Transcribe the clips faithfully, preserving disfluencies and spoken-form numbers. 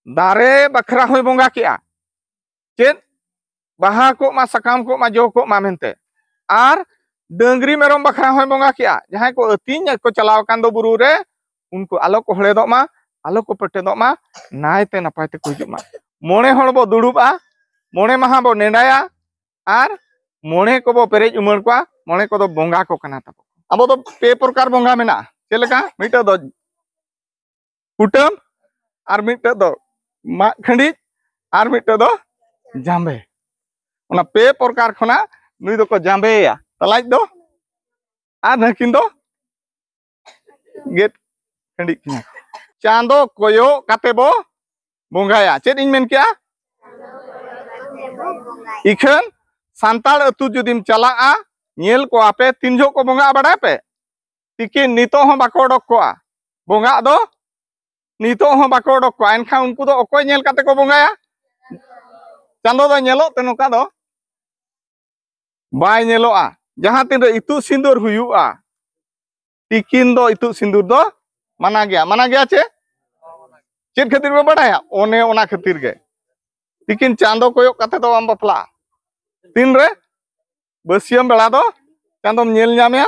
ᱫᱟᱨᱮ ᱵᱟᱠᱷᱨᱟ ᱦᱚᱸᱭ ᱵᱚᱸᱜᱟ ᱠᱮᱜᱼᱟ᱾ ᱪᱮᱫ? ᱵᱟᱦᱟ ᱠᱚᱜ ᱢᱟ, ᱥᱟᱠᱟᱢ ᱠᱚᱜ ᱢᱟ, ᱡᱚ ᱠᱚᱜ ᱢᱟ ᱢᱮᱱᱛᱮ᱾ ᱟᱨ ᱰᱟᱹᱝᱨᱤ ᱢᱮᱨᱚᱢ ᱵᱟᱠᱷᱨᱟ ᱦᱚᱸᱭ ᱵᱚᱸᱜᱟ ᱠᱮᱜᱼᱟ᱾ ᱡᱟᱦᱟᱸᱭ ᱠᱚ ᱟᱹᱛᱤᱧ ᱠᱚ ᱪᱟᱞᱟᱣ ᱟᱠᱟᱱ ᱫᱚ ᱵᱩᱨᱩ ᱨᱮ, ᱩᱱᱠᱩ ᱟᱞᱚ ᱠᱚ ᱦᱚᱲᱮᱫᱚᱜ ᱢᱟ, ᱟᱞᱚ ᱠᱚ ᱯᱮᱴᱮᱫᱚᱜ ᱢᱟ, ᱱᱟᱭᱛᱮ ᱱᱟᱯᱟᱭ ᱛᱮᱠᱚ ᱦᱤᱡᱩᱜ ᱢᱟ᱾ ᱢᱚᱬᱮ ᱦᱚᱲ ᱵᱚ ᱫᱩᱲᱩᱵᱼᱟ, ᱢᱚᱬᱮ ᱢᱟᱦᱟ ᱵᱚ ᱱᱮᱰᱟᱭᱟ, ᱟᱨ ᱢᱚᱬᱮ ᱠᱚᱵᱚ ᱯᱮᱨᱮᱡ ᱩᱢᱟᱹᱲ ᱠᱚᱣᱟ᱾ ᱢᱚᱬᱮ ᱠᱚᱫᱚ ᱵᱚᱸᱜᱟ ᱠᱚ ᱠᱟᱱᱟ ᱛᱟᱵᱚ᱾ ᱟᱵᱚ ᱫᱚ ᱯᱮ ᱯᱨᱚᱠᱟᱨ ᱵᱚᱸᱜᱟ ᱢᱮᱱᱟᱜᱼᱟ᱾ ᱪᱮᱫ ᱞᱮᱠᱟ? ᱢᱤᱫᱴᱟᱹᱝ ᱫᱚ ᱠᱩᱴᱟᱹᱢ, ᱟᱨ ᱢᱤᱫᱴᱟᱹᱝ ᱫᱚ ᱢᱟᱜ ᱠᱷᱟᱹᱰᱤᱡ, ᱟᱨ ᱢᱤᱫᱴᱟᱹᱝ ᱫᱚ ᱡᱟᱸᱵᱮ᱾ ᱚᱱᱟ ᱯᱮ ᱯᱨᱚᱠᱟᱨ ᱠᱷᱚᱱᱟᱜ ᱱᱩᱭ ᱫᱚᱠᱚ ᱡᱟᱸᱵᱮᱭᱟ, ᱛᱟᱞᱟᱡ ᱫᱚ, ᱟᱨ ᱱᱟᱹᱠᱤᱱ ᱫᱚ ᱜᱮᱫ ᱠᱷᱟᱹᱰᱤᱡ ᱠᱤᱱᱟ᱾ ᱪᱟᱸᱫᱚ ᱠᱚᱭᱚᱜ ᱠᱟᱛᱮ ᱵᱚ ᱵᱚᱸᱜᱟᱭᱟ᱾ ᱪᱮᱫ ᱤᱧ ᱢᱮᱱ ᱠᱮᱜᱼᱟ? ᱤᱠᱷᱟᱹᱱ ᱥᱟᱱᱛᱟᱲ ᱟᱹᱛᱩ ᱡᱩᱫᱤᱢ ᱪᱟᱞᱟᱜᱼᱟ, ᱧᱮᱞ ᱠᱚᱣᱟ ᱯᱮ, ᱛᱤᱱ ᱡᱚᱦᱚᱜ ᱠᱚ ᱵᱚᱸᱜᱟᱜᱼᱟ ᱵᱟᱰᱟᱭ ᱯᱮ? ᱛᱤᱠᱤᱱ, ᱱᱤᱛᱚᱜ ᱦᱚᱸ ᱵᱟᱠᱚ ᱚᱰᱚᱠ ᱠᱚᱜᱼᱟ᱾ ᱵᱚᱸᱜᱟᱜ ᱫᱚ ᱱᱤᱛᱚᱜ ᱦᱚᱸ ᱵᱟᱠᱚ ᱚᱰᱚᱠ ᱠᱚᱜᱼᱟ᱾ ᱮᱱᱠᱷᱟᱱ ᱩᱱᱠᱩ ᱫᱚ ᱚᱠᱚᱭ ᱧᱮᱞ ᱠᱟᱛᱮ ᱠᱚ ᱵᱚᱸᱜᱟᱭᱟ? ᱪᱟᱸᱫᱚ ᱫᱚ ᱧᱮᱞᱚᱜ ᱛᱮ ᱱᱚᱝᱠᱟ ᱫᱚ ᱵᱟᱭ ᱧᱮᱞᱚᱜᱼᱟ᱾ ᱡᱟᱦᱟᱸ ᱛᱤᱱᱨᱮ ᱤᱛᱩᱫ ᱥᱤᱸᱫᱩᱨ ᱦᱩᱭᱩᱜᱼᱟ, ᱛᱤᱠᱤᱱ ᱫᱚ ᱤᱛᱩᱫ ᱥᱤᱸᱫᱩᱨ ᱫᱚ ᱢᱟᱱᱟ ᱜᱮᱭᱟ᱾ ᱢᱟᱱᱟ ᱜᱮᱭᱟ ᱪᱮ? ᱪᱮᱫ ᱠᱷᱟᱹᱛᱤᱨ ᱯᱮ ᱵᱟᱰᱟᱭᱟ? ᱚᱱᱮ ᱚᱱᱟ ᱠᱷᱟᱹᱛᱤᱨ ᱜᱮ᱾ ᱛᱤᱠᱤᱱ ᱪᱟᱸᱫᱚ ᱠᱚᱭᱚᱜ ᱠᱟᱛᱮ ᱫᱚ ᱵᱟᱢ ᱵᱟᱯᱞᱟᱜᱼᱟ᱾ ᱛᱤᱱᱨᱮ? ᱵᱟᱹᱥᱭᱟᱹᱢ ᱵᱮᱲᱟ ᱫᱚ ᱪᱟᱸᱫᱚᱢ ᱧᱮᱞ ᱧᱟᱢᱮᱭᱟ,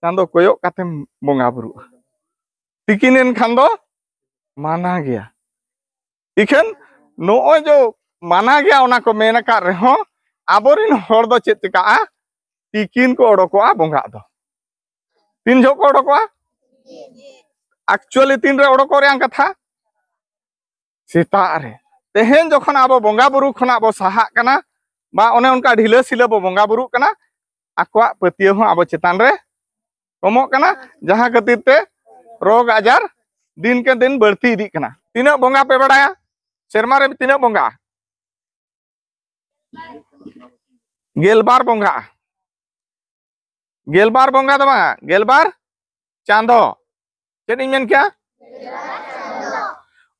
ᱪᱟᱸᱫᱚ ᱠᱚᱭᱚᱜ ᱠᱟᱛᱮᱢ ᱵᱚᱸᱜᱟ ᱵᱩᱨᱩᱜᱼᱟ᱾ ᱛᱤᱠᱤᱱ ᱮᱱ ᱠᱷᱟᱱ ᱫᱚ ᱢᱟᱱᱟ ᱜᱮᱭᱟ᱾ ᱤᱠᱷᱟᱹᱱ ᱱᱚᱜᱼᱚᱭ ᱡᱮ ᱢᱟᱱᱟ ᱜᱮᱭᱟ, ᱚᱱᱟ ᱠᱚ ᱢᱮᱱ ᱟᱠᱟᱫ ᱨᱮᱦᱚᱸ, ᱟᱵᱚᱨᱮᱱ ᱦᱚᱲ ᱫᱚ ᱪᱮᱫ ᱪᱤᱠᱟᱜᱼᱟ? ᱛᱤᱠᱤᱱ ᱠᱚ ᱚᱰᱚᱠᱚᱜᱼᱟ ᱵᱚᱸᱜᱟᱜ ᱫᱚ᱾ ᱛᱤᱱ ᱡᱚᱦᱚᱜ ᱠᱚ ᱚᱰᱚᱠᱚᱜᱼᱟ? ᱮᱠᱪᱩᱭᱟᱞᱤ ᱛᱤᱱᱨᱮ ᱚᱰᱚᱠᱚᱜ ᱨᱮᱭᱟᱜ ᱠᱟᱛᱷᱟ? ᱥᱮᱛᱟᱜ ᱨᱮ᱾ ᱛᱮᱦᱮᱧ ᱡᱚᱠᱷᱚᱱ ᱟᱵᱚ ᱵᱚᱸᱜᱟ ᱵᱩᱨᱩ ᱠᱷᱚᱱᱟᱜ ᱵᱚ ᱥᱟᱦᱟᱜ ᱠᱟᱱᱟ, ᱵᱟ ᱚᱱᱮ ᱚᱱᱠᱟ ᱰᱷᱤᱞᱟᱹ ᱥᱤᱞᱟᱹ ᱵᱚ ᱵᱚᱸᱜᱟ ᱵᱩᱨᱩᱜ ᱠᱟᱱᱟ, ᱟᱠᱚᱣᱟᱜ ᱯᱟᱹᱛᱭᱟᱹᱣ ᱦᱚᱸ ᱟᱵᱚ ᱪᱮᱛᱟᱱ ᱨᱮ ᱠᱚᱢᱚᱜ ᱠᱟᱱᱟ, ᱡᱟᱦᱟᱸ ᱠᱷᱟᱹᱛᱤᱨ ᱛᱮ ᱨᱳᱜᱽ ᱟᱡᱟᱨ ᱫᱤᱱ ᱠᱮ ᱫᱤᱱ ᱵᱟᱹᱲᱛᱤ ᱤᱫᱤᱜ ᱠᱟᱱᱟ᱾ ᱛᱤᱱᱟᱹᱜ ᱵᱚᱸᱜᱟ ᱯᱮ ᱵᱟᱲᱟᱭᱟ? ᱥᱮᱨᱢᱟ ᱨᱮ ᱛᱤᱱᱟᱹᱜ ᱵᱚᱸᱜᱟ? ᱜᱮᱞᱵᱟᱨ ᱵᱚᱸᱜᱟ᱾ ᱜᱮᱞᱵᱟᱨ ᱵᱚᱸᱜᱟ ᱫᱚ ᱵᱟᱝᱟ, ᱜᱮᱞᱵᱟᱨ ᱪᱟᱸᱫᱚ᱾ ᱪᱮᱫ ᱤᱧ ᱢᱮᱱ ᱠᱮᱜᱼᱟ?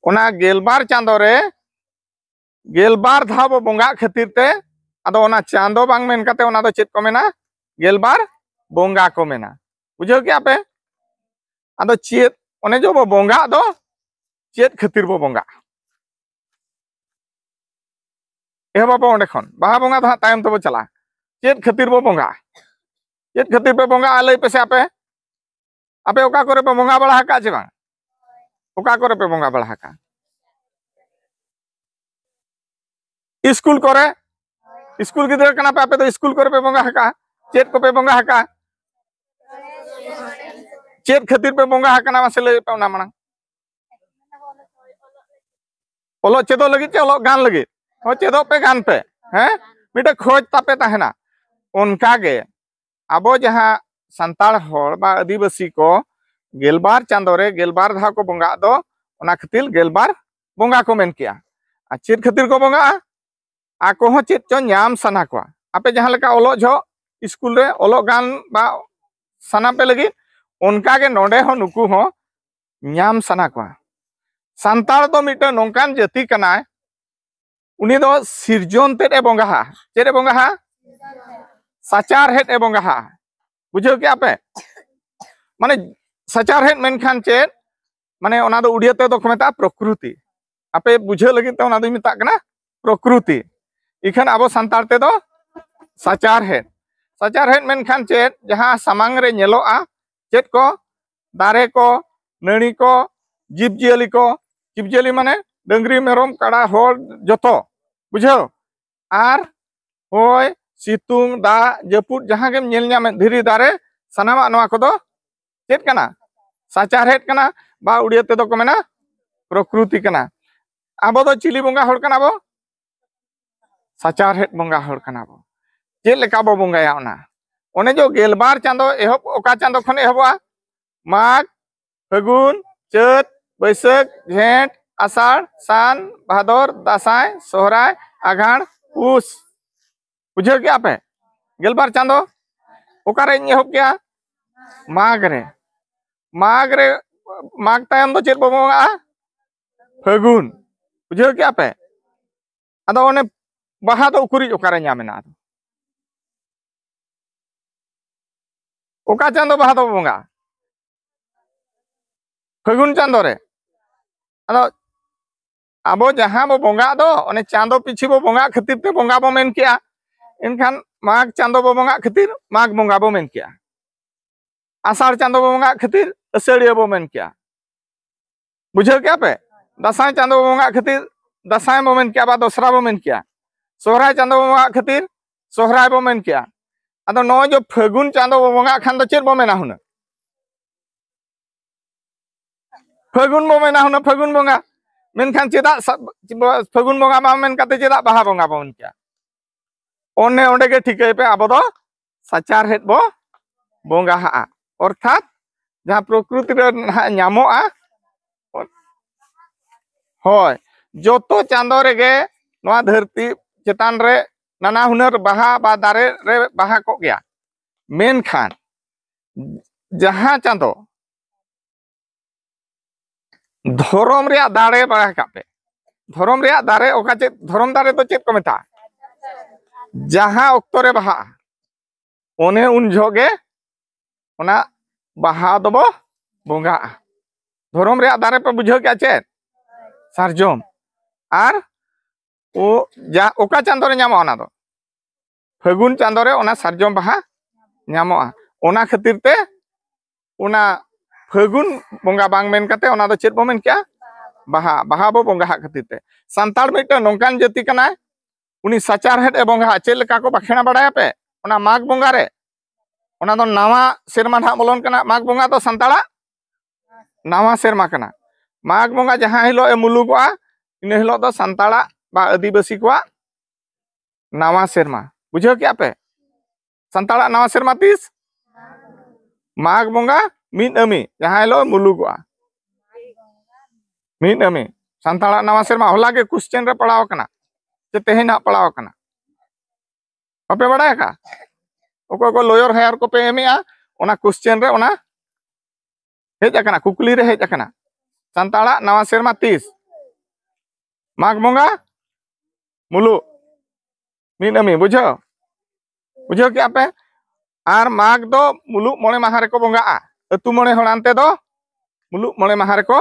ᱚᱱᱟ ᱜᱮᱞᱵᱟᱨ ᱪᱟᱸᱫᱚ ᱨᱮ ᱜᱮᱞᱵᱟᱨ ᱫᱷᱟᱣ ᱵᱚ ᱵᱚᱸᱜᱟᱜ ᱠᱷᱟᱹᱛᱤᱨ ᱛᱮ, ᱟᱫᱚ ᱚᱱᱟ ᱪᱟᱸᱫᱚ ᱵᱟᱝ ᱢᱮᱱ ᱠᱟᱛᱮ, ᱚᱱᱟ ᱫᱚ ᱪᱮᱫ ᱠᱚ ᱢᱮᱱᱟ? ᱜᱮᱞᱵᱟᱨ ᱵᱚᱸᱜᱟ ᱠᱚ ᱢᱮᱱᱟ᱾ ᱵᱩᱡᱷᱟᱹᱣ ᱠᱮᱜᱼᱟ ᱯᱮ? ᱟᱫᱚ ᱪᱮᱫ, ᱚᱱᱮ ᱡᱮ ᱵᱚ ᱵᱚᱸᱜᱟᱜ ᱫᱚ, ᱪᱮᱫ ᱠᱷᱟᱹᱛᱤᱨ ᱵᱚ ᱵᱚᱸᱜᱟᱜᱼᱟ? ᱮᱦᱚᱵ ᱟᱵᱚ ᱚᱸᱰᱮ ᱠᱷᱚᱱ᱾ ᱵᱟᱦᱟ ᱵᱚᱸᱜᱟ ᱫᱚ ᱦᱟᱸᱜ ᱛᱟᱭᱚᱢ ᱛᱮᱵᱚ ᱪᱟᱞᱟᱜᱼᱟ᱾ ᱪᱮᱫ ᱠᱷᱟᱹᱛᱤᱨ ᱵᱚ ᱵᱚᱸᱜᱟᱜᱼᱟ? ᱪᱮᱫ ᱠᱷᱟᱹᱛᱤᱨ ᱯᱮ ᱵᱚᱸᱜᱟᱜᱼᱟ, ᱞᱟᱹᱭ ᱯᱮᱥᱮ ᱟᱯᱮ? ᱟᱯᱮ ᱚᱠᱟ ᱠᱚᱨᱮ ᱯᱮ ᱵᱚᱸᱜᱟ ᱵᱟᱲᱟ ᱟᱠᱟᱫᱼᱟ ᱪᱮ ᱵᱟᱝ? ᱚᱠᱟ ᱠᱚᱨᱮ ᱯᱮ ᱵᱚᱸᱜᱟ ᱵᱟᱲᱟ ᱟᱠᱟᱫᱼᱟ? ᱥᱠᱩᱞ ᱠᱚᱨᱮ? ᱥᱠᱩᱞ ᱜᱤᱫᱽᱨᱟᱹ ᱠᱟᱱᱟ ᱯᱮ ᱟᱯᱮ ᱫᱚ, ᱥᱠᱩᱞ ᱠᱚᱨᱮ ᱯᱮ ᱵᱚᱸᱜᱟ ᱟᱠᱟᱫᱼᱟ? ᱪᱮᱫ ᱠᱚᱯᱮ ᱵᱚᱸᱜᱟ ᱟᱠᱟᱫᱼᱟ? ᱪᱮᱫ ᱠᱷᱟᱹᱛᱤᱨ ᱯᱮ ᱵᱚᱸᱜᱟ ᱟᱠᱟᱱᱟ, ᱢᱟᱥᱮ ᱞᱟᱹᱭ ᱯᱮ ᱚᱱᱟ ᱢᱟᱲᱟᱝ᱾ ᱚᱞᱚᱜ ᱪᱮᱫᱚᱜ ᱞᱟᱹᱜᱤᱫ ᱪᱮ ᱚᱞᱚᱜ ᱜᱟᱱ ᱞᱟᱹᱜᱤᱫ? ᱦᱳᱭ, ᱪᱮᱫᱚᱜ ᱯᱮ, ᱜᱟᱱ ᱯᱮ᱾ ᱦᱮᱸ, ᱢᱤᱫᱴᱮᱱ ᱠᱷᱚᱡᱽ ᱛᱟᱯᱮ ᱛᱟᱦᱮᱱᱟ᱾ ᱚᱱᱠᱟ ᱜᱮ ᱟᱵᱚ ᱡᱟᱦᱟᱸ ᱥᱟᱱᱛᱟᱲ ᱦᱚᱲ ᱵᱟ ᱟᱹᱫᱤᱵᱟᱹᱥᱤ ᱠᱚ ᱜᱮᱞᱵᱟᱨ ᱪᱟᱸᱫᱳ ᱨᱮ ᱜᱮᱞᱵᱟᱨ ᱫᱷᱟᱣ ᱠᱚ ᱵᱚᱸᱜᱟᱜ ᱫᱚ, ᱚᱱᱟ ᱠᱷᱟᱹᱛᱤᱨ ᱜᱮᱞᱵᱟᱨ ᱵᱚᱸᱜᱟ ᱠᱚ ᱢᱮᱱ ᱠᱮᱜᱼᱟ᱾ ᱟᱨ ᱪᱮᱫ ᱠᱷᱟᱹᱛᱤᱨ ᱠᱚ ᱵᱚᱸᱜᱟᱜᱼᱟ? ᱟᱠᱚ ᱦᱚᱸ ᱪᱮᱫ ᱪᱚ ᱧᱟᱢ ᱥᱟᱱᱟ ᱠᱚᱣᱟ᱾ ᱟᱯᱮ ᱡᱟᱦᱟᱸ ᱞᱮᱠᱟ ᱚᱞᱚᱜ ᱡᱚᱦᱚᱜ ᱥᱠᱩᱞ ᱨᱮ ᱚᱞᱚᱜ ᱜᱟᱱ ᱵᱟ ᱥᱟᱱᱟ ᱯᱮ ᱞᱟᱹᱜᱤᱫ, ᱚᱱᱠᱟ ᱜᱮ ᱱᱚᱰᱮ ᱦᱚᱸ ᱱᱩᱠᱩ ᱦᱚᱸ ᱧᱟᱢ ᱥᱟᱱᱟ ᱠᱚᱣᱟ᱾ ᱥᱟᱱᱛᱟᱲ ᱫᱚ ᱢᱤᱫᱴᱟᱝ ᱱᱚᱝᱠᱟᱱ ᱡᱟᱹᱛᱤ ᱠᱟᱱᱟᱭ, ᱩᱱᱤ ᱫᱚ ᱥᱤᱨᱡᱚᱱ ᱛᱮᱫ ᱮ ᱵᱚᱸᱜᱟᱦᱟ᱾ ᱪᱮᱫ ᱮ ᱵᱚᱸᱜᱟᱦᱟ? ᱥᱟᱪᱟᱨᱦᱮᱫ ᱮ ᱵᱚᱸᱜᱟᱦᱟ᱾ ᱵᱩᱡᱷᱟᱹᱣ ᱠᱮᱜᱼᱟ ᱯᱮ? ᱢᱟᱱᱮ ᱥᱟᱪᱟᱨᱦᱮᱫ ᱢᱮᱱᱠᱷᱟᱱ ᱪᱮᱫ? ᱢᱟᱱᱮ ᱚᱱᱟ ᱫᱚ ᱩᱲᱤᱭᱟ ᱛᱮᱫᱚ ᱠᱚ ᱢᱮᱛᱟᱜᱼᱟ ᱯᱨᱚᱠᱨᱩᱛᱤ᱾ ᱟᱯᱮ ᱵᱩᱡᱷᱟᱹᱣ ᱞᱟᱹᱜᱤᱫ ᱛᱮ ᱚᱱᱟ ᱫᱚᱧ ᱢᱮᱛᱟᱜ ᱠᱟᱱᱟ ᱯᱨᱚᱠᱨᱩᱛᱤ᱾ ᱤᱠᱷᱟᱹᱱ ᱟᱵᱚ ᱥᱟᱱᱛᱟᱲ ᱛᱮᱫᱚ ᱥᱟᱪᱟᱨᱦᱮᱫ᱾ ᱥᱟᱪᱟᱨᱦᱮᱫ ᱢᱮᱱᱠᱷᱟᱱ ᱪᱮᱫ? ᱡᱟᱦᱟᱸ ᱥᱟᱢᱟᱝ ᱨᱮ ᱧᱮᱞᱚᱜᱼᱟ, ᱪᱮᱫ ᱠᱚ? ᱫᱟᱨᱮ ᱠᱚ, ᱱᱟᱹᱲᱤ ᱠᱚ, ᱡᱤᱵᱽᱼᱡᱤᱭᱟᱹᱞᱤ ᱠᱚ, ᱡᱤᱵᱽᱼᱡᱤᱭᱟᱹᱞᱤ ᱢᱟᱱᱮ ᱰᱟᱹᱝᱨᱤ, ᱢᱮᱨᱚᱢ, ᱠᱟᱰᱟ, ᱦᱚᱲ, ᱡᱚᱛᱚ, ᱵᱩᱡᱷᱟᱹᱣ? ᱟᱨ ᱦᱚᱭ, ᱥᱤᱛᱩᱝ, ᱫᱟᱜ, ᱡᱟᱹᱯᱩᱫ, ᱡᱟᱦᱟᱸ ᱜᱮᱢ ᱧᱮᱞ ᱧᱟᱢᱮᱫ, ᱫᱷᱤᱨᱤ, ᱫᱟᱨᱮ, ᱥᱟᱱᱟᱢᱟᱜ ᱱᱚᱣᱟ ᱠᱚᱫᱚ ᱪᱮᱫ ᱠᱟᱱᱟ? ᱥᱟᱪᱟᱨᱦᱮᱫ ᱠᱟᱱᱟ, ᱵᱟ ᱩᱲᱤᱭᱟ ᱛᱮᱫᱚ ᱠᱚ ᱢᱮᱱᱟ ᱯᱨᱚᱠᱨᱩᱛᱤ ᱠᱟᱱᱟ᱾ ᱟᱵᱚ ᱫᱚ ᱪᱤᱞᱤ ᱵᱚᱸᱜᱟ ᱦᱚᱲ ᱠᱟᱱᱟ ᱵᱚ? ᱥᱟᱪᱟᱨᱦᱮᱫ ᱵᱚᱸᱜᱟ ᱦᱚᱲ ᱠᱟᱱᱟ ᱵᱚ᱾ ᱪᱮᱫ ᱞᱮᱠᱟ ᱵᱚ ᱵᱚᱸᱜᱟᱭᱟ ᱚᱱᱟ? ᱚᱱᱮ ᱡᱚ ᱜᱮᱞᱵᱟᱨ ᱪᱟᱸᱫᱚ ᱮᱦᱚᱵ, ᱚᱠᱟ ᱪᱟᱸᱫᱚ ᱠᱷᱚᱱ ᱮᱦᱚᱵᱚᱜᱼᱟ? ᱢᱟᱜᱽ, ᱯᱷᱟᱹᱜᱩᱱ, ᱪᱟᱹᱛ, ᱵᱟᱹᱭᱥᱟᱹᱠᱷ, ᱡᱷᱮᱸᱴ, ᱟᱥᱟᱲ, ᱥᱟᱱ, ᱵᱷᱟᱫᱚᱨ, ᱫᱟᱸᱥᱟᱭ, ᱥᱚᱦᱨᱟᱭ, ᱟᱜᱷᱟᱬ, ᱯᱩᱥ᱾ ᱵᱩᱡᱷᱟᱹᱣ ᱠᱮᱜᱼᱟ ᱯᱮ? ᱜᱮᱞᱵᱟᱨ ᱪᱟᱸᱫᱚ᱾ ᱚᱠᱟᱨᱮᱧ ᱮᱦᱚᱵ ᱠᱮᱜᱼᱟ? ᱢᱟᱜᱽ ᱨᱮ᱾ ᱢᱟᱜᱽ ᱨᱮ, ᱢᱟᱜᱽ ᱛᱟᱭᱚᱢ ᱫᱚ ᱪᱮᱫ ᱵᱚ ᱵᱚᱸᱜᱟᱜᱼᱟ? ᱯᱷᱟᱹᱜᱩᱱ᱾ ᱵᱩᱡᱷᱟᱹᱣ ᱠᱮᱜᱼᱟ ᱯᱮ? ᱟᱫᱚ ᱚᱱᱮ ᱵᱟᱦᱟ ᱫᱚ ᱩᱠᱩᱨᱤᱡ ᱚᱠᱟᱨᱮ ᱧᱟᱢ ᱮᱱᱟ? ᱟᱫᱚ ᱚᱠᱟ ᱪᱟᱸᱫᱚ ᱵᱟᱦᱟ ᱫᱚ ᱵᱚᱸᱜᱟ? ᱯᱷᱟᱹᱜᱩᱱ ᱪᱟᱸᱫᱚ ᱨᱮ᱾ ᱟᱫᱚ ᱟᱵᱚ ᱡᱟᱦᱟᱸ ᱵᱚ ᱵᱚᱸᱜᱟᱜ ᱫᱚ, ᱚᱱᱮ ᱪᱟᱸᱫᱚ ᱯᱤᱪᱷᱤ ᱵᱚ ᱵᱚᱸᱜᱟᱜ ᱠᱷᱟᱹᱛᱤᱨ ᱛᱮ ᱵᱚᱸᱜᱟ ᱵᱚ ᱢᱮᱱ ᱠᱮᱜᱼᱟ᱾ ᱮᱱᱠᱷᱟᱱ ᱢᱟᱜᱽ ᱪᱟᱸᱫᱚ ᱵᱚ ᱵᱚᱸᱜᱟᱜ ᱠᱷᱟᱹᱛᱤᱨ ᱢᱟᱜᱽ ᱵᱚᱸᱜᱟ ᱵᱚ ᱢᱮᱱ ᱠᱮᱜᱼᱟ᱾ ᱟᱥᱟᱲ ᱪᱟᱸᱫᱚ ᱵᱚ ᱵᱚᱸᱜᱟᱜ ᱠᱷᱟᱹᱛᱤᱨ ᱟᱹᱥᱟᱹᱲᱤᱭᱟᱹ ᱵᱚ ᱢᱮᱱ ᱠᱮᱜᱼᱟ᱾ ᱵᱩᱡᱷᱟᱹᱣ ᱠᱮᱜᱼᱟ ᱯᱮ? ᱫᱟᱸᱥᱟᱭ ᱪᱟᱸᱫᱚ ᱵᱚ ᱵᱚᱸᱜᱟᱜ ᱠᱷᱟᱹᱛᱤᱨ ᱫᱟᱸᱥᱟᱭ ᱵᱚ ᱢᱮᱱ ᱠᱮᱜᱼᱟ, ᱵᱟ ᱫᱚᱥᱨᱟ ᱵᱚ ᱢᱮᱱ ᱠᱮᱜᱼᱟ᱾ ᱥᱚᱦᱨᱟᱭ ᱪᱟᱸᱫᱚ ᱵᱚ ᱵᱚᱸᱜᱟᱜ ᱠᱷᱟᱹᱛᱤᱨ ᱥᱚᱦᱨᱟᱭ ᱵᱚ ᱢᱮᱱ ᱠᱮᱜᱼᱟ᱾ ᱟᱫᱚ ᱱᱚᱜᱼᱚᱭ ᱡᱮ ᱯᱷᱟᱹᱜᱩᱱ ᱪᱟᱸᱫᱚ ᱵᱚ ᱵᱚᱸᱜᱟᱜ ᱠᱷᱟᱱ ᱫᱚ ᱪᱮᱫ ᱵᱚ ᱢᱮᱱᱟ ᱦᱩᱱᱟᱹᱝ? ᱯᱷᱟᱹᱜᱩᱱ ᱵᱚ ᱢᱮᱱᱟ ᱦᱩᱱᱟᱹᱝ, ᱯᱷᱟᱹᱜᱩᱱ ᱵᱚᱸᱜᱟ᱾ ᱢᱮᱱᱠᱷᱟᱱ ᱪᱮᱫᱟᱜ ᱥᱟ-, ᱯᱷᱟᱹᱜᱩᱱ ᱵᱚᱸᱜᱟ ᱵᱟᱝ ᱢᱮᱱ ᱠᱟᱛᱮ ᱪᱮᱫᱟᱜ ᱵᱟᱦᱟ ᱵᱚᱸᱜᱟ ᱵᱚ ᱢᱮᱱ ᱠᱮᱜᱼᱟ? ᱚᱱᱮ ᱚᱸᱰᱮ ᱜᱮ ᱴᱷᱤᱠᱟᱹᱭ ᱯᱮ, ᱟᱵᱚ ᱫᱚ ᱥᱟᱪᱟᱨᱦᱮᱫ ᱵᱚ ᱵᱚᱸᱜᱟᱦᱟᱜᱼᱟ᱾ ᱚᱨᱛᱷᱟᱛ ᱡᱟᱦᱟᱸ ᱯᱨᱚᱠᱨᱤᱛᱤ ᱨᱮ ᱱᱟᱦᱟᱜ ᱧᱟᱢᱚᱜᱼᱟ᱾ ᱦᱳᱭ, ᱡᱚᱛᱚ ᱪᱟᱸᱫᱚ ᱨᱮᱜᱮ ᱱᱚᱣᱟ ᱫᱷᱟᱹᱨᱛᱤ ᱪᱮᱛᱟᱱ ᱨᱮ ᱱᱟᱱᱟ ᱦᱩᱱᱟᱹᱨ ᱵᱟᱦᱟ ᱵᱟ ᱫᱟᱨᱮ ᱨᱮ ᱵᱟᱦᱟ ᱠᱚᱜ ᱜᱮᱭᱟ᱾ ᱢᱮᱱᱠᱷᱟᱱ ᱡᱟᱦᱟᱸ ᱪᱟᱸᱫᱚ ᱫᱷᱚᱨᱚᱢ ᱨᱮᱭᱟᱜ ᱫᱟᱲᱮ ᱵᱟᱲᱟᱭ ᱠᱟᱜ ᱯᱮ᱾ ᱫᱷᱚᱨᱚᱢ ᱨᱮᱭᱟᱜ ᱫᱟᱨᱮ ᱚᱠᱟ ᱪᱮᱫ, ᱫᱷᱚᱨᱚᱢ ᱫᱟᱨᱮ ᱫᱚ ᱪᱮᱫ ᱠᱚ ᱢᱮᱛᱟᱜᱼᱟ? ᱡᱟᱦᱟᱸ ᱚᱠᱛᱚ ᱨᱮ ᱵᱟᱦᱟᱜᱼᱟ, ᱚᱱᱮ ᱩᱱ ᱡᱚᱦᱚᱜ ᱜᱮ ᱚᱱᱟ ᱵᱟᱦᱟ ᱫᱚᱵᱚ ᱵᱚᱸᱜᱟᱜᱼᱟ᱾ ᱫᱷᱚᱨᱚᱢ ᱨᱮᱭᱟᱜ ᱫᱟᱨᱮ ᱯᱮ ᱵᱩᱡᱷᱟᱹᱣ ᱠᱮᱜᱼᱟ ᱪᱮᱫ? ᱥᱟᱨᱡᱚᱢ᱾ ᱟᱨ ᱚ-, ᱡᱟ-, ᱚᱠᱟ ᱪᱟᱸᱫᱚ ᱨᱮ ᱧᱟᱢᱚᱜᱼᱟ ᱚᱱᱟ ᱫᱚ? ᱯᱷᱟᱹᱜᱩᱱ ᱪᱟᱸᱫᱚ ᱨᱮ ᱚᱱᱟ ᱥᱟᱨᱡᱚᱢ ᱵᱟᱦᱟ ᱧᱟᱢᱚᱜᱼᱟ᱾ ᱚᱱᱟ ᱠᱷᱟᱹᱛᱤᱨ ᱛᱮ ᱚᱱᱟ ᱯᱷᱟᱹᱜᱩᱱ ᱵᱚᱸᱜᱟ ᱵᱟᱝ ᱢᱮᱱ ᱠᱟᱛᱮ ᱚᱱᱟ ᱫᱚ ᱪᱮᱫ ᱵᱚ ᱢᱮᱱ ᱠᱮᱜᱼᱟ? ᱵᱟᱦᱟ᱾ ᱵᱟᱦᱟ ᱵᱚ ᱵᱚᱸᱜᱟᱦᱟᱜ ᱠᱷᱟᱹᱛᱤᱨ ᱛᱮ᱾ ᱥᱟᱱᱛᱟᱲ ᱢᱤᱫᱴᱟᱝ ᱱᱚᱝᱠᱟᱱ ᱡᱟᱹᱛᱤ ᱠᱟᱱᱟᱭ, ᱩᱱᱤ ᱥᱟᱪᱟᱨᱦᱮᱫ ᱮ ᱵᱚᱸᱜᱟᱦᱟᱜ᱾ ᱪᱮᱫ ᱞᱮᱠᱟ ᱠᱚ ᱵᱟᱠᱷᱮᱲᱟ ᱵᱟᱲᱟᱭᱟᱯᱮ? ᱚᱱᱟ ᱢᱟᱜᱽ ᱵᱚᱸᱜᱟ ᱨᱮ, ᱚᱱᱟ ᱫᱚ ᱱᱟᱣᱟ ᱥᱮᱨᱢᱟ ᱱᱟᱦᱟᱜ ᱵᱚᱞᱚᱱ ᱠᱟᱱᱟ᱾ ᱢᱟᱜᱽ ᱵᱚᱸᱜᱟ ᱫᱚ ᱥᱟᱱᱛᱟᱲᱟᱜ ᱱᱟᱣᱟ ᱥᱮᱨᱢᱟ ᱠᱟᱱᱟ᱾ ᱢᱟᱜᱽ ᱵᱚᱸᱜᱟ ᱡᱟᱦᱟᱸ ᱦᱤᱞᱳᱜ ᱮ ᱢᱩᱞᱩᱜᱚᱜᱼᱟ, ᱤᱱᱟᱹ ᱦᱤᱞᱳᱜ ᱫᱚ ᱥᱟᱱᱛᱟᱲᱟᱜ ᱵᱟ ᱟᱹᱫᱤᱵᱟᱹᱥᱤ ᱠᱚᱣᱟᱜ ᱱᱟᱣᱟ ᱥᱮᱨᱢᱟ᱾ ᱵᱩᱡᱷᱟᱹᱣ ᱠᱮᱜᱼᱟ ᱯᱮ? ᱥᱟᱱᱛᱟᱲᱟᱜ ᱱᱟᱣᱟ ᱥᱮᱨᱢᱟ ᱛᱤᱥ? ᱢᱟᱜᱽ ᱵᱚᱸᱜᱟ ᱢᱤᱫ ᱟᱹᱢᱤ, ᱡᱟᱦᱟᱸ ᱦᱤᱞᱳᱜ ᱢᱩᱞᱩᱜᱚᱜᱼᱟ᱾ ᱢᱤᱫ ᱟᱹᱢᱤ᱾ ᱥᱟᱱᱛᱟᱲᱟᱜ ᱱᱟᱣᱟ ᱥᱮᱨᱢᱟ ᱦᱚᱞᱟ ᱜᱮ ᱠᱚᱥᱪᱮᱱ ᱨᱮ ᱯᱟᱲᱟᱣ ᱟᱠᱟᱱᱟ, ᱥᱮ ᱛᱮᱦᱮᱧ ᱦᱟᱸᱜ ᱯᱟᱲᱟᱣ ᱟᱠᱟᱱᱟ? ᱵᱟᱯᱮ ᱵᱟᱲᱟᱭ ᱟᱠᱟᱫᱼᱟ? ᱚᱠᱚᱭ ᱠᱚ ᱞᱚᱭᱚᱨ ᱦᱟᱭᱟᱨ ᱠᱚᱯᱮ ᱮᱢᱮᱜᱼᱟ, ᱚᱱᱟ ᱠᱚᱥᱪᱮᱱ ᱨᱮ ᱚᱱᱟ ᱦᱮᱡ ᱟᱠᱟᱱᱟ, ᱠᱩᱠᱞᱤ ᱨᱮ ᱦᱮᱡ ᱟᱠᱟᱱᱟ᱾ ᱥᱟᱱᱛᱟᱲᱟᱜ ᱱᱟᱣᱟ ᱥᱮᱨᱢᱟ ᱛᱤᱥ? ᱢᱟᱜᱽ ᱵᱚᱸᱜᱟ ᱢᱩᱞᱩᱜ ᱢᱤᱫ ᱟᱹᱢᱤ, ᱵᱩᱡᱷᱟᱹᱣ? ᱵᱩᱡᱷᱟᱹᱣ ᱠᱮᱜᱼᱟ ᱯᱮ? ᱟᱨ ᱢᱟᱜᱽ ᱫᱚ ᱢᱩᱞᱩᱜ ᱢᱚᱬᱮ ᱢᱟᱦᱟ ᱨᱮᱠᱚ ᱵᱚᱸᱜᱟᱜᱼᱟ᱾ ᱟᱹᱛᱩ ᱢᱚᱬᱮ ᱦᱚᱲ ᱟᱱᱛᱮ ᱫᱚ ᱢᱩᱞᱩᱜ ᱢᱚᱬᱮ ᱢᱟᱦᱟ ᱨᱮᱠᱚ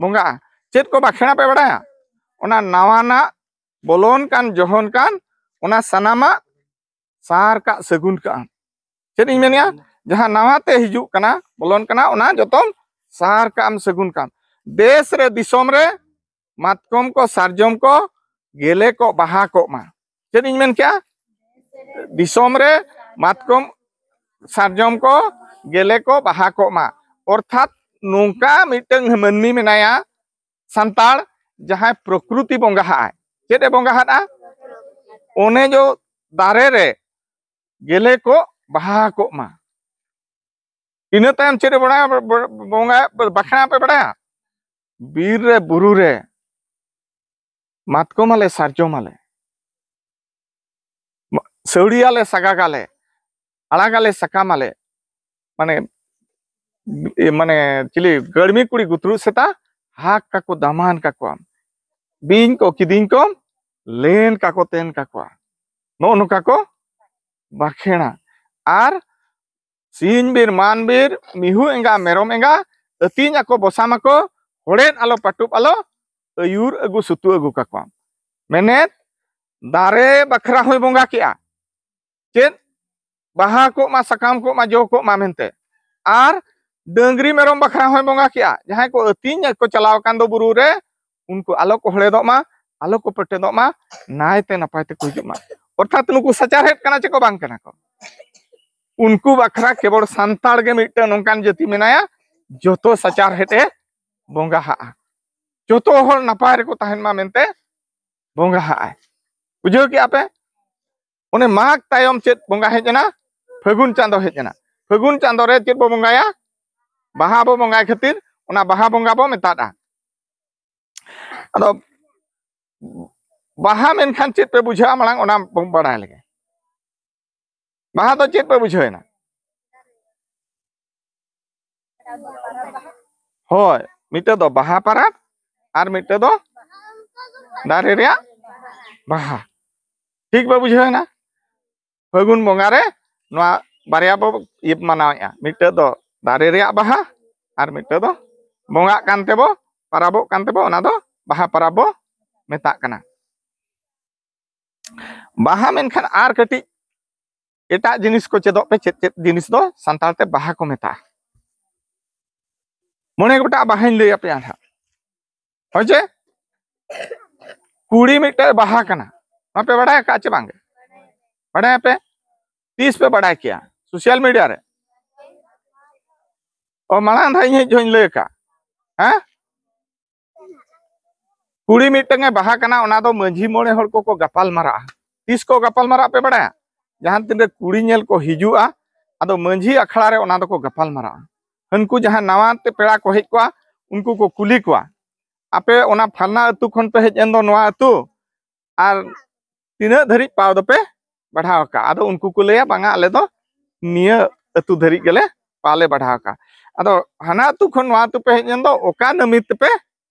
ᱵᱚᱸᱜᱟᱜᱼᱟ᱾ ᱪᱮᱫ ᱠᱚ ᱵᱟᱠᱷᱮᱲᱟ ᱯᱮ ᱵᱟᱲᱟᱭᱟ? ᱚᱱᱟ ᱱᱟᱣᱟᱱᱟᱜ ᱵᱚᱞᱚᱱ ᱠᱟᱱ, ᱡᱚᱦᱚᱱ ᱠᱟᱱ, ᱚᱱᱟ ᱥᱟᱱᱟᱢᱟᱜ ᱥᱟᱨ ᱠᱟᱜ, ᱥᱟᱹᱜᱩᱱ ᱠᱟᱜᱼᱟ᱾ ᱪᱮᱫ ᱤᱧ ᱢᱮᱱᱮᱜᱼᱟ? ᱡᱟᱦᱟᱸ ᱱᱟᱣᱟ ᱛᱮ ᱦᱤᱡᱩᱜ ᱠᱟᱱᱟ, ᱵᱚᱞᱚᱱ ᱠᱟᱱᱟ, ᱚᱱᱟ ᱡᱚᱛᱚᱢ ᱥᱟᱨ ᱠᱟᱜ ᱟᱢ, ᱥᱟᱹᱜᱩᱱ ᱠᱟᱜ ᱟᱢ᱾ ᱫᱮᱥ ᱨᱮ, ᱫᱤᱥᱚᱢ ᱨᱮ ᱢᱟᱛᱠᱚᱢ ᱠᱚ, ᱥᱟᱨᱡᱚᱢ ᱠᱚ ᱜᱮᱞᱮ ᱠᱚᱜ, ᱵᱟᱦᱟ ᱠᱚᱜ ᱢᱟ᱾ ᱪᱮᱫ ᱤᱧ ᱢᱮᱱ ᱠᱮᱜᱼᱟ? ᱫᱤᱥᱚᱢ ᱨᱮ ᱢᱟᱛᱠᱚᱢ, ᱥᱟᱨᱡᱚᱢ ᱠᱚ ᱜᱮᱞᱮ ᱠᱚᱜ, ᱵᱟᱦᱟ ᱠᱚᱜ ᱢᱟ᱾ ᱚᱨᱛᱷᱟᱛ ᱱᱚᱝᱠᱟ ᱢᱤᱫᱴᱟᱝ ᱢᱟᱹᱱᱢᱤ ᱢᱮᱱᱟᱭᱟ ᱥᱟᱱᱛᱟᱲ, ᱡᱟᱦᱟᱸᱭ ᱯᱨᱚᱠᱨᱤᱛᱤ ᱵᱚᱸᱜᱟ ᱦᱟᱜᱼᱟᱭ᱾ ᱪᱮᱫ ᱮ ᱵᱚᱸᱜᱟ ᱦᱟᱜᱼᱟ? ᱚᱱᱮ ᱡᱚ ᱫᱟᱨᱮ ᱨᱮ ᱜᱮᱞᱮ ᱠᱚᱜ, ᱵᱟᱦᱟ ᱠᱚᱜ ᱢᱟ᱾ ᱤᱱᱟᱹ ᱛᱟᱭᱚᱢ ᱪᱮᱫ ᱮ ᱵᱟᱲᱟᱭᱟ? ᱵᱚᱸᱜᱟ ᱵᱟᱠᱷᱨᱟ ᱯᱮ ᱵᱟᱲᱟᱭᱟ? ᱵᱤᱨ ᱨᱮ, ᱵᱩᱨᱩ ᱨᱮ ᱢᱟᱛᱠᱚᱢ ᱟᱞᱮ, ᱥᱟᱨᱡᱚᱢ ᱟᱞᱮ, ᱥᱟᱹᱣᱲᱤ ᱟᱞᱮ, ᱥᱟᱜᱟᱜ ᱟᱞᱮ, ᱟᱲᱟᱜ ᱟᱞᱮ, ᱥᱟᱠᱟᱢ ᱟᱞᱮ, ᱢᱟᱱᱮ, ᱢᱟᱱᱮ ᱪᱤᱞᱤ ᱜᱟᱹᱲᱢᱤ ᱠᱩᱲᱤ ᱜᱩᱛᱨᱩ ᱥᱮᱛᱟ ᱦᱟᱠ ᱠᱟᱠᱚ, ᱫᱟᱢᱟᱱ ᱠᱟᱠᱚᱣᱟᱢ, ᱵᱤᱧ ᱠᱚ ᱠᱤᱫᱤᱧ ᱠᱚᱢ ᱞᱮᱱ ᱠᱟᱠᱚ, ᱛᱮᱱ ᱠᱟᱠᱚᱣᱟ᱾ ᱱᱚᱜᱼᱚ ᱱᱚᱝᱠᱟ ᱠᱚ ᱵᱟᱠᱷᱮᱲᱟ᱾ ᱟᱨ ᱥᱤᱧ ᱵᱤᱨ, ᱢᱟᱱ ᱵᱤᱨ, ᱢᱤᱦᱩ ᱮᱸᱜᱟ, ᱢᱮᱨᱚᱢ ᱮᱸᱜᱟ, ᱟᱹᱛᱤᱧ ᱟᱠᱚ, ᱵᱚᱥᱟᱢ ᱟᱠᱚ, ᱦᱚᱲᱮᱫ ᱟᱞᱚ, ᱯᱟᱹᱴᱩᱵ ᱟᱞᱚ, ᱟᱹᱭᱩᱨ ᱟᱹᱜᱩ, ᱥᱩᱛᱩ ᱟᱹᱜᱩ ᱠᱟᱠᱚᱣᱟᱢ᱾ ᱢᱮᱱᱮᱫ, ᱫᱟᱨᱮ ᱵᱟᱠᱷᱨᱟ ᱦᱚᱸᱭ ᱵᱚᱸᱜᱟ ᱠᱮᱜᱼᱟ᱾ ᱪᱮᱫ? ᱵᱟᱦᱟ ᱠᱚᱜ ᱢᱟ, ᱥᱟᱠᱟᱢ ᱠᱚᱜ ᱢᱟ, ᱡᱚ ᱠᱚᱜ ᱢᱟ ᱢᱮᱱᱛᱮ᱾ ᱟᱨ ᱰᱟᱹᱝᱨᱤ ᱢᱮᱨᱚᱢ ᱵᱟᱠᱷᱨᱟ ᱦᱚᱸᱭ ᱵᱚᱸᱜᱟ ᱠᱮᱜᱼᱟ᱾ ᱡᱟᱦᱟᱸᱭ ᱠᱚ ᱟᱹᱛᱤᱧ ᱠᱚ ᱪᱟᱞᱟᱣ ᱟᱠᱟᱱ ᱫᱚ ᱵᱩᱨᱩ ᱨᱮ, ᱩᱱᱠᱩ ᱟᱞᱚ ᱠᱚ ᱦᱚᱲᱮᱫᱚᱜ ᱢᱟ, ᱟᱞᱚ ᱠᱚ ᱯᱮᱴᱮᱫᱚᱜ ᱢᱟ, ᱱᱟᱭᱛᱮ ᱱᱟᱯᱟᱭ ᱛᱮᱠᱚ ᱦᱤᱡᱩᱜ ᱢᱟ᱾ ᱚᱨᱛᱷᱟᱛ ᱱᱩᱠᱩ ᱥᱟᱪᱟᱨᱦᱮᱫ ᱠᱟᱱᱟ ᱪᱮ ᱠᱚ ᱵᱟᱝ ᱠᱟᱱᱟ ᱠᱚ? ᱩᱱᱠᱩ ᱵᱟᱠᱷᱨᱟ ᱠᱮᱵᱚᱞ ᱥᱟᱱᱛᱟᱲ ᱜᱮ ᱢᱤᱫᱴᱟᱝ ᱱᱚᱝᱠᱟᱱ ᱡᱟᱹᱛᱤ ᱢᱮᱱᱟᱭᱟ, ᱡᱚᱛᱚ ᱥᱟᱪᱟᱨᱦᱮᱫ ᱮ ᱵᱚᱸᱜᱟ ᱦᱟᱜᱼᱟ, ᱡᱚᱛᱚ ᱦᱚᱲ ᱱᱟᱯᱟᱭ ᱨᱮᱠᱚ ᱛᱟᱦᱮᱱ ᱢᱟ ᱢᱮᱱᱛᱮ ᱵᱚᱸᱜᱟ ᱦᱟᱜᱼᱟᱭ᱾ ᱵᱩᱡᱷᱟᱹᱣ ᱠᱮᱜᱼᱟ ᱯᱮ? ᱚᱱᱮ ᱢᱟᱜᱽ ᱛᱟᱭᱚᱢ ᱪᱮᱫ ᱵᱚᱸᱜᱟ ᱦᱮᱡ ᱮᱱᱟ? ᱯᱷᱟᱹᱜᱩᱱ ᱪᱟᱸᱫᱚ ᱦᱮᱡ ᱮᱱᱟ᱾ ᱯᱷᱟᱹᱜᱩᱱ ᱪᱟᱸᱫᱚ ᱨᱮ ᱪᱮᱫ ᱵᱚ ᱵᱚᱸᱜᱟᱭᱟ? ᱵᱟᱦᱟ ᱵᱚ ᱵᱚᱸᱜᱟᱭ ᱠᱷᱟᱹᱛᱤᱨ ᱚᱱᱟ ᱵᱟᱦᱟ ᱵᱚᱸᱜᱟ ᱵᱚ ᱢᱮᱛᱟᱫᱼᱟ᱾ ᱟᱫᱚ ᱵᱟᱦᱟ ᱢᱮᱱᱠᱷᱟᱱ ᱪᱮᱫ ᱯᱮ ᱵᱩᱡᱷᱟᱹᱣᱟ, ᱢᱟᱲᱟᱝ ᱚᱱᱟ ᱵᱚᱱ ᱵᱟᱲᱟᱭ ᱞᱮᱜᱮ᱾ ᱵᱟᱦᱟ ᱫᱚ ᱪᱮᱫ ᱯᱮ ᱵᱩᱡᱷᱟᱹᱣ ᱮᱱᱟ? ᱦᱳᱭ, ᱢᱤᱫᱴᱟᱹ ᱫᱚ ᱵᱟᱦᱟ ᱯᱟᱨᱟᱵᱽ ᱟᱨ ᱢᱤᱫᱴᱟᱹ ᱫᱚ ᱫᱟᱨᱮ ᱨᱮᱭᱟᱜ ᱵᱟᱦᱟ᱾ ᱴᱷᱤᱠ ᱯᱮ ᱵᱩᱡᱷᱟᱹᱣ ᱮᱱᱟ? ᱯᱷᱟᱹᱜᱩᱱ ᱵᱚᱸᱜᱟ ᱨᱮ ᱱᱚᱣᱟ ᱵᱟᱨᱭᱟ ᱵᱚ ᱤᱭᱟᱹ ᱢᱟᱱᱟᱣᱮᱫᱼᱟ, ᱢᱤᱫᱴᱟᱹ ᱫᱚ ᱫᱟᱨᱮ ᱨᱮᱭᱟᱜ ᱵᱟᱦᱟ ᱟᱨ ᱢᱤᱫᱴᱟᱹ ᱫᱚ ᱵᱚᱸᱜᱟᱜ ᱠᱟᱱ ᱛᱮᱵᱚ, ᱯᱟᱨᱟᱵᱚᱜ ᱠᱟᱱ ᱛᱮᱵᱚ, ᱚᱱᱟ ᱫᱚ ᱵᱟᱦᱟ ᱯᱟᱨᱟᱵᱽ ᱵᱚ ᱢᱮᱛᱟᱜ ᱠᱟᱱᱟ᱾ ᱵᱟᱦᱟ ᱢᱮᱱᱠᱷᱟᱱ ᱟᱨ ᱠᱟᱹᱴᱤᱡ ᱮᱴᱟᱜ ᱡᱤᱱᱤᱥ ᱠᱚ ᱪᱮᱫᱚᱜ ᱯᱮ, ᱪᱮᱫ ᱪᱮᱫ ᱡᱤᱱᱤᱥ ᱫᱚ ᱥᱟᱱᱛᱟᱲ ᱛᱮ ᱵᱟᱦᱟ ᱠᱚ ᱢᱮᱛᱟᱜᱼᱟ᱾ ᱢᱚᱬᱮ ᱜᱚᱴᱟᱝ ᱵᱟᱦᱟᱧ ᱞᱟᱹᱭ ᱟᱯᱮᱭᱟ ᱱᱟᱦᱟᱜ᱾ ᱦᱳᱭ ᱪᱮ? ᱠᱩᱲᱤ ᱢᱤᱫᱴᱮᱡ ᱵᱟᱦᱟ ᱠᱟᱱᱟ, ᱱᱚᱣᱟ ᱯᱮ ᱵᱟᱲᱟᱭ ᱟᱠᱟᱫ ᱪᱮ ᱵᱟᱝᱜᱮ? ᱵᱟᱲᱟᱭᱟᱯᱮ? ᱛᱤᱥ ᱯᱮ ᱵᱟᱲᱟᱭ ᱠᱮᱭᱟ? ᱥᱳᱥᱟᱞ ᱢᱤᱰᱤᱭᱟ ᱨᱮ᱾ ᱚ, ᱢᱟᱲᱟᱝ ᱫᱷᱟᱣ ᱤᱧ ᱦᱮᱡ ᱡᱚᱦᱚᱜ ᱤᱧ ᱞᱟᱹᱭ ᱟᱠᱟᱫ, ᱦᱮᱸ? ᱠᱩᱲᱤ ᱢᱤᱫᱴᱟᱝ ᱮ ᱵᱟᱦᱟ ᱠᱟᱱᱟ, ᱚᱱᱟ ᱫᱚ ᱢᱟᱹᱡᱷᱤ ᱢᱚᱬᱮ ᱦᱚᱲ ᱠᱚᱠᱚ ᱜᱟᱯᱟᱞ ᱢᱟᱨᱟᱜᱼᱟ᱾ ᱛᱤᱥ ᱠᱚ ᱜᱟᱯᱟᱞ ᱢᱟᱨᱟᱜ ᱯᱮ ᱵᱟᱲᱟᱭᱟ? ᱡᱟᱦᱟᱸ ᱛᱤᱱᱨᱮ ᱠᱩᱲᱤ ᱧᱮᱞ ᱠᱚ ᱦᱤᱡᱩᱜᱼᱟ, ᱟᱫᱚ ᱢᱟᱹᱡᱷᱤ ᱟᱠᱷᱲᱟ ᱨᱮ ᱚᱱᱟ ᱫᱚᱠᱚ ᱜᱟᱯᱟᱞ ᱢᱟᱨᱟᱜᱼᱟ᱾ ᱦᱟᱹᱱᱠᱩ ᱡᱟᱦᱟᱸ ᱱᱟᱣᱟ ᱛᱮ ᱯᱮᱲᱟ ᱠᱚ ᱦᱮᱡ ᱠᱚᱜᱼᱟ, ᱩᱱᱠᱩ ᱠᱚ ᱠᱩᱞᱤ ᱠᱚᱣᱟ, "ᱟᱯᱮ ᱚᱱᱟ ᱯᱷᱟᱞᱱᱟ ᱟᱹᱛᱩ ᱠᱷᱚᱱ ᱯᱮ ᱦᱮᱡ ᱮᱱ ᱫᱚ ᱱᱚᱣᱟ ᱟᱹᱛᱩ, ᱟᱨ ᱛᱤᱱᱟᱹᱜ ᱫᱷᱟᱹᱨᱤᱡ ᱯᱟᱣ ᱫᱚᱯᱮ ᱵᱟᱲᱦᱟᱣ ᱟᱠᱟᱫ?" ᱟᱫᱚ ᱩᱱᱠᱩ ᱠᱚ ᱞᱟᱹᱭᱟ, "ᱵᱟᱝᱟ, ᱟᱞᱮ ᱫᱚ ᱱᱤᱭᱟᱹ ᱟᱹᱛᱩ ᱫᱷᱟᱹᱨᱤᱡ ᱜᱮᱞᱮ ᱯᱟᱣ ᱞᱮ ᱵᱟᱲᱦᱟᱣ ᱟᱠᱟᱫ᱾" ᱟᱫᱚ ᱦᱟᱱᱟ ᱟᱹᱛᱩ ᱠᱷᱚᱱ ᱱᱚᱣᱟ ᱟᱹᱛᱩ ᱯᱮ ᱦᱮᱡ ᱮᱱ ᱫᱚ, ᱚᱠᱟ ᱱᱟᱹᱢᱤᱛ ᱛᱮᱯᱮ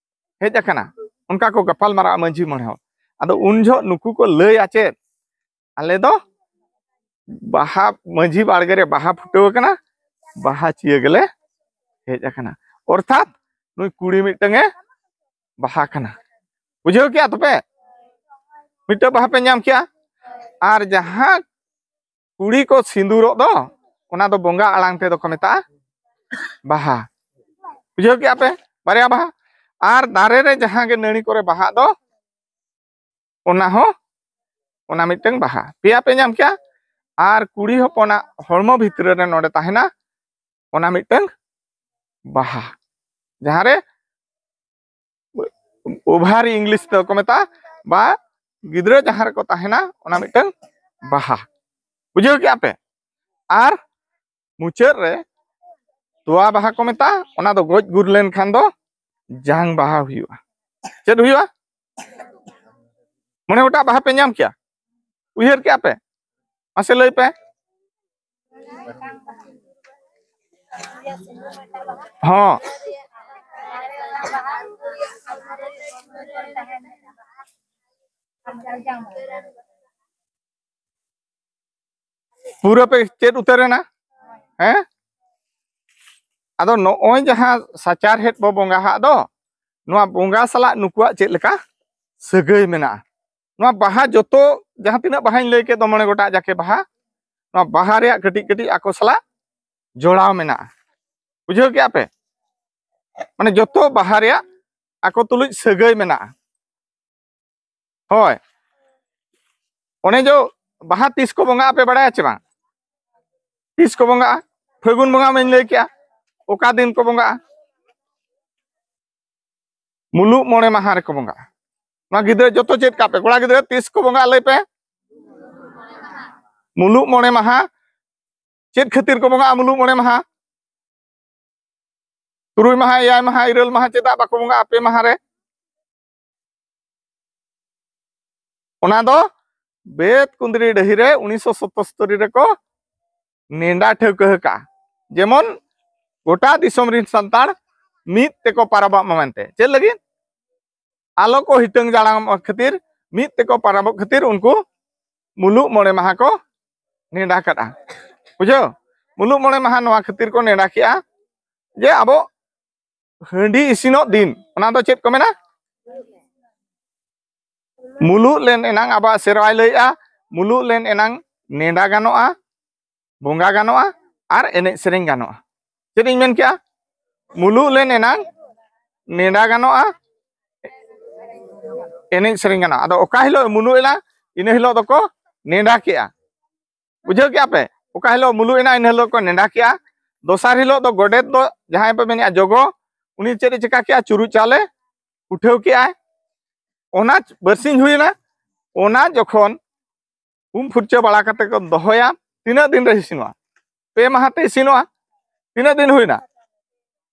ᱦᱮᱡ ᱟᱠᱟᱱᱟ? ᱚᱱᱠᱟ ᱠᱚ ᱜᱟᱯᱟᱞ ᱢᱟᱨᱟᱜᱼᱟ ᱢᱟᱹᱡᱷᱤ ᱢᱚᱬᱮ ᱦᱚᱲ᱾ ᱟᱫᱚ ᱩᱱ ᱡᱚᱦᱚᱜ ᱱᱩᱠᱩ ᱠᱚ ᱞᱟᱹᱭᱟ ᱪᱮᱫ? "ᱟᱞᱮ ᱫᱚ ᱵᱟᱦᱟ, ᱢᱟᱹᱡᱷᱤ ᱵᱟᱲᱜᱮ ᱨᱮ ᱵᱟᱦᱟ ᱯᱷᱩᱴᱟᱹᱣ ᱟᱠᱟᱱᱟ, ᱵᱟᱦᱟ ᱪᱤᱭᱟᱹ ᱜᱮᱞᱮ ᱦᱮᱡ ᱟᱠᱟᱱᱟ᱾" ᱚᱨᱛᱷᱟᱛ ᱱᱩᱭ ᱠᱩᱲᱤ ᱢᱤᱫᱴᱟᱝ ᱮ ᱵᱟᱦᱟ ᱠᱟᱱᱟ᱾ ᱵᱩᱡᱷᱟᱹᱣ ᱠᱮᱜᱼᱟ ᱛᱚᱯᱮ? ᱢᱤᱫᱴᱟᱝ ᱵᱟᱦᱟ ᱯᱮ ᱧᱟᱢ ᱠᱮᱜᱼᱟ᱾ ᱟᱨ ᱡᱟᱦᱟᱸ ᱠᱩᱲᱤ ᱠᱚ ᱥᱤᱸᱫᱩᱨᱚᱜ ᱫᱚ, ᱚᱱᱟ ᱫᱚ ᱵᱚᱸᱜᱟ ᱟᱲᱟᱝ ᱛᱮᱫᱚ ᱠᱚ ᱢᱮᱛᱟᱜᱼᱟ ᱵᱟᱦᱟ᱾ ᱵᱩᱡᱷᱟᱹᱣ ᱠᱮᱜᱼᱟ ᱯᱮ? ᱵᱟᱨᱭᱟ ᱵᱟᱦᱟ᱾ ᱟᱨ ᱫᱟᱨᱮ ᱨᱮ ᱡᱟᱦᱟᱸ ᱜᱮ ᱱᱟᱹᱲᱤ ᱠᱚᱨᱮ ᱵᱟᱦᱟᱜ ᱫᱚ, ᱚᱱᱟ ᱦᱚᱸ, ᱚᱱᱟ ᱢᱤᱫᱴᱟᱝ ᱵᱟᱦᱟ᱾ ᱯᱮᱭᱟ ᱯᱮ ᱧᱟᱢ ᱠᱮᱜᱼᱟ᱾ ᱟᱨ ᱠᱩᱲᱤ ᱦᱚᱯᱚᱱᱟᱜ ᱦᱚᱲᱢᱚ ᱵᱷᱤᱛᱨᱤ ᱨᱮ ᱱᱚᱰᱮ ᱛᱟᱦᱮᱱᱟ, ᱚᱱᱟ ᱢᱤᱫᱴᱟᱝ ᱵᱟᱦᱟ, ᱡᱟᱦᱟᱸ ᱨᱮ ᱳᱵᱷᱟᱨᱤ ᱤᱝᱞᱤᱥ ᱛᱮᱠᱚ ᱢᱮᱛᱟᱜᱼᱟ, ᱵᱟ ᱜᱤᱫᱽᱨᱟᱹ ᱡᱟᱦᱟᱸ ᱨᱮᱠᱚ ᱛᱟᱦᱮᱱᱟ, ᱚᱱᱟ ᱢᱤᱫᱴᱟᱝ ᱵᱟᱦᱟ᱾ ᱵᱩᱡᱷᱟᱹᱣ ᱠᱮᱜᱼᱟ ᱯᱮ? ᱟᱨ ᱢᱩᱪᱟᱹᱫ ᱨᱮ ᱛᱚᱣᱟ ᱵᱟᱦᱟ ᱠᱚ ᱢᱮᱛᱟᱜᱼᱟ, ᱚᱱᱟ ᱫᱚ ᱜᱚᱡ ᱜᱩᱨ ᱞᱮᱱᱠᱷᱟᱱ ᱫᱚ ᱡᱟᱝ ᱵᱟᱦᱟ ᱦᱩᱭᱩᱜᱼᱟ᱾ ᱪᱮᱫ ᱦᱩᱭᱩᱜᱼᱟ? ᱢᱚᱬᱮ ᱜᱚᱴᱟᱝ ᱵᱟᱦᱟ ᱯᱮ ᱧᱟᱢ ᱠᱮᱜᱼᱟ, ᱩᱭᱦᱟᱹᱨ ᱠᱮᱜᱼᱟ ᱯᱮ? ᱢᱟᱥᱮ ᱞᱟᱹᱭ ᱯᱮ᱾ ᱦᱚᱸ᱾ ᱯᱩᱨᱟᱹ ᱯᱮ ᱪᱮᱫ ᱩᱛᱟᱹᱨ ᱮᱱᱟ? ᱦᱮᱸ? ᱟᱫᱚ ᱱᱚᱜᱼᱚᱭ ᱡᱟᱦᱟᱸ ᱥᱟᱪᱟᱨᱦᱮᱫ ᱵᱚ ᱵᱚᱸᱜᱟ ᱦᱟᱜ ᱫᱚ, ᱱᱚᱣᱟ ᱵᱚᱸᱜᱟ ᱥᱟᱞᱟᱜ ᱱᱩᱠᱩᱣᱟᱜ ᱪᱮᱫ ᱞᱮᱠᱟ ᱥᱟᱹᱜᱟᱹᱭ ᱢᱮᱱᱟᱜᱼᱟ᱾ ᱱᱚᱣᱟ ᱵᱟᱦᱟ ᱡᱚᱛᱚ, ᱡᱟᱦᱟᱸ ᱛᱤᱱᱟᱹᱜ ᱵᱟᱦᱟᱧ ᱞᱟᱹᱭ ᱠᱮᱫ ᱫᱚ, ᱢᱚᱬᱮ ᱜᱚᱴᱟᱝ ᱡᱟᱠᱮ ᱵᱟᱦᱟ, ᱱᱚᱣᱟ ᱵᱟᱦᱟ ᱨᱮᱭᱟᱜ ᱠᱟᱹᱴᱤᱡ ᱠᱟᱹᱴᱤᱡ ᱟᱠᱚ ᱥᱟᱞᱟᱜ ᱡᱚᱲᱟᱣ ᱢᱮᱱᱟᱜᱼᱟ᱾ ᱵᱩᱡᱷᱟᱹᱣ ᱠᱮᱜᱼᱟ ᱯᱮ? ᱢᱟᱱᱮ ᱡᱚᱛᱚ ᱵᱟᱦᱟ ᱨᱮᱭᱟᱜ ᱟᱠᱚ ᱛᱩᱞᱩᱡ ᱥᱟᱹᱜᱟᱹᱭ ᱢᱮᱱᱟᱜᱼᱟ᱾ ᱦᱳᱭ, ᱚᱱᱮ ᱡᱚ ᱵᱟᱦᱟ ᱛᱤᱥ ᱠᱚ ᱵᱚᱸᱜᱟᱜᱼᱟ ᱟᱯᱮ ᱵᱟᱲᱟᱭᱟ ᱪᱮ ᱵᱟᱝ? ᱛᱤᱥ ᱠᱚ ᱵᱚᱸᱜᱟᱜᱼᱟ? ᱯᱷᱟᱹᱜᱩᱱ ᱵᱚᱸᱜᱟ ᱢᱟᱧ ᱞᱟᱹᱭ ᱠᱮᱜᱼᱟ᱾ ᱚᱠᱟ ᱫᱤᱱ ᱠᱚ ᱵᱚᱸᱜᱟᱜᱼᱟ? ᱢᱩᱞᱩᱜ ᱢᱚᱬᱮ ᱢᱟᱦᱟ ᱨᱮᱠᱚ ᱵᱚᱸᱜᱟᱜᱼᱟ᱾ ᱱᱚᱣᱟ ᱜᱤᱫᱽᱨᱟᱹ ᱡᱚᱛᱚ ᱪᱮᱫ ᱠᱟᱜ ᱯᱮ, ᱠᱚᱲᱟ ᱜᱤᱫᱽᱨᱟᱹ, ᱛᱤᱥ ᱠᱚ ᱵᱚᱸᱜᱟᱜᱼᱟ ᱞᱟᱹᱭ ᱯᱮ? ᱢᱩᱞᱩᱜ ᱢᱚᱬᱮ ᱢᱟᱦᱟ᱾ ᱪᱮᱫ ᱠᱷᱟᱹᱛᱤᱨ ᱠᱚ ᱵᱚᱸᱜᱟᱜᱼᱟ ᱢᱩᱞᱩᱜ ᱢᱚᱬᱮ ᱢᱟᱦᱟ? ᱛᱩᱨᱩᱭ ᱢᱟᱦᱟ, ᱮᱭᱟᱭ ᱢᱟᱦᱟ, ᱤᱨᱟᱹᱞ ᱢᱟᱦᱟ ᱪᱮᱫᱟᱜ ᱵᱟᱠᱚ ᱵᱚᱸᱜᱟᱜᱼᱟ ᱯᱮ ᱢᱟᱦᱟ ᱨᱮ? ᱚᱱᱟ ᱫᱚ ᱵᱮᱛ ᱠᱩᱸᱫᱽᱨᱤ ᱰᱟᱹᱦᱤ ᱨᱮ ᱩᱱᱤᱥᱥᱚ ᱥᱚᱛᱚᱥᱛᱚᱨᱤ ᱨᱮᱠᱚ ᱱᱮᱰᱟ ᱴᱷᱟᱹᱣᱠᱟᱹ ᱟᱠᱟᱫᱼᱟ, ᱡᱮᱢᱚᱱ ᱜᱚᱴᱟ ᱫᱤᱥᱚᱢ ᱨᱮᱱ ᱥᱟᱱᱛᱟᱲ ᱢᱤᱫ ᱛᱮᱠᱚ ᱯᱟᱨᱟᱵᱚᱜ ᱢᱟ ᱢᱮᱱᱛᱮ᱾ ᱪᱮᱫ ᱞᱟᱹᱜᱤᱫ? ᱟᱞᱚ ᱠᱚ ᱦᱤᱴᱟᱹᱝ ᱡᱟᱲᱟᱝᱚᱜ ᱠᱷᱟᱹᱛᱤᱨ, ᱢᱤᱫ ᱛᱮᱠᱚ ᱯᱟᱨᱟᱵᱚᱜ ᱠᱷᱟᱹᱛᱤᱨ ᱩᱱᱠᱩ ᱢᱩᱞᱩᱜ ᱢᱚᱬᱮ ᱢᱟᱦᱟ ᱠᱚ ᱱᱮᱰᱟ ᱠᱟᱫᱼᱟ᱾ ᱵᱩᱡᱷᱟᱹᱣ? ᱢᱩᱞᱩᱜ ᱢᱚᱬᱮ ᱢᱟᱦᱟ ᱱᱚᱣᱟ ᱠᱷᱟᱹᱛᱤᱨ ᱠᱚ ᱱᱮᱰᱟ ᱠᱮᱜᱼᱟ ᱡᱮ ᱟᱵᱚ ᱦᱟᱺᱰᱤ ᱤᱥᱤᱱᱚᱜ ᱫᱤᱱ, ᱚᱱᱟ ᱫᱚ ᱪᱮᱫ ᱠᱚ ᱢᱮᱱᱟ? ᱢᱩᱞᱩᱜ ᱞᱮᱱ ᱮᱱᱟᱝ, ᱟᱵᱚᱣᱟᱜ ᱥᱮᱨᱣᱟᱭ ᱞᱟᱹᱭᱮᱜᱼᱟ, ᱢᱩᱞᱩᱜ ᱞᱮᱱ ᱮᱱᱟᱝ ᱱᱮᱰᱟ ᱜᱟᱱᱚᱜᱼᱟ, ᱵᱚᱸᱜᱟ ᱜᱟᱱᱚᱜᱼᱟ ᱟᱨ ᱮᱱᱮᱡ ᱥᱮᱨᱮᱧ ᱜᱟᱱᱚᱜᱼᱟ᱾ ᱪᱮᱫ ᱤᱧ ᱢᱮᱱ ᱠᱮᱜᱼᱟ? ᱢᱩᱞᱩᱜ ᱞᱮᱱ ᱮᱱᱟᱝ ᱱᱮᱰᱟ ᱜᱟᱱᱚᱜᱼᱟ, ᱮᱱᱮᱡ ᱥᱮᱨᱮᱧ ᱜᱟᱱᱚᱜᱼᱟ᱾ ᱟᱫᱚ ᱚᱠᱟ ᱦᱤᱞᱳᱜ ᱢᱩᱞᱩᱜ ᱮᱱᱟ, ᱤᱱᱟᱹ ᱦᱤᱞᱳᱜ ᱫᱚᱠᱚ ᱱᱮᱰᱟ ᱠᱮᱜᱼᱟ᱾ ᱵᱩᱡᱷᱟᱹᱣ ᱠᱮᱜᱼᱟ ᱯᱮ? ᱚᱠᱟ ᱦᱤᱞᱳᱜ ᱢᱩᱞᱩᱜ ᱮᱱᱟ, ᱤᱱᱟᱹ ᱦᱤᱞᱳᱜ ᱠᱚ ᱱᱮᱰᱟ ᱠᱮᱜᱼᱟ᱾ ᱫᱚᱥᱟᱨ ᱦᱤᱞᱳᱜ ᱫᱚ ᱜᱚᱰᱮᱛ ᱫᱚ ᱡᱟᱦᱟᱸᱭ ᱯᱮ ᱢᱮᱱᱮᱜᱼᱟ ᱡᱚᱜᱚ, ᱩᱱᱤ ᱪᱮᱫ ᱮ ᱪᱮᱠᱟ ᱠᱮᱜᱼᱟ? ᱪᱩᱨᱩᱡ ᱪᱟᱣᱞᱮ ᱩᱴᱷᱟᱹᱣ ᱠᱮᱜᱼᱟᱭ᱾ ᱚᱱᱟ ᱵᱟᱨᱥᱤᱧ ᱦᱩᱭᱱᱟ, ᱚᱱᱟ ᱡᱚᱠᱷᱚᱱ ᱩᱢ ᱯᱷᱩᱨᱪᱟᱹ ᱵᱟᱲᱟ ᱠᱟᱛᱮ ᱠᱚ ᱫᱚᱦᱚᱭᱟ᱾ ᱛᱤᱱᱟᱹᱜ ᱫᱤᱱ ᱨᱮ ᱤᱥᱤᱱᱚᱜᱼᱟ? ᱯᱮ ᱢᱟᱦᱟ ᱛᱮ ᱤᱥᱤᱱᱚᱜᱼᱟ᱾ ᱛᱤᱱᱟᱹᱜ ᱫᱤᱱ ᱦᱩᱭᱱᱟ?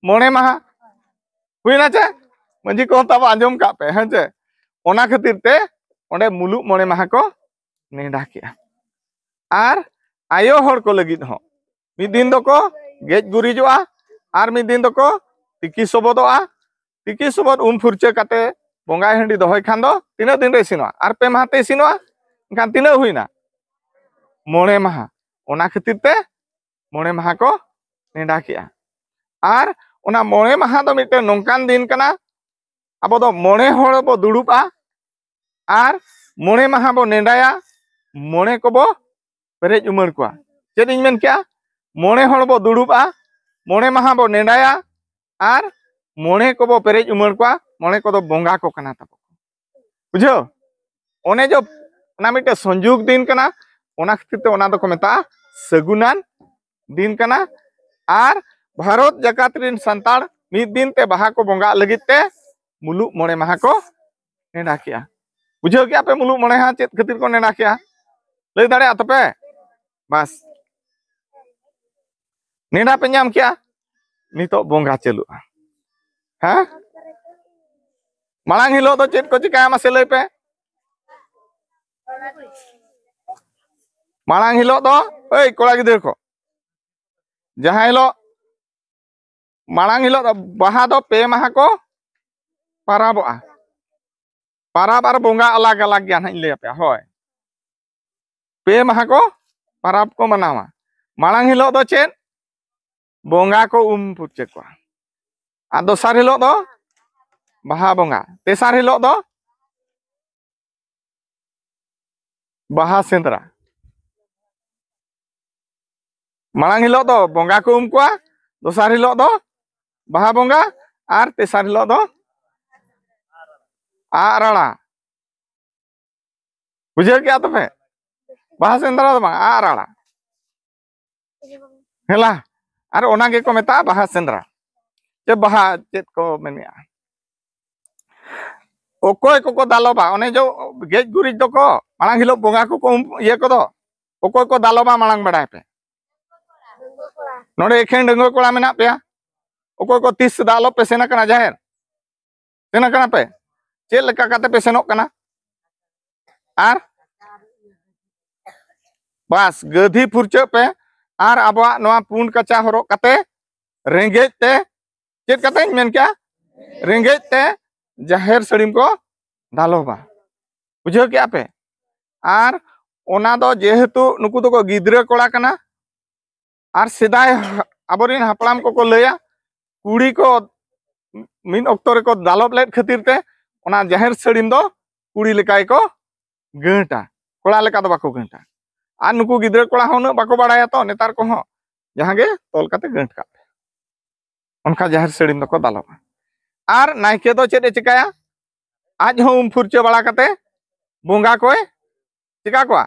ᱢᱚᱬᱮ ᱢᱟᱦᱟ ᱦᱩᱭᱱᱟ ᱪᱮ? ᱢᱟᱹᱡᱷᱤ ᱠᱚᱦᱚᱸ ᱛᱟᱵᱚ ᱟᱸᱡᱚᱢ ᱠᱟᱜ ᱯᱮ, ᱦᱮᱸ ᱪᱮ? ᱚᱱᱟ ᱠᱷᱟᱹᱛᱤᱨ ᱛᱮ ᱚᱸᱰᱮ ᱢᱩᱞᱩᱜ ᱢᱚᱬᱮ ᱢᱟᱦᱟ ᱠᱚ ᱱᱮᱰᱟ ᱠᱮᱜᱼᱟ᱾ ᱟᱨ ᱟᱭᱳ ᱦᱚᱲ ᱠᱚ ᱞᱟᱹᱜᱤᱫ ᱦᱚᱸ ᱢᱤᱫ ᱫᱤᱱ ᱫᱚᱠᱚ ᱜᱮᱡ ᱜᱩᱨᱤᱡᱚᱜᱼᱟ, ᱟᱨ ᱢᱤᱫ ᱫᱤᱱ ᱫᱚᱠᱚ ᱛᱤᱠᱤ ᱥᱚᱵᱚᱫᱚᱜᱼᱟ᱾ ᱛᱤᱠᱤ ᱥᱚᱵᱚᱫ ᱩᱢ ᱯᱷᱩᱨᱪᱟᱹ ᱠᱟᱛᱮ ᱵᱚᱸᱜᱟᱭ ᱦᱟᱺᱰᱤ ᱫᱚᱦᱚᱭ ᱠᱷᱟᱱ ᱫᱚ ᱛᱤᱱᱟᱹᱜ ᱫᱤᱱ ᱨᱮ ᱤᱥᱤᱱᱚᱜᱼᱟ? ᱟᱨ ᱯᱮ ᱢᱟᱦᱟ ᱛᱮ ᱤᱥᱤᱱᱚᱜᱼᱟ᱾ ᱮᱱᱠᱷᱟᱱ ᱛᱤᱱᱟᱹᱜ ᱦᱩᱭᱱᱟ? ᱢᱚᱬᱮ ᱢᱟᱦᱟ᱾ ᱚᱱᱟ ᱠᱷᱟᱹᱛᱤᱨ ᱛᱮ ᱢᱚᱬᱮ ᱢᱟᱦᱟ ᱠᱚ ᱱᱮᱰᱟ ᱠᱮᱜᱼᱟ᱾ ᱟᱨ ᱚᱱᱟ ᱢᱚᱬᱮ ᱢᱟᱦᱟ ᱫᱚ ᱢᱤᱫᱴᱮᱱ ᱱᱚᱝᱠᱟᱱ ᱫᱤᱱ ᱠᱟᱱᱟ, ᱟᱵᱚ ᱫᱚ ᱢᱚᱬᱮ ᱦᱚᱲ ᱵᱚ ᱫᱩᱲᱩᱵᱼᱟ, ᱟᱨ ᱢᱚᱬᱮ ᱢᱟᱦᱟ ᱵᱚ ᱱᱮᱰᱟᱭᱟ, ᱢᱚᱬᱮ ᱠᱚᱵᱚ ᱯᱮᱨᱮᱡ ᱩᱢᱟᱹᱲ ᱠᱚᱣᱟ᱾ ᱪᱮᱫ ᱤᱧ ᱢᱮᱱ ᱠᱮᱜᱼᱟ? ᱢᱚᱬᱮ ᱦᱚᱲ ᱵᱚ ᱫᱩᱲᱩᱵᱼᱟ, ᱢᱚᱬᱮ ᱢᱟᱦᱟ ᱵᱚ ᱱᱮᱰᱟᱭᱟ, ᱟᱨ ᱢᱚᱬᱮ ᱠᱚᱵᱚ ᱯᱮᱨᱮᱡ ᱩᱢᱟᱹᱲ ᱠᱚᱣᱟ, ᱢᱚᱬᱮ ᱠᱚᱫᱚ ᱵᱚᱸᱜᱟ ᱠᱚ ᱠᱟᱱᱟ ᱛᱟᱵᱚ᱾ ᱵᱩᱡᱷᱟᱹᱣ? ᱚᱱᱮ ᱡᱮ ᱚᱱᱟ ᱢᱤᱫᱴᱮᱱ ᱥᱚᱝᱡᱳᱜᱽ ᱫᱤᱱ ᱠᱟᱱᱟ, ᱚᱱᱟ ᱠᱷᱟᱹᱛᱤᱨ ᱛᱮ ᱚᱱᱟ ᱫᱚᱠᱚ ᱢᱮᱛᱟᱜᱼᱟ ᱥᱟᱹᱜᱩᱱᱟᱱ ᱫᱤᱱ ᱠᱟᱱᱟ᱾ ᱟᱨ ᱵᱷᱟᱨᱚᱛ ᱡᱟᱠᱟᱛ ᱨᱮᱱ ᱥᱟᱱᱛᱟᱲ ᱢᱤᱫ ᱫᱤᱱ ᱛᱮ ᱵᱟᱦᱟ ᱠᱚ ᱵᱚᱸᱜᱟᱜ ᱞᱟᱹᱜᱤᱫ ᱛᱮ ᱢᱩᱞᱩᱜ ᱢᱚᱬᱮ ᱢᱟᱦᱟ ᱠᱚ ᱱᱮᱰᱟ ᱠᱮᱜᱼᱟ᱾ ᱵᱩᱡᱷᱟᱹᱣ ᱠᱮᱜᱼᱟ ᱯᱮ ᱢᱩᱞᱩᱜ ᱢᱚᱬᱮ ᱢᱟᱦᱟ ᱪᱮᱫ ᱠᱷᱟᱹᱛᱤᱨ ᱠᱚ ᱱᱮᱰᱟ ᱠᱮᱜᱼᱟ? ᱞᱟᱹᱭ ᱫᱟᱲᱮᱭᱟᱜᱼᱟ ᱛᱚᱯᱮ? ᱵᱟᱥ, ᱱᱮᱰᱟ ᱯᱮ ᱧᱟᱢ ᱠᱮᱜᱼᱟ, ᱱᱤᱛᱚᱜ ᱵᱚᱸᱜᱟ ᱪᱟᱹᱞᱩᱜᱼᱟ᱾ ᱦᱮᱸ? ᱢᱟᱲᱟᱝ ᱦᱤᱞᱳᱜ ᱫᱚ ᱪᱮᱫ ᱠᱚ ᱪᱤᱠᱟᱹᱭᱟ ᱢᱟᱥᱮ ᱞᱟᱹᱭ ᱯᱮ? ᱢᱟᱲᱟᱝ ᱦᱤᱞᱳᱜ ᱫᱚ, ᱮᱭ ᱠᱚᱲᱟ ᱜᱤᱫᱽᱨᱟᱹ ᱠᱚ, ᱡᱟᱦᱟᱸ ᱦᱤᱞᱳᱜ, ᱢᱟᱲᱟᱝ ᱦᱤᱞᱳᱜ ᱫᱚ ᱵᱟᱦᱟ ᱫᱚ ᱯᱮ ᱢᱟᱦᱟ ᱠᱚ ᱯᱟᱨᱟᱵᱚᱜᱼᱟ᱾ ᱯᱟᱨᱟᱵᱽ ᱟᱨ ᱵᱚᱸᱜᱟ ᱟᱞᱟᱜᱽ ᱟᱞᱟᱜᱽ ᱜᱮᱭᱟ, ᱱᱟᱦᱟᱜ ᱤᱧ ᱞᱟᱹᱭ ᱟᱯᱮᱭᱟ᱾ ᱦᱳᱭ, ᱯᱮ ᱢᱟᱦᱟ ᱠᱚ ᱯᱟᱨᱟᱵᱽ ᱠᱚ ᱢᱟᱱᱟᱣᱟ᱾ ᱢᱟᱲᱟᱝ ᱦᱤᱞᱳᱜ ᱫᱚ ᱪᱮᱫ? ᱵᱚᱸᱜᱟ ᱠᱚ ᱩᱢ ᱯᱷᱩᱨᱪᱟᱹ ᱠᱚᱣᱟ᱾ ᱟᱨ ᱫᱚᱥᱟᱨ ᱦᱤᱞᱳᱜ ᱫᱚ ᱵᱟᱦᱟ ᱵᱚᱸᱜᱟ᱾ ᱛᱮᱥᱟᱨ ᱦᱤᱞᱳᱜ ᱫᱚ ᱵᱟᱦᱟ ᱥᱮᱸᱫᱽᱨᱟ᱾ ᱢᱟᱲᱟᱝ ᱦᱤᱞᱳᱜ ᱫᱚ ᱵᱚᱸᱜᱟ ᱠᱚ ᱩᱢ ᱠᱚᱣᱟ, ᱫᱚᱥᱟᱨ ᱦᱤᱞᱳᱜ ᱫᱚ ᱵᱟᱦᱟ ᱵᱚᱸᱜᱟ, ᱟᱨ ᱛᱮᱥᱟᱨ ᱦᱤᱞᱳᱜ ᱫᱚ ᱟᱜ ᱨᱟᱲᱟ᱾ ᱵᱩᱡᱷᱟᱹᱣ ᱠᱮᱜᱼᱟ ᱛᱚᱯᱮ? ᱵᱟᱦᱟ ᱥᱮᱸᱫᱽᱨᱟ ᱫᱚ ᱵᱟᱝ, ᱟᱜ ᱨᱟᱲᱟ᱾ ᱦᱮᱞᱟ, ᱟᱨ ᱚᱱᱟ ᱜᱮᱠᱚ ᱢᱮᱛᱟᱜᱼᱟ ᱵᱟᱦᱟ ᱥᱮᱸᱫᱽᱨᱟ᱾ ᱪᱮ ᱵᱟᱦᱟ ᱪᱮᱫ ᱠᱚ ᱢᱮᱱᱮᱜᱼᱟ? ᱚᱠᱚᱭ ᱠᱚᱠᱚ ᱫᱟᱞᱚᱵᱟ? ᱚᱱᱮ ᱡᱚ ᱜᱮᱡ ᱜᱩᱨᱤᱡ ᱫᱚᱠᱚ ᱢᱟᱲᱟᱝ ᱦᱤᱞᱳᱜ ᱵᱚᱸᱜᱟ ᱠᱚᱠᱚ ᱩᱢ-, ᱤᱭᱟᱹ ᱠᱚᱫᱚ, ᱚᱠᱚᱭ ᱠᱚ ᱫᱟᱞᱚᱵᱟ ᱢᱟᱲᱟᱝ ᱵᱟᱲᱟᱭ ᱯᱮ? ᱱᱚᱰᱮ ᱮᱠᱷᱮᱱ ᱰᱟᱺᱜᱩᱣᱟᱹ ᱠᱚᱲᱟ ᱢᱮᱱᱟᱜ ᱯᱮᱭᱟ᱾ ᱚᱠᱚᱭ ᱠᱚ ᱛᱤᱥ ᱫᱟᱞᱚᱵ ᱯᱮ ᱥᱮᱱ ᱟᱠᱟᱱᱟ ᱡᱟᱦᱮᱨ? ᱥᱮᱱ ᱟᱠᱟᱱᱟ ᱯᱮ? ᱪᱮᱫ ᱞᱮᱠᱟ ᱠᱟᱛᱮ ᱯᱮ ᱥᱮᱱᱚᱜ ᱠᱟᱱᱟ? ᱟᱨ ᱵᱟᱥ, ᱜᱟᱹᱫᱷᱤ ᱯᱷᱩᱨᱪᱟᱹᱜ ᱯᱮ᱾ ᱟᱨ ᱟᱵᱚᱣᱟᱜ ᱱᱚᱣᱟ ᱯᱩᱸᱰ ᱠᱟᱪᱟ ᱦᱚᱨᱚᱜ ᱠᱟᱛᱮ, ᱨᱮᱸᱜᱮᱡ ᱛᱮ, ᱪᱮᱫ ᱠᱟᱛᱮᱧ ᱢᱮᱱ ᱠᱮᱜᱼᱟ? ᱨᱮᱸᱜᱮᱡ ᱛᱮ ᱡᱟᱦᱮᱨ ᱥᱟᱹᱲᱤᱢ ᱠᱚ ᱫᱟᱞᱚᱵᱟ᱾ ᱵᱩᱡᱷᱟᱹᱣ ᱠᱮᱜᱼᱟ ᱯᱮ? ᱟᱨ ᱚᱱᱟ ᱫᱚ ᱡᱮᱦᱮᱛᱩ ᱱᱩᱠᱩ ᱫᱚᱠᱚ ᱜᱤᱫᱽᱨᱟᱹ ᱠᱚᱲᱟ ᱠᱟᱱᱟ, ᱟᱨ ᱥᱮᱫᱟᱭ ᱦᱟ-, ᱟᱵᱚᱨᱮᱱ ᱦᱟᱯᱲᱟᱢ ᱠᱚᱠᱚ ᱞᱟᱹᱭᱟ, ᱠᱩᱲᱤ ᱠᱚ ᱢᱤᱫ ᱚᱠᱛᱚ ᱨᱮᱠᱚ ᱫᱟᱞᱚᱵ ᱞᱮᱫ ᱠᱷᱟᱹᱛᱤᱨ ᱛᱮ ᱚᱱᱟ ᱡᱟᱦᱮᱨ ᱥᱟᱹᱲᱤᱢ ᱫᱚ ᱠᱩᱲᱤ ᱞᱮᱠᱟ ᱜᱮᱠᱚ ᱜᱟᱹᱴᱟ, ᱠᱚᱲᱟ ᱞᱮᱠᱟ ᱫᱚ ᱵᱟᱠᱚ ᱜᱟᱹᱴᱟ᱾ ᱟᱨ ᱱᱩᱠᱩ ᱜᱤᱫᱽᱨᱟᱹ ᱠᱚᱲᱟ ᱦᱚᱸ ᱩᱱᱟᱹᱜ ᱵᱟᱠᱚ ᱵᱟᱲᱟᱭᱟ ᱛᱚ, ᱱᱮᱛᱟᱨ ᱠᱚᱦᱚᱸ ᱡᱟᱦᱟᱸ ᱜᱮ ᱛᱚᱞ ᱠᱟᱛᱮ ᱜᱟᱹᱴ ᱠᱟᱜ ᱯᱮ, ᱚᱱᱠᱟ ᱡᱟᱦᱮᱨ ᱥᱟᱹᱲᱤᱢ ᱫᱚᱠᱚ ᱫᱟᱞᱚᱵᱟ᱾ ᱟᱨ ᱱᱟᱭᱠᱮ ᱫᱚ ᱪᱮᱫ ᱮ ᱪᱤᱠᱟᱹᱭᱟ? ᱟᱡ ᱦᱚᱸ ᱩᱢ ᱯᱷᱩᱨᱪᱟᱹ ᱵᱟᱲᱟ ᱠᱟᱛᱮ ᱵᱚᱸᱜᱟ ᱠᱚᱭ ᱪᱤᱠᱟ ᱠᱚᱣᱟ?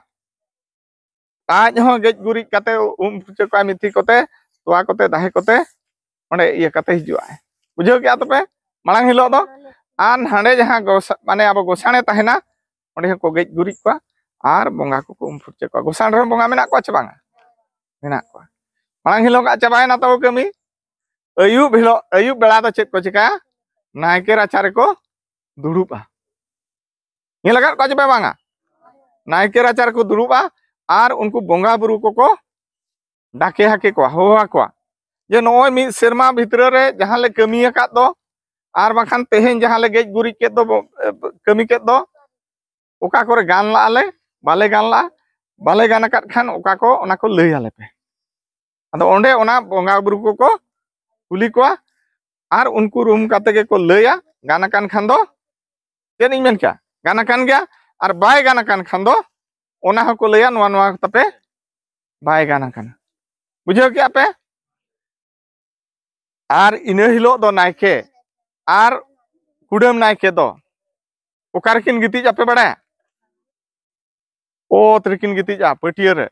ᱟᱡ ᱦᱚᱸ ᱜᱮᱡ ᱜᱩᱨᱤᱡ ᱠᱟᱛᱮ ᱩᱢ ᱯᱷᱩᱨᱪᱟᱹ ᱠᱚᱣᱟᱭ, ᱢᱤᱛᱷᱤ ᱠᱚᱛᱮ, ᱛᱚᱣᱟ ᱠᱚᱛᱮ, ᱫᱟᱦᱮ ᱠᱚᱛᱮ ᱚᱸᱰᱮ ᱤᱭᱟᱹ ᱠᱟᱛᱮ ᱦᱤᱡᱩᱜ ᱟᱭ᱾ ᱵᱩᱡᱷᱟᱹᱣ ᱠᱮᱜᱼᱟ ᱛᱚᱯᱮ? ᱢᱟᱲᱟᱝ ᱦᱤᱞᱳᱜ ᱫᱚ᱾ ᱟᱨ ᱦᱟᱸᱰᱮ ᱡᱟᱦᱟᱸ ᱜᱚᱥᱟ-, ᱢᱟᱱᱮ ᱟᱵᱚ ᱜᱚᱥᱟᱬᱮ ᱛᱟᱦᱮᱱᱟ, ᱚᱸᱰᱮ ᱦᱚᱸᱠᱚ ᱜᱮᱡ ᱜᱩᱨᱤᱡ ᱠᱚᱣᱟ ᱟᱨ ᱵᱚᱸᱜᱟ ᱠᱚᱠᱚ ᱩᱢ ᱯᱷᱩᱨᱪᱟᱹ ᱠᱚᱣᱟ᱾ ᱜᱚᱥᱟᱬ ᱨᱮᱦᱚᱸ ᱵᱚᱸᱜᱟ ᱢᱮᱱᱟᱜ ᱠᱚᱣᱟ ᱪᱮ ᱵᱟᱝᱟ? ᱢᱮᱱᱟᱜ ᱠᱚᱣᱟ᱾ ᱢᱟᱲᱟᱝ ᱦᱤᱞᱳᱜᱟᱜ ᱪᱟᱵᱟᱭᱮᱱᱟ ᱛᱟᱵᱚ ᱠᱟᱹᱢᱤ᱾ ᱟᱹᱭᱩᱵ ᱦᱤᱞᱳᱜ, ᱟᱹᱭᱩᱵ ᱵᱮᱲᱟ ᱫᱚ ᱪᱮᱫ ᱠᱚ ᱪᱤᱠᱟᱹᱭᱟ? ᱱᱟᱭᱠᱮ ᱨᱟᱪᱟ ᱨᱮᱠᱚ ᱫᱩᱲᱩᱵᱼᱟ᱾ ᱧᱮᱞ ᱟᱠᱟᱫ ᱠᱚᱣᱟ ᱪᱮ ᱯᱮ ᱵᱟᱝᱟ? ᱱᱟᱭᱠᱮ ᱨᱟᱪᱟ ᱨᱮᱠᱚ ᱫᱩᱲᱩᱵᱼᱟ ᱟᱨ ᱩᱱᱠᱩ ᱵᱚᱸᱜᱟ ᱵᱩᱨᱩ ᱠᱚᱠᱚ ᱰᱟᱠᱮ ᱦᱟᱠᱮ ᱠᱚᱣᱟ, ᱦᱚᱦᱚ ᱟᱠᱚᱣᱟ, ᱡᱮ ᱱᱚᱜᱼᱚᱭ ᱢᱤᱫ ᱥᱮᱨᱢᱟ ᱵᱷᱤᱛᱨᱤ ᱨᱮ ᱡᱟᱦᱟᱸ ᱞᱮ ᱠᱟᱹᱢᱤ ᱟᱠᱟᱫ ᱫᱚ, ᱟᱨ ᱵᱟᱝᱠᱷᱟᱱ ᱛᱮᱦᱮᱧ ᱡᱟᱦᱟᱸ ᱞᱮ ᱜᱮᱡ ᱜᱩᱨᱤᱡ ᱠᱮᱫ ᱫᱚ, ᱵᱚ-, ᱮ, ᱠᱟᱹᱢᱤ ᱠᱮᱫ ᱫᱚ, ᱚᱠᱟ ᱠᱚᱨᱮ ᱜᱟᱱ ᱞᱟᱜᱼᱟ ᱞᱮ, ᱵᱟᱞᱮ ᱜᱟᱱ ᱞᱟᱜᱼᱟ, ᱵᱟᱞᱮ ᱜᱟᱱ ᱟᱠᱟᱫ ᱠᱷᱟᱱ ᱚᱠᱟ ᱠᱚ, ᱚᱱᱟ ᱠᱚ ᱞᱟᱹᱭ ᱟᱞᱮ ᱯᱮ᱾ ᱟᱫᱚ ᱚᱸᱰᱮ ᱚᱱᱟ ᱵᱚᱸᱜᱟ ᱵᱩᱨᱩ ᱠᱚᱠᱚ ᱠᱩᱞᱤ ᱠᱚᱣᱟ ᱟᱨ ᱩᱱᱠᱩ ᱨᱩᱢ ᱠᱟᱛᱮ ᱜᱮᱠᱚ ᱞᱟᱹᱭᱟ, ᱜᱟᱱ ᱟᱠᱟᱱ ᱠᱷᱟᱱ ᱫᱚ ᱪᱮᱫ ᱤᱧ ᱢᱮᱱ ᱠᱮᱭᱟ, ᱜᱟᱱ ᱟᱠᱟᱱ ᱜᱮᱭᱟ, ᱟᱨ ᱵᱟᱭ ᱜᱟᱱ ᱟᱠᱟᱱ ᱠᱷᱟᱱ ᱫᱚ ᱚᱱᱟ ᱦᱚᱸᱠᱚ ᱞᱟᱹᱭᱟ, ᱱᱚᱣᱟ, ᱱᱚᱣᱟ ᱛᱟᱯᱮ ᱵᱟᱭ ᱜᱟᱱ ᱟᱠᱟᱱᱟ᱾ ᱵᱩᱡᱷᱟᱹᱣ ᱠᱮᱜᱼᱟ ᱯᱮ? ᱟᱨ ᱤᱱᱟᱹ ᱦᱤᱞᱳᱜ ᱫᱚ ᱱᱟᱭᱠᱮ ᱟᱨ ᱠᱩᱰᱟᱹᱢ ᱱᱟᱭᱠᱮ ᱫᱚ ᱚᱠᱟ ᱨᱮᱠᱤᱱ ᱜᱤᱛᱤᱡ ᱟᱯᱮ ᱵᱟᱲᱟᱭᱟ? ᱚᱛ ᱨᱮᱠᱤᱱ ᱜᱤᱛᱤᱡᱼᱟ, ᱯᱟᱹᱴᱭᱟᱹ ᱨᱮ,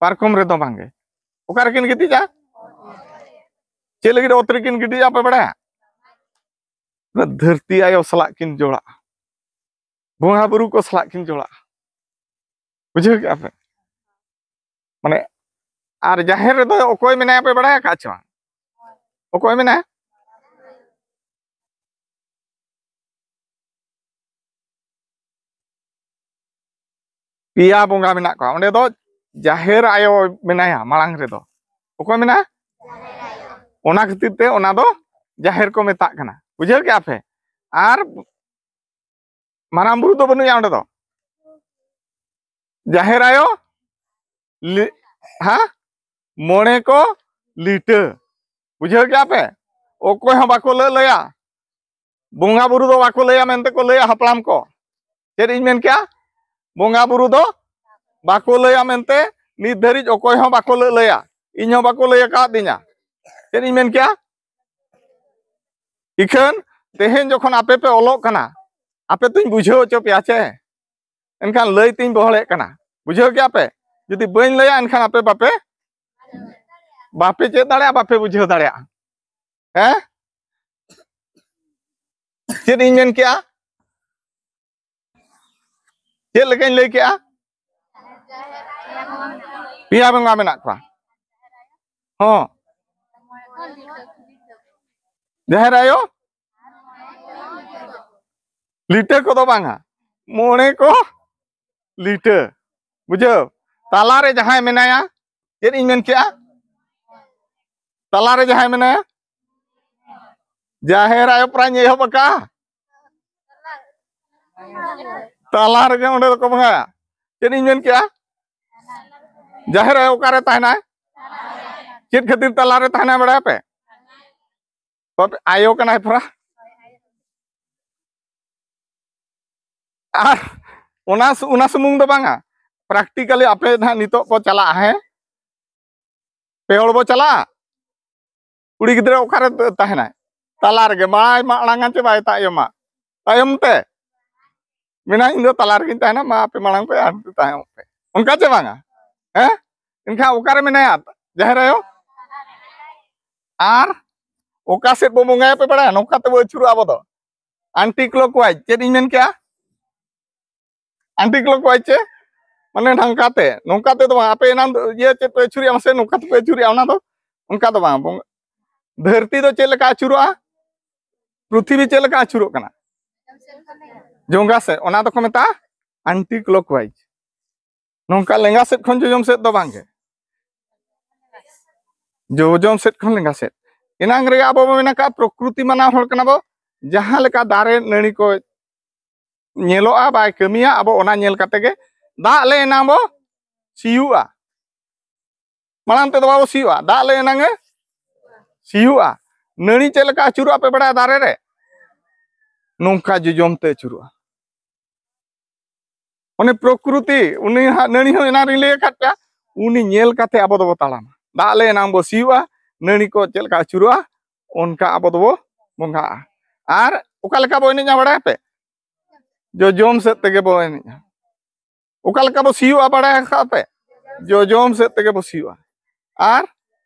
ᱯᱟᱨᱠᱚᱢ ᱨᱮᱫᱚ ᱵᱟᱝᱜᱮ᱾ ᱚᱠᱟ ᱨᱮᱠᱤᱱ ᱜᱤᱛᱤᱡᱼᱟ? ᱪᱮᱫ ᱞᱟᱹᱜᱤᱫ ᱚᱛ ᱨᱮᱠᱤᱱ ᱜᱤᱛᱤᱡᱼᱟ ᱯᱮ ᱵᱟᱲᱟᱭᱟ? ᱚᱱᱟ ᱫᱷᱟᱹᱨᱛᱤ ᱟᱭᱳ ᱥᱟᱞᱟᱜ ᱠᱤᱱ ᱡᱚᱲᱟᱜᱼᱟ, ᱵᱚᱸᱜᱟ ᱵᱩᱨᱩ ᱠᱚ ᱥᱟᱞᱟᱜ ᱠᱤᱱ ᱡᱚᱲᱟᱜᱼᱟ᱾ ᱵᱩᱡᱷᱟᱹᱣ ᱠᱮᱜᱼᱟ ᱯᱮ? ᱢᱟᱱᱮ, ᱟᱨ ᱡᱟᱦᱮᱨ ᱨᱮᱫᱚ ᱚᱠᱚᱭ ᱢᱮᱱᱟᱭᱟ ᱯᱮ ᱵᱟᱲᱟᱭ ᱟᱠᱟᱫ ᱪᱮ ᱵᱟᱝ? ᱚᱠᱚᱭ ᱢᱮᱱᱟᱭᱟ? ᱯᱮᱭᱟ ᱵᱚᱸᱜᱟ ᱢᱮᱱᱟᱜ ᱠᱚᱣᱟ᱾ ᱚᱸᱰᱮ ᱫᱚ ᱡᱟᱦᱮᱨ ᱟᱭᱳ ᱢᱮᱱᱟᱭᱟ ᱢᱟᱲᱟᱝ ᱨᱮᱫᱚ᱾ ᱚᱠᱚᱭ ᱢᱮᱱᱟᱭᱟ? ᱚᱱᱟ ᱠᱷᱟᱹᱛᱤᱨ ᱛᱮ ᱚᱱᱟ ᱫᱚ ᱡᱟᱦᱮᱨ ᱠᱚ ᱢᱮᱛᱟᱜ ᱠᱟᱱᱟ᱾ ᱵᱩᱡᱷᱟᱹᱣ ᱠᱮᱜᱼᱟ ᱯᱮ? ᱟᱨ ᱢᱟᱨᱟᱝ ᱵᱩᱨᱩ ᱫᱚ ᱵᱟᱹᱱᱩᱭᱟ ᱚᱸᱰᱮ ᱫᱚ᱾ ᱡᱟᱦᱮᱨ ᱟᱭᱳ ᱞᱤ-, ᱦᱮᱸ? ᱢᱚᱬᱮ ᱠᱚ ᱞᱤᱴᱟᱹ᱾ ᱵᱩᱡᱷᱟᱹᱣ ᱠᱮᱜᱼᱟ ᱯᱮ? ᱚᱠᱚᱭ ᱦᱚᱸ ᱵᱟᱠᱚ ᱞᱟᱹᱞᱟᱹᱭᱟ᱾ ᱵᱚᱸᱜᱟ ᱵᱩᱨᱩ ᱫᱚ ᱵᱟᱠᱚ ᱞᱟᱹᱭᱟ ᱢᱮᱱᱛᱮ ᱠᱚ ᱞᱟᱹᱭᱟ ᱦᱟᱯᱲᱟᱢ ᱠᱚ᱾ ᱪᱮᱫ ᱤᱧ ᱢᱮᱱ ᱠᱮᱜᱼᱟ? ᱵᱚᱸᱜᱟ ᱵᱩᱨᱩ ᱫᱚ ᱵᱟᱠᱚ ᱞᱟᱹᱭᱟ ᱢᱮᱱᱛᱮ ᱱᱤᱛ ᱫᱷᱟᱹᱨᱤᱡ ᱚᱠᱚᱭ ᱦᱚᱸ ᱵᱟᱠᱚ ᱞᱟᱹ-, ᱞᱟᱹᱭᱟ᱾ ᱤᱧ ᱦᱚᱸ ᱵᱟᱠᱚ ᱞᱟᱹᱭ ᱟᱠᱟᱫᱤᱧᱟ᱾ ᱪᱮᱫ ᱤᱧ ᱢᱮᱱ ᱠᱮᱜᱼᱟ? ᱤᱠᱷᱟᱹᱱ ᱛᱮᱦᱮᱧ ᱡᱚᱠᱷᱚᱱ ᱟᱯᱮ ᱯᱮ ᱚᱞᱚᱜ ᱠᱟᱱᱟ, ᱟᱯᱮ ᱛᱚᱧ ᱵᱩᱡᱷᱟᱹᱣ ᱦᱚᱪᱚ ᱯᱮᱭᱟ ᱪᱮ? ᱮᱱᱠᱷᱟᱱ ᱞᱟᱹᱭ ᱛᱤᱧ ᱵᱚᱦᱚᱲᱮᱫ ᱠᱟᱱᱟ, ᱵᱩᱡᱷᱟᱹᱣ ᱠᱮᱜᱼᱟ ᱯᱮ? ᱡᱩᱫᱤ ᱵᱟᱹᱧ ᱞᱟᱹᱭᱟ, ᱮᱱᱠᱷᱟᱱ ᱟᱯᱮ ᱵᱟᱯᱮ, ᱵᱟᱯᱮ ᱪᱮᱫ ᱫᱟᱲᱮᱭᱟᱜᱼᱟ, ᱵᱟᱯᱮ ᱵᱩᱡᱷᱟᱹᱣ ᱫᱟᱲᱮᱭᱟᱜᱼᱟ᱾ ᱦᱮᱸ? ᱪᱮᱫ ᱤᱧ ᱢᱮᱱ ᱠᱮᱜᱼᱟ? ᱪᱮᱫ ᱞᱮᱠᱟᱧ ᱞᱟᱹᱭ ᱠᱮᱜᱼᱟ? ᱯᱮᱭᱟ ᱵᱚᱸᱜᱟ ᱢᱮᱱᱟᱜ ᱠᱚᱣᱟ᱾ ᱦᱚᱸ, ᱡᱟᱦᱮᱨ ᱟᱭᱳ, ᱞᱤᱴᱟᱹ ᱠᱚᱫᱚ ᱵᱟᱝᱟ, ᱢᱚᱬᱮ ᱠᱚ ᱞᱤᱴᱟᱹ᱾ ᱵᱩᱡᱷᱟᱹᱣ? ᱛᱟᱞᱟᱨᱮ ᱡᱟᱦᱟᱸᱭ ᱢᱮᱱᱟᱭᱟ, ᱪᱮᱫ ᱤᱧ ᱢᱮᱱ ᱠᱮᱜᱼᱟ? ᱛᱟᱞᱟᱨᱮ ᱡᱟᱦᱟᱸᱭ ᱢᱮᱱᱟᱭᱟ, ᱡᱟᱦᱮᱨ ᱟᱭᱳ ᱯᱨᱟᱭ ᱮᱦᱚᱵ ᱟᱠᱟᱜᱼᱟ᱾ ᱛᱟᱞᱟ ᱨᱮᱜᱮ ᱚᱸᱰᱮ ᱫᱚᱠᱚ ᱵᱚᱸᱜᱟᱭᱟ᱾ ᱪᱮᱫ ᱤᱧ ᱢᱮᱱ ᱠᱮᱜᱼᱟ? ᱡᱟᱦᱮᱨ ᱟᱭᱳ ᱚᱠᱟᱨᱮ ᱛᱟᱦᱮᱱᱟᱭ? ᱪᱮᱫ ᱠᱷᱟᱹᱛᱤᱨ ᱛᱟᱞᱟᱨᱮ ᱛᱟᱦᱮᱱᱟᱭ ᱵᱟᱲᱟᱭᱟᱯᱮ? ᱵᱟᱯᱮ, ᱟᱭᱳ ᱠᱟᱱᱟᱭ ᱯᱨᱟ-, ᱟᱨ ᱚᱱᱟ ᱥᱩ-, ᱚᱱᱟ ᱥᱩᱢᱩᱝ ᱫᱚ ᱵᱟᱝᱟ, practically ᱟᱯᱮ ᱱᱟᱦᱟᱜ ᱱᱤᱛᱚᱜ ᱯᱮ ᱪᱟᱞᱟᱜᱼᱟ, ᱦᱮᱸ? ᱯᱮ ᱦᱚᱲ ᱵᱚ ᱪᱟᱞᱟᱜᱼᱟ᱾ ᱠᱩᱲᱤ ᱜᱤᱫᱽᱨᱟᱹ ᱚᱠᱟᱨᱮ ᱛᱟᱦᱮᱱᱟᱭ? ᱛᱟᱞᱟ ᱨᱮᱜᱮ᱾ ᱵᱟᱭ ᱢᱟᱲᱟᱝᱟ ᱪᱮ ᱵᱟᱭ ᱛᱟᱭᱚᱢᱟ? ᱛᱟᱭᱚᱢ ᱛᱮ᱾ ᱢᱮᱱᱟ, "ᱤᱧ ᱫᱚ ᱛᱟᱞᱟ ᱨᱮᱜᱤᱧ ᱛᱟᱦᱮᱱᱟ, ᱢᱟ ᱟᱯᱮ ᱢᱟᱲᱟᱝ ᱯᱮ ᱟᱨ ᱛᱟᱭᱚᱢᱚᱜ ᱯᱮ", ᱚᱱᱠᱟ ᱪᱮ ᱵᱟᱝᱟ? ᱦᱮᱸ? ᱮᱱᱠᱷᱟᱱ ᱚᱠᱟᱨᱮ ᱢᱮᱱᱟᱭᱟ ᱡᱟᱦᱮᱨ ᱟᱭᱳ? ᱟᱨ ᱚᱠᱟ ᱥᱮᱫ ᱵᱚ ᱵᱚᱸᱜᱟᱭᱟ ᱯᱮ ᱵᱟᱲᱟᱭᱟ? ᱱᱚᱝᱠᱟ ᱛᱮᱵᱚ ᱟᱹᱪᱩᱨᱚᱜᱼᱟ ᱟᱵᱚ ᱫᱚ, anti clockwise᱾ ᱪᱮᱫ ᱤᱧ ᱢᱮᱱ ᱠᱮᱜᱼᱟ? Anti clockwise ᱪᱮ? ᱢᱟᱱᱮ ᱰᱷᱟᱝᱠᱟ ᱛᱮ, ᱱᱚᱝᱠᱟ ᱛᱮ ᱫᱚ ᱵᱟᱝ᱾ ᱟᱯᱮ ᱮᱱᱟᱝ ᱫᱚ ᱤᱭᱟᱹ ᱪᱮᱫ ᱯᱮ ᱟᱹᱪᱩᱨᱮᱜᱼᱟ ᱢᱟᱥᱮ, ᱱᱚᱝᱠᱟ ᱛᱮᱯᱮ ᱟᱹᱪᱩᱨᱮᱜᱼᱟ, ᱚᱱᱟ ᱫᱚ ᱚᱱᱠᱟ ᱫᱚ ᱵᱟᱝ᱾ ᱵᱚᱸᱜᱟ-, ᱫᱷᱟᱹᱨᱛᱤ ᱫᱚ ᱪᱮᱫ ᱞᱮᱠᱟ ᱟᱹᱪᱩᱨᱚᱜᱼᱟ? ᱯᱨᱤᱛᱷᱤᱵᱤ ᱪᱮᱫ ᱞᱮᱠᱟ ᱟᱹᱪᱩᱨᱚᱜ ᱠᱟᱱᱟ? ᱡᱚᱸᱜᱟ ᱥᱮᱫ᱾ ᱚᱱᱟ ᱫᱚᱠᱚ ᱢᱮᱛᱟᱜᱼᱟ anti clockwise᱾ ᱱᱚᱝᱠᱟ ᱞᱮᱸᱜᱟ ᱥᱮᱫ ᱠᱷᱚᱱ ᱡᱚᱡᱚᱢ ᱥᱮᱫ ᱫᱚ ᱵᱟᱝ ᱜᱮ, ᱡᱚᱡᱚᱢ ᱥᱮᱫ ᱠᱷᱚᱱ ᱞᱮᱸᱜᱟ ᱥᱮᱫ᱾ ᱮᱱᱟᱝ ᱨᱮᱜᱮ ᱟᱵᱚ ᱵᱚᱱ ᱢᱮᱱ ᱟᱠᱟᱫ, ᱯᱨᱚᱠᱨᱤᱛᱤ ᱢᱟᱱᱟᱣ ᱦᱚᱲ ᱠᱟᱱᱟ ᱵᱚ᱾ ᱡᱟᱦᱟᱸ ᱞᱮᱠᱟ ᱫᱟᱨᱮ ᱱᱟᱹᱲᱤ ᱠᱚ ᱧᱮᱞᱚᱜᱼᱟ, ᱵᱟᱭ ᱠᱟᱹᱢᱤᱭᱟ, ᱟᱵᱚ ᱚᱱᱟ ᱧᱮᱞ ᱠᱟᱛᱮ ᱜᱮ ᱫᱟᱜ ᱞᱮ ᱮᱱᱟᱝ ᱵᱚ ᱥᱤᱭᱩᱜᱼᱟ᱾ ᱢᱟᱲᱟᱝ ᱛᱮᱫᱚ ᱵᱟᱵᱚ ᱥᱤᱭᱩᱜᱼᱟ, ᱫᱟᱜ ᱞᱮ ᱮᱱᱟᱝ ᱮ ᱥᱤᱭᱩᱜᱼᱟ᱾ ᱱᱟᱹᱲᱤ ᱪᱮᱫ ᱞᱮᱠᱟ ᱟᱹᱪᱩᱨᱚᱜᱼᱟ ᱯᱮ ᱵᱟᱲᱟᱭᱟ ᱫᱟᱨᱮ ᱨᱮ? ᱱᱚᱝᱠᱟ ᱡᱚᱡᱚᱢ ᱛᱮ ᱟᱹᱪᱩᱨᱚᱜᱼᱟ᱾ ᱚᱱᱮ ᱯᱨᱚᱠᱨᱤᱛᱤ, ᱩᱱᱤ ᱦᱟᱸᱜ ᱱᱟᱹᱲᱤ ᱦᱚᱸ ᱮᱱᱟᱝ ᱨᱤᱧ ᱞᱟᱹᱭ ᱟᱠᱟᱫ ᱯᱮᱭᱟ, ᱩᱱᱤ ᱧᱮᱞ ᱠᱟᱛᱮ ᱟᱵᱚ ᱫᱚᱵᱚ ᱛᱟᱲᱟᱢᱟ᱾ ᱫᱟᱜ ᱞᱮ ᱮᱱᱟᱝ ᱵᱚ ᱥᱤᱭᱳᱜᱼᱟ, ᱱᱟᱹᱲᱤ ᱠᱚ ᱪᱮᱫ ᱞᱮᱠᱟ ᱟᱹᱪᱩᱨᱚᱜᱼᱟ, ᱚᱱᱠᱟ ᱟᱵᱚ ᱫᱚᱵᱚ ᱵᱚᱸᱜᱟᱜᱼᱟ᱾ ᱟᱨ ᱚᱠᱟ ᱞᱮᱠᱟ ᱵᱚ ᱮᱱᱮᱡᱼᱟ ᱵᱟᱲᱟᱭᱟᱯᱮ? ᱡᱚᱡᱚᱢ ᱥᱮᱫ ᱛᱮᱜᱮ ᱵᱚ ᱮᱱᱮᱡᱼᱟ᱾ ᱚᱠᱟ ᱞᱮᱠᱟ ᱵᱚ ᱥᱤᱭᱳᱜᱼᱟ ᱵᱟᱲᱟᱭ ᱟᱠᱟᱫ ᱯᱮ? ᱡᱚᱡᱚᱢ ᱥᱮᱫ ᱛᱮᱜᱮ ᱵᱚ ᱥᱤᱭᱳᱜᱼᱟ᱾ ᱟᱨ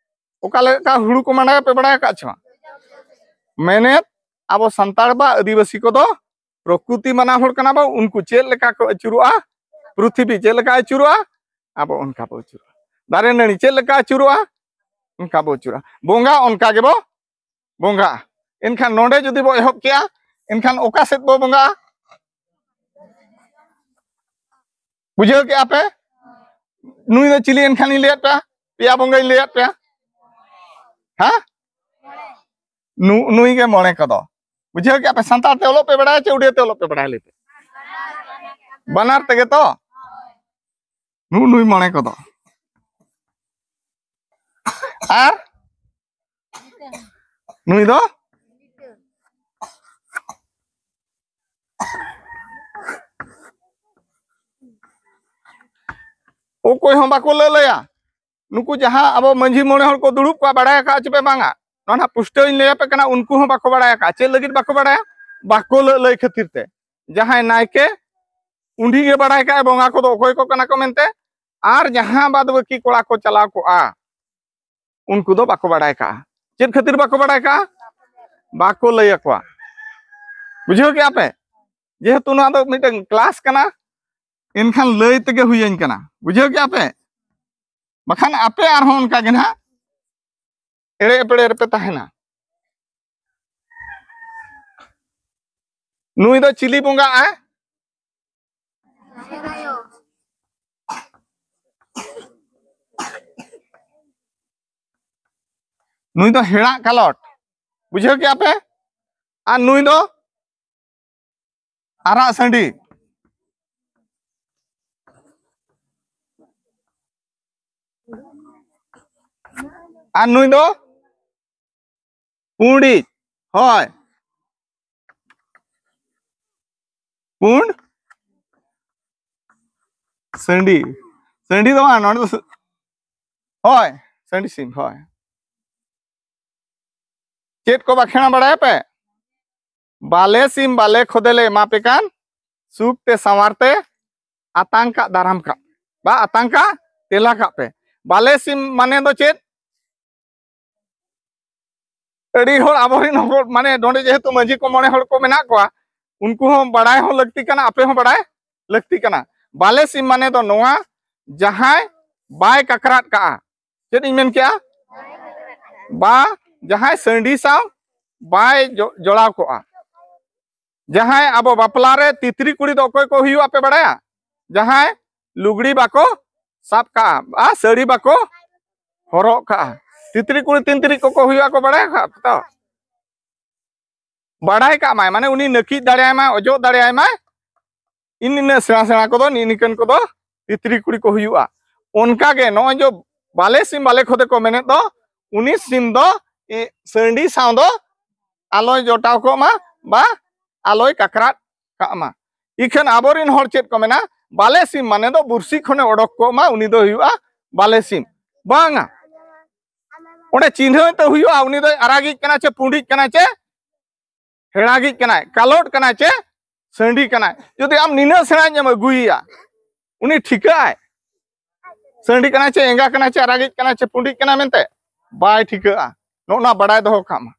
ᱚᱠᱟ ᱞᱮᱠᱟ ᱦᱩᱲᱩ ᱠᱚ ᱢᱟᱸᱰᱟᱭᱟ ᱯᱮ ᱵᱟᱲᱟᱭ ᱟᱠᱟᱫ ᱪᱮ ᱵᱟᱝ? ᱢᱮᱱᱮᱫ, ᱟᱵᱚ ᱥᱟᱱᱛᱟᱲ ᱵᱟ ᱟᱹᱫᱤᱵᱟᱹᱥᱤ ᱠᱚᱫᱚ ᱯᱨᱚᱠᱨᱤᱛᱤ ᱢᱟᱱᱟᱣ ᱦᱚᱲ ᱠᱟᱱᱟ ᱵᱚ᱾ ᱩᱱᱠᱩ ᱪᱮᱫ ᱞᱮᱠᱟ ᱠᱚ ᱟᱹᱪᱩᱨᱚᱜᱼᱟ, ᱯᱨᱤᱛᱷᱤᱵᱤ ᱪᱮᱫ ᱞᱮᱠᱟ ᱟᱹᱪᱩᱨᱚᱜᱼᱟ, ᱟᱵᱚ ᱚᱱᱠᱟ ᱵᱚ ᱟᱹᱪᱩᱨᱚᱜᱼᱟ᱾ ᱫᱟᱨᱮ ᱱᱟᱹᱲᱤ ᱪᱮᱫ ᱞᱮᱠᱟ ᱟᱹᱪᱩᱨᱚᱜᱼᱟ, ᱚᱱᱠᱟ ᱵᱚ ᱟᱹᱪᱩᱨᱚᱜᱼᱟ᱾ ᱵᱚᱸᱜᱟ ᱚᱱᱠᱟ ᱜᱮᱵᱚ ᱵᱚᱸᱜᱟᱜᱼᱟ᱾ ᱮᱱᱠᱷᱟᱱ ᱱᱚᱰᱮ ᱡᱩᱫᱤ ᱵᱚ ᱮᱦᱚᱵ ᱠᱮᱜᱼᱟ, ᱮᱱᱠᱷᱟᱱ ᱚᱠᱟ ᱥᱮᱫ ᱵᱚ ᱵᱚᱸᱜᱟᱜᱼᱟ? ᱵᱩᱡᱷᱟᱹᱣ ᱠᱮᱜᱼᱟ ᱯᱮ? ᱱᱩᱭ ᱫᱚ ᱪᱤᱞᱤ ᱮᱱᱠᱷᱟᱱᱤᱧ ᱞᱟᱹᱭᱟᱫ ᱯᱮᱭᱟ? ᱯᱮᱭᱟ ᱵᱚᱸᱜᱟᱧ ᱞᱟᱹᱭᱟᱫ ᱯᱮᱭᱟ᱾ ᱦᱮᱸ? ᱱᱩ-, ᱱᱩᱭ ᱜᱮ ᱢᱚᱬᱮ ᱠᱚᱫᱚ᱾ ᱵᱩᱡᱷᱟᱹᱣ ᱠᱮᱜᱼᱟ ᱯᱮ? ᱥᱟᱱᱛᱟᱲ ᱛᱮ ᱚᱞᱚᱜ ᱯᱮ ᱵᱟᱲᱟᱭᱟ ᱪᱮ ᱩᱰᱤᱭᱟ ᱛᱮ ᱚᱞᱚᱜ ᱯᱮ ᱵᱟᱲᱟᱭᱟ? ᱞᱟᱹᱭ ᱯᱮ᱾ ᱵᱟᱱᱟᱨ ᱛᱮᱜᱮ ᱛᱚ? ᱱᱩ-, ᱱᱩᱭ ᱢᱚᱬᱮ ᱠᱚᱫᱚ᱾ ᱟᱨ ᱱᱩᱭ ᱫᱚ? ᱚᱠᱚᱭ ᱦᱚᱸ ᱵᱟᱠᱚ ᱞᱟᱹᱞᱟᱹᱭᱟ᱾ ᱱᱩᱠᱩ ᱡᱟᱦᱟᱸ ᱟᱵᱚ ᱢᱟᱹᱡᱷᱤ ᱢᱚᱬᱮ ᱦᱚᱲ ᱠᱚ ᱫᱩᱲᱩᱵ ᱠᱚᱜᱼᱟ, ᱵᱟᱲᱟᱭ ᱟᱠᱟᱫ ᱪᱮ ᱯᱮ ᱵᱟᱝᱟ? ᱱᱚᱣᱟ ᱱᱟᱦᱟᱜ ᱯᱩᱥᱴᱟᱹᱣ ᱤᱧ ᱞᱟᱹᱭ ᱟᱯᱮ ᱠᱟᱱᱟ, ᱩᱱᱠᱩ ᱦᱚᱸ ᱵᱟᱠᱚ ᱵᱟᱲᱟᱭ ᱟᱠᱟᱫᱼᱟ᱾ ᱪᱮᱫ ᱞᱟᱹᱜᱤᱫ ᱵᱟᱠᱚ ᱵᱟᱲᱟᱭᱟ? ᱵᱟᱠᱚ ᱞᱟᱹᱞᱟᱹᱭ ᱠᱷᱟᱹᱛᱤᱨ ᱛᱮ᱾ ᱡᱟᱦᱟᱸᱭ ᱱᱟᱭᱠᱮ, ᱩᱱᱤ ᱜᱮ ᱵᱟᱲᱟᱭ ᱠᱟᱜᱼᱟᱭ ᱵᱚᱸᱜᱟ ᱠᱚᱫᱚ ᱚᱠᱚᱭ ᱠᱚ ᱠᱟᱱᱟ ᱠᱚ ᱢᱮᱱᱛᱮ, ᱟᱨ ᱡᱟᱦᱟᱸ ᱵᱟᱫ ᱵᱟᱹᱠᱤ ᱠᱚᱲᱟ ᱠᱚ ᱪᱟᱞᱟᱣ ᱠᱚᱜᱼᱟ, ᱩᱱᱠᱩ ᱫᱚ ᱵᱟᱠᱚ ᱵᱟᱲᱟᱭ ᱠᱟᱜᱼᱟ᱾ ᱪᱮᱫ ᱠᱷᱟᱹᱛᱤᱨ ᱵᱟᱠᱚ ᱵᱟᱲᱟᱭ ᱠᱟᱜᱼᱟ? ᱵᱟᱠᱚ ᱞᱟᱹᱭ ᱟᱠᱚᱣᱟ᱾ ᱵᱩᱡᱷᱟᱹᱣ ᱠᱮᱜᱼᱟ ᱯᱮ? ᱡᱮᱦᱮᱛᱩ ᱱᱚᱣᱟ ᱫᱚ ᱢᱤᱫᱴᱟᱝ ᱠᱞᱟᱥ ᱠᱟᱱᱟ, ᱮᱱᱠᱷᱟᱱ ᱞᱟᱹᱭ ᱛᱮᱜᱮ ᱦᱩᱭᱟᱹᱧ ᱠᱟᱱᱟ᱾ ᱵᱩᱡᱷᱟᱹᱣ ᱠᱮᱜᱼᱟ ᱯᱮ? ᱵᱟᱠᱷᱟᱱ ᱟᱯᱮ ᱟᱨᱦᱚᱸ ᱚᱱᱠᱟ ᱜᱮ ᱱᱟᱦᱟᱜ ᱮᱲᱮ ᱮᱯᱮᱲᱮ ᱨᱮᱯᱮ ᱛᱟᱦᱮᱱᱟ᱾ ᱱᱩᱭ ᱫᱚ ᱪᱤᱞᱤ ᱵᱚᱸᱜᱟᱜᱼᱟᱭ? ᱱᱩᱭ ᱫᱚ ᱦᱮᱲᱟᱜ ᱠᱟᱞᱚᱴ᱾ ᱵᱩᱡᱷᱟᱹᱣ ᱠᱮᱜᱼᱟ ᱯᱮ? ᱟᱨ ᱱᱩᱭ ᱫᱚ ᱟᱨᱟᱜ ᱥᱟᱺᱰᱤ᱾ ᱟᱨ ᱱᱩᱭ ᱫᱚ ᱯᱩᱸᱰᱤᱡ᱾ ᱦᱳᱭ, ᱯᱩᱸᱰ᱾ ᱥᱟᱺᱰᱤ, ᱥᱟᱺᱰᱤ ᱫᱚ ᱵᱟᱝ, ᱱᱚᱰᱮ ᱫᱚ ᱥᱟ-, ᱦᱳᱭ, ᱥᱟᱺᱰᱤ ᱥᱤᱢ, ᱦᱳᱭ᱾ ᱪᱮᱫ ᱠᱚ ᱵᱟᱠᱷᱮᱬᱟ ᱵᱟᱲᱟᱭᱟᱯᱮ? ᱵᱟᱞᱮ ᱥᱤᱢ ᱵᱟᱞᱮ ᱠᱷᱚᱫᱮ ᱞᱮ ᱮᱢᱟ ᱯᱮ ᱠᱟᱱ, ᱥᱩᱠ ᱛᱮ ᱥᱟᱶᱟᱨ ᱛᱮ ᱟᱛᱟᱝ ᱠᱟᱜ ᱫᱟᱨᱟᱢ ᱠᱟᱜ ᱯᱮ, ᱵᱟ ᱟᱛᱟᱝ ᱠᱟᱜ ᱛᱮᱞᱟ ᱠᱟᱜ ᱯᱮ᱾ ᱵᱟᱞᱮ ᱥᱤᱢ ᱢᱟᱱᱮ ᱫᱚ ᱪᱮᱫ? ᱟᱹᱰᱤ ᱦᱚᱲ ᱟᱵᱚᱨᱮᱱ ᱦᱚᱲ, ᱢᱟᱱᱮ, ᱱᱚᱰᱮ ᱡᱮᱦᱮᱛᱩ ᱢᱟᱹᱡᱷᱤ ᱠᱚ ᱢᱚᱬᱮ ᱦᱚᱲ ᱠᱚ ᱢᱮᱱᱟᱜ ᱠᱚᱣᱟ, ᱩᱱᱠᱩ ᱦᱚᱸ ᱵᱟᱲᱟᱭ ᱦᱚᱸ ᱞᱟᱹᱠᱛᱤ ᱠᱟᱱᱟ, ᱟᱯᱮ ᱦᱚᱸ ᱵᱟᱲᱟᱭ ᱞᱟᱹᱠᱛᱤ ᱠᱟᱱᱟ᱾ ᱵᱟᱞᱮ ᱥᱤᱢ ᱢᱟᱱᱮ ᱫᱚ ᱱᱚᱣᱟ, ᱡᱟᱦᱟᱸᱭ ᱵᱟᱭ ᱠᱟᱠᱨᱟᱴ ᱠᱟᱜᱼᱟ᱾ ᱪᱮᱫ ᱤᱧ ᱢᱮᱱ ᱠᱮᱜᱼᱟ? ᱵᱟ ᱡᱟᱦᱟᱸᱭ ᱥᱟᱺᱰᱤ ᱥᱟᱶ ᱵᱟᱭ ᱡᱚ-, ᱡᱚᱲᱟᱣ ᱠᱚᱜᱼᱟ᱾ ᱡᱟᱦᱟᱸᱭ ᱟᱵᱚ ᱵᱟᱯᱞᱟ ᱨᱮ ᱛᱤᱛᱨᱤ ᱠᱩᱲᱤ ᱫᱚ ᱚᱠᱚᱭ ᱠᱚ ᱦᱩᱭᱩᱜᱼᱟ ᱯᱮ ᱵᱟᱲᱟᱭᱟ? ᱡᱟᱦᱟᱸᱭ ᱞᱩᱜᱽᱲᱤ ᱵᱟᱠᱚ ᱥᱟᱵ ᱠᱟᱜᱼᱟ ᱟᱨ ᱥᱟᱹᱲᱤ ᱵᱟᱠᱚ ᱦᱚᱨᱚᱜ ᱠᱟᱜᱼᱟ᱾ ᱛᱤᱛᱨᱤ ᱠᱩᱲᱤ ᱛᱤᱱ ᱛᱤᱨᱤᱡ ᱠᱚᱠᱚ ᱦᱩᱭᱩᱜᱼᱟ ᱠᱚ ᱵᱟᱲᱟᱭᱟ ᱠᱟᱜ ᱛᱚ? ᱵᱟᱲᱟᱭ ᱠᱟᱜ ᱢᱟᱭ, ᱢᱟᱱᱮ ᱩᱱᱤ ᱱᱟᱹᱠᱤᱡ ᱫᱟᱲᱮᱭᱟᱭ ᱢᱟᱭ, ᱚᱡᱚᱜ ᱫᱟᱲᱮᱭᱟᱭ ᱢᱟᱭ᱾ ᱤᱱ ᱤᱱᱟᱹ ᱥᱮᱬᱟ ᱥᱮᱬᱟ ᱠᱚᱫᱚ, ᱱᱤ ᱱᱤᱠᱟᱹᱱ ᱠᱚᱫᱚ ᱛᱤᱛᱨᱤ ᱠᱩᱲᱤ ᱠᱚ ᱦᱩᱭᱩᱜᱼᱟ᱾ ᱚᱱᱠᱟ ᱜᱮ ᱱᱚᱜᱼᱚᱭ ᱡᱮ ᱵᱟᱞᱮ ᱥᱤᱢ ᱵᱟᱞᱮ ᱠᱷᱚᱫᱮ ᱠᱚ ᱢᱮᱱᱮᱫ ᱫᱚ, ᱩᱱᱤ ᱥᱤᱢ ᱫᱚ ᱤ-, ᱥᱟᱺᱰᱤ ᱥᱟᱶ ᱫᱚ ᱟᱞᱚᱭ ᱡᱚᱴᱟᱣ ᱠᱚᱜ ᱢᱟ ᱵᱟ ᱟᱞᱚᱭ ᱠᱟᱠᱨᱟᱴ ᱠᱟᱜ ᱢᱟ᱾ ᱤᱠᱷᱟᱹᱱ ᱟᱵᱚᱨᱮᱱ ᱦᱚᱲ ᱪᱮᱫ ᱠᱚ ᱢᱮᱱᱟ, ᱵᱟᱞᱮ ᱥᱤᱢ ᱢᱟᱱᱮ ᱫᱚ ᱵᱩᱨᱥᱤ ᱠᱷᱚᱱᱮ ᱚᱰᱚᱠ ᱠᱚᱜ ᱢᱟ, ᱩᱱᱤ ᱫᱚ ᱦᱩᱭᱩᱜᱼᱟ ᱵᱟᱞᱮ ᱥᱤᱢ᱾ ᱵᱟᱝᱟ, ᱚᱸᱰᱮ ᱪᱤᱱᱦᱟᱹ ᱛᱮ ᱦᱩᱭᱩᱜᱼᱟ, ᱩᱱᱤ ᱫᱚᱭ ᱟᱨᱟᱜᱤᱡ ᱠᱟᱱᱟ ᱪᱮ ᱯᱩᱸᱰᱤᱡ ᱠᱟᱱᱟ ᱪᱮ ᱦᱮᱲᱟᱜᱤᱡ ᱠᱟᱱᱟᱭ, ᱠᱟᱞᱚᱴ ᱠᱟᱱᱟᱭ ᱪᱮ ᱥᱟᱺᱰᱤ ᱠᱟᱱᱟᱭ᱾ ᱡᱩᱫᱤ ᱟᱢ ᱱᱤᱱᱟᱹᱜ ᱥᱮᱬᱟᱧ ᱮᱢ ᱟᱹᱜᱩᱭᱮᱭᱟ, ᱩᱱᱤ ᱴᱷᱤᱠᱟᱹᱜ ᱟᱭ ᱥᱟᱺᱰᱤ ᱠᱟᱱᱟᱭ ᱪᱮ ᱮᱸᱜᱟ ᱠᱟᱱᱟᱭ ᱪᱮ ᱟᱨᱟᱜᱤᱡ ᱠᱟᱱᱟᱭ ᱪᱮ ᱯᱩᱸᱰᱤᱡ ᱠᱟᱱᱟᱭ ᱢᱮᱱᱛᱮ? ᱵᱟᱭ ᱴᱷᱤᱠᱟᱹᱜᱼᱟ᱾ ᱱᱚᱜᱼᱚ ᱱᱚᱣᱟ ᱵᱟᱰᱟᱭ ᱫᱚᱦᱚ ᱠᱟᱜ ᱢᱟ᱾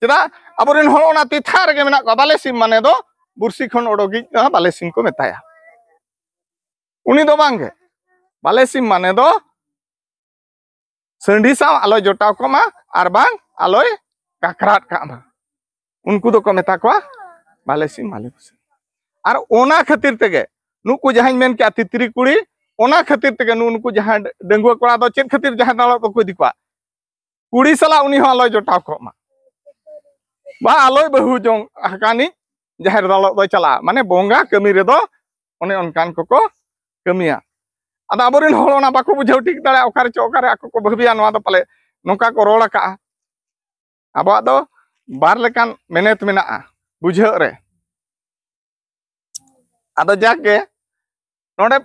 ᱪᱮᱫᱟᱜ? ᱟᱵᱚᱨᱮᱱ ᱦᱚᱲ ᱚᱱᱟ ᱛᱤᱛᱷᱟ ᱨᱮᱜᱮ ᱢᱮᱱᱟᱜ ᱠᱚᱣᱟ᱾ ᱵᱟᱞᱮ ᱥᱤᱢ ᱢᱟᱱᱮ ᱫᱚ ᱵᱩᱨᱥᱤ ᱠᱷᱚᱱ ᱚᱰᱚᱠᱤᱡ ᱫᱚ ᱵᱟᱞᱮ ᱥᱤᱢ ᱠᱚ ᱢᱮᱛᱟᱭᱟ᱾ ᱩᱱᱤ ᱫᱚ ᱵᱟᱝᱜᱮ᱾ ᱵᱟᱞᱮ ᱥᱤᱢ ᱢᱟᱱᱮ ᱫᱚ ᱥᱟᱺᱰᱤ ᱥᱟᱶ ᱟᱞᱚᱭ ᱡᱚᱴᱟᱣ ᱠᱚᱜ ᱢᱟ ᱟᱨ ᱵᱟᱝ ᱟᱞᱚᱭ ᱠᱟᱠᱨᱟᱴ ᱠᱟᱜ ᱢᱟ᱾ ᱩᱱᱠᱩ ᱫᱚᱠᱚ ᱢᱮᱛᱟ ᱠᱚᱣᱟ ᱵᱟᱞᱮ ᱥᱤᱢ, ᱵᱟᱞᱮ ᱵᱩᱥᱟᱹᱜ᱾ ᱟᱨ ᱚᱱᱟ ᱠᱷᱟᱹᱛᱤᱨ ᱛᱮᱜᱮ ᱱᱩᱠᱩ ᱡᱟᱦᱟᱸᱧ ᱢᱮᱱ ᱠᱮᱜᱼᱟ ᱛᱤᱛᱨᱤ ᱠᱩᱲᱤ, ᱚᱱᱟ ᱠᱷᱟᱹᱛᱤᱨ ᱛᱮᱜᱮ ᱱᱩ-, ᱱᱩᱠᱩ ᱡᱟᱦᱟᱸᱭ ᱰᱟᱺᱜᱩᱣᱟᱹ ᱠᱚᱲᱟ ᱫᱚ ᱪᱮᱫ ᱠᱷᱟᱹᱛᱤᱨ ᱡᱟᱦᱟᱸᱭ ᱫᱟᱞᱚᱵ ᱵᱟᱠᱚ ᱤᱫᱤ ᱠᱚᱣᱟ? ᱠᱩᱲᱤ ᱥᱟᱞᱟᱜ ᱩᱱᱤ ᱦᱚᱸ ᱟᱞᱚᱭ ᱡᱚᱴᱟᱣ ᱠᱚᱜ ᱢᱟ, ᱵᱟ ᱟᱞᱚᱭ ᱵᱟᱹᱦᱩ ᱡᱚᱝ ᱟᱠᱟᱱᱤᱡ ᱡᱟᱦᱮᱨ ᱫᱟᱞᱚᱵ ᱫᱚᱭ ᱪᱟᱞᱟᱜᱼᱟ᱾ ᱢᱟᱱᱮ ᱵᱚᱸᱜᱟ ᱠᱟᱹᱢᱤ ᱨᱮᱫᱚ ᱚᱱᱮ ᱚᱱᱠᱟᱱ ᱠᱚᱠᱚ ᱠᱟᱹᱢᱤᱭᱟ᱾ ᱟᱫᱚ ᱟᱵᱚᱨᱮᱱ ᱦᱚᱲ ᱚᱱᱟ ᱵᱟᱠᱚ ᱵᱩᱡᱷᱟᱹᱣ ᱴᱷᱤᱠ ᱫᱟᱲᱮᱭᱟᱜᱼᱟ, ᱚᱠᱟᱨᱮ ᱪᱚ ᱚᱠᱟᱨᱮ ᱟᱠᱚ ᱠᱚ ᱵᱷᱟᱹᱵᱤᱭᱟ ᱱᱚᱣᱟ ᱫᱚ ᱯᱟᱞᱮ ᱱᱚᱝᱠᱟ ᱠᱚ ᱨᱚᱲ ᱟᱠᱟᱜᱼᱟ᱾ ᱟᱵᱚᱣᱟᱜ ᱫᱚ ᱵᱟᱨ ᱞᱮᱠᱟᱱ ᱢᱮᱱᱮᱛ ᱢᱮᱱᱟᱜᱼᱟ ᱵᱩᱡᱷᱟᱹᱜ ᱨᱮ᱾ ᱟᱫᱚ ᱡᱟᱠ ᱜᱮ, ᱱᱚᱰᱮ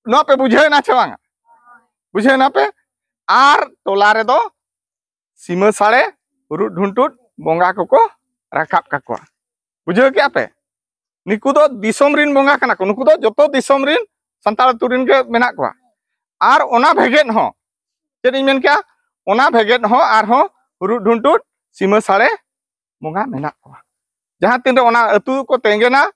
ᱱᱚᱣᱟ ᱯᱮ ᱵᱩᱡᱷᱟᱹᱣ ᱮᱱᱟ ᱪᱮ ᱵᱟᱝ? ᱵᱩᱡᱷᱟᱹᱣ ᱮᱱᱟ ᱯᱮ? ᱟᱨ ᱴᱚᱞᱟ ᱨᱮᱫᱚ ᱥᱤᱢᱟᱹ ᱥᱟᱲᱮ, ᱨᱩᱴ ᱰᱷᱩᱱᱴᱩᱴ ᱵᱚᱸᱜᱟ ᱠᱚᱠᱚ ᱨᱟᱠᱟᱵ ᱠᱟᱠᱚᱣᱟ᱾ ᱵᱩᱡᱷᱟᱹᱣ ᱠᱮᱜᱼᱟ ᱯᱮ? ᱱᱩᱠᱩ ᱫᱚ ᱫᱤᱥᱚᱢ ᱨᱤᱱ ᱵᱚᱸᱜᱟ ᱠᱟᱱᱟ ᱠᱚ, ᱱᱩᱠᱩ ᱫᱚ ᱡᱚᱛᱚ ᱫᱤᱥᱚᱢ ᱨᱤᱱ ᱥᱟᱱᱛᱟᱲ ᱟᱹᱛᱩ ᱨᱤᱱ ᱜᱮ ᱢᱮᱱᱟᱜ ᱠᱚᱣᱟ᱾ ᱟᱨ ᱚᱱᱟ ᱵᱷᱮᱜᱮᱫ ᱦᱚᱸ, ᱪᱮᱫ ᱤᱧ ᱢᱮᱱ ᱠᱮᱜᱼᱟ, ᱚᱱᱟ ᱵᱷᱮᱜᱮᱫ ᱦᱚᱸ ᱟᱨᱦᱚᱸ ᱨᱩᱴ ᱰᱷᱩᱱᱴᱩᱴ ᱥᱤᱢᱟᱹ ᱥᱟᱲᱮ ᱵᱚᱸᱜᱟ ᱢᱮᱱᱟᱜ ᱠᱚᱣᱟ᱾ ᱡᱟᱦᱟᱸ ᱛᱤᱱᱨᱮ ᱚᱱᱟ ᱟᱹᱛᱩ ᱠᱚ ᱛᱮᱸᱜᱮᱱᱟ,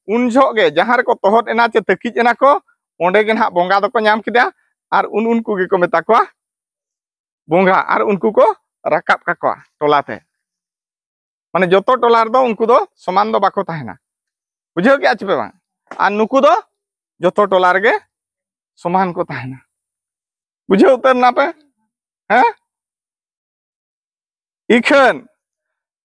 ᱩᱱ ᱡᱚᱦᱚᱜ ᱜᱮ ᱡᱟᱦᱟᱸ ᱨᱮᱠᱚ ᱛᱚᱦᱚᱫ ᱮᱱᱟ ᱪᱮ ᱛᱟᱹᱠᱤᱡ ᱮᱱᱟ ᱠᱚ, ᱚᱸᱰᱮ ᱜᱮ ᱱᱟᱦᱟᱜ ᱵᱚᱸᱜᱟ ᱫᱚᱠᱚ ᱧᱟᱢ ᱠᱮᱫᱟ᱾ ᱟᱨ ᱩᱱ ᱩᱱᱠᱩ ᱜᱮᱠᱚ ᱢᱮᱛᱟ ᱠᱚᱣᱟ ᱵᱚᱸᱜᱟ, ᱟᱨ ᱩᱱᱠᱩ ᱠᱚ ᱨᱟᱠᱟᱵ ᱠᱟᱠᱚᱣᱟ ᱴᱚᱞᱟ ᱛᱮ᱾ ᱢᱟᱱᱮ ᱡᱚᱛᱚ ᱴᱚᱞᱟ ᱨᱮᱫᱚ ᱩᱱᱠᱩ ᱫᱚ ᱥᱚᱢᱟᱱ ᱫᱚ ᱵᱟᱠᱚ ᱛᱟᱦᱮᱱᱟ᱾ ᱵᱩᱡᱷᱟᱹᱣ ᱠᱮᱜᱼᱟ ᱪᱮ ᱯᱮ ᱵᱟᱝ? ᱟᱨ ᱱᱩᱠᱩ ᱫᱚ ᱡᱚᱛᱚ ᱴᱚᱞᱟ ᱨᱮᱜᱮ ᱥᱚᱢᱟᱱ ᱠᱚ ᱛᱟᱦᱮᱱᱟ᱾ ᱵᱩᱡᱷᱟᱹᱣ ᱩᱛᱟᱹᱨ ᱱᱟᱯᱮ? ᱦᱮᱸ? ᱤᱠᱷᱟᱹᱱ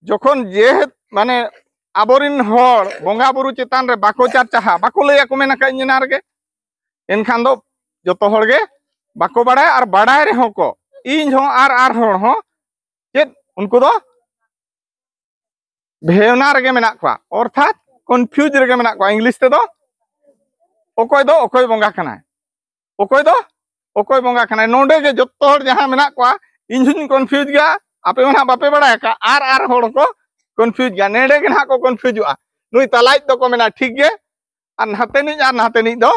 ᱡᱚᱠᱷᱚᱱ ᱡᱮ, ᱢᱟᱱᱮ, ᱟᱵᱚᱨᱤᱱ ᱦᱚᱲ ᱵᱚᱸᱜᱟ ᱵᱩᱨᱩ ᱪᱮᱛᱟᱱ ᱨᱮ ᱵᱟᱠᱚ ᱪᱟᱨᱪᱟᱦᱟ, ᱵᱟᱠᱚ ᱞᱟᱹᱭᱟ ᱠᱚ, ᱢᱮᱱ ᱟᱠᱟᱫ ᱤᱧ ᱮᱱᱟ ᱨᱮᱜᱮ, ᱮᱱᱠᱷᱟᱱ ᱫᱚ ᱡᱚᱛᱚ ᱦᱚᱲ ᱜᱮ ᱵᱟᱠᱚ ᱵᱟᱲᱟᱭᱟ᱾ ᱟᱨ ᱵᱟᱲᱟᱭ ᱨᱮᱦᱚᱸ ᱠᱚ, ᱤᱧ ᱦᱚᱸ ᱟᱨ ᱟᱨ ᱦᱚᱲ ᱦᱚᱸ, ᱪᱮᱫ ᱩᱱᱠᱩ ᱫᱚ ᱵᱷᱮᱣᱱᱟ ᱨᱮᱜᱮ ᱢᱮᱱᱟᱜ ᱠᱚᱣᱟ, ᱚᱨᱛᱷᱟᱛ ᱠᱚᱱᱯᱷᱤᱭᱩᱡᱽ ᱨᱮᱜᱮ ᱢᱮᱱᱟᱜ ᱠᱚᱣᱟ᱾ ᱤᱝᱞᱤᱥ ᱛᱮᱫᱚ ᱚᱠᱚᱭ ᱫᱚ ᱚᱠᱚᱭ ᱵᱚᱸᱜᱟ ᱠᱟᱱᱟᱭ, ᱚᱠᱚᱭ ᱫᱚ ᱚᱠᱚᱭ ᱵᱚᱸᱜᱟ ᱠᱟᱱᱟᱭ᱾ ᱱᱚᱰᱮ ᱜᱮ ᱡᱚᱛᱚ ᱦᱚᱲ ᱡᱟᱦᱟᱸ ᱢᱮᱱᱟᱜ ᱠᱚᱣᱟ, ᱤᱧ ᱦᱚᱸᱧ ᱠᱚᱱᱯᱷᱤᱭᱩᱡᱽ ᱜᱮᱭᱟ, ᱟᱯᱮ ᱢᱟ ᱱᱟᱦᱟᱜ ᱵᱟᱯᱮ ᱵᱟᱲᱟᱭ ᱟᱠᱟᱫ, ᱟᱨ ᱟᱨ ᱦᱚᱲ ᱦᱚᱸᱠᱚ ᱠᱚᱱᱯᱷᱤᱭᱩᱡᱽ ᱜᱮᱭᱟ᱾ ᱱᱚᱰᱮ ᱜᱮ ᱱᱟᱦᱟᱜ ᱠᱚ ᱠᱚᱱᱯᱷᱤᱭᱩᱡᱚᱜᱼᱟ᱾ ᱱᱩᱭ ᱛᱟᱞᱟᱭᱤᱡ ᱫᱚᱠᱚ ᱢᱮᱱᱟ ᱴᱷᱤᱠ ᱜᱮ, ᱟᱨ ᱱᱟᱛᱮᱱᱤᱡ ᱟᱨ ᱱᱟᱛᱮᱱᱤᱡ ᱫᱚ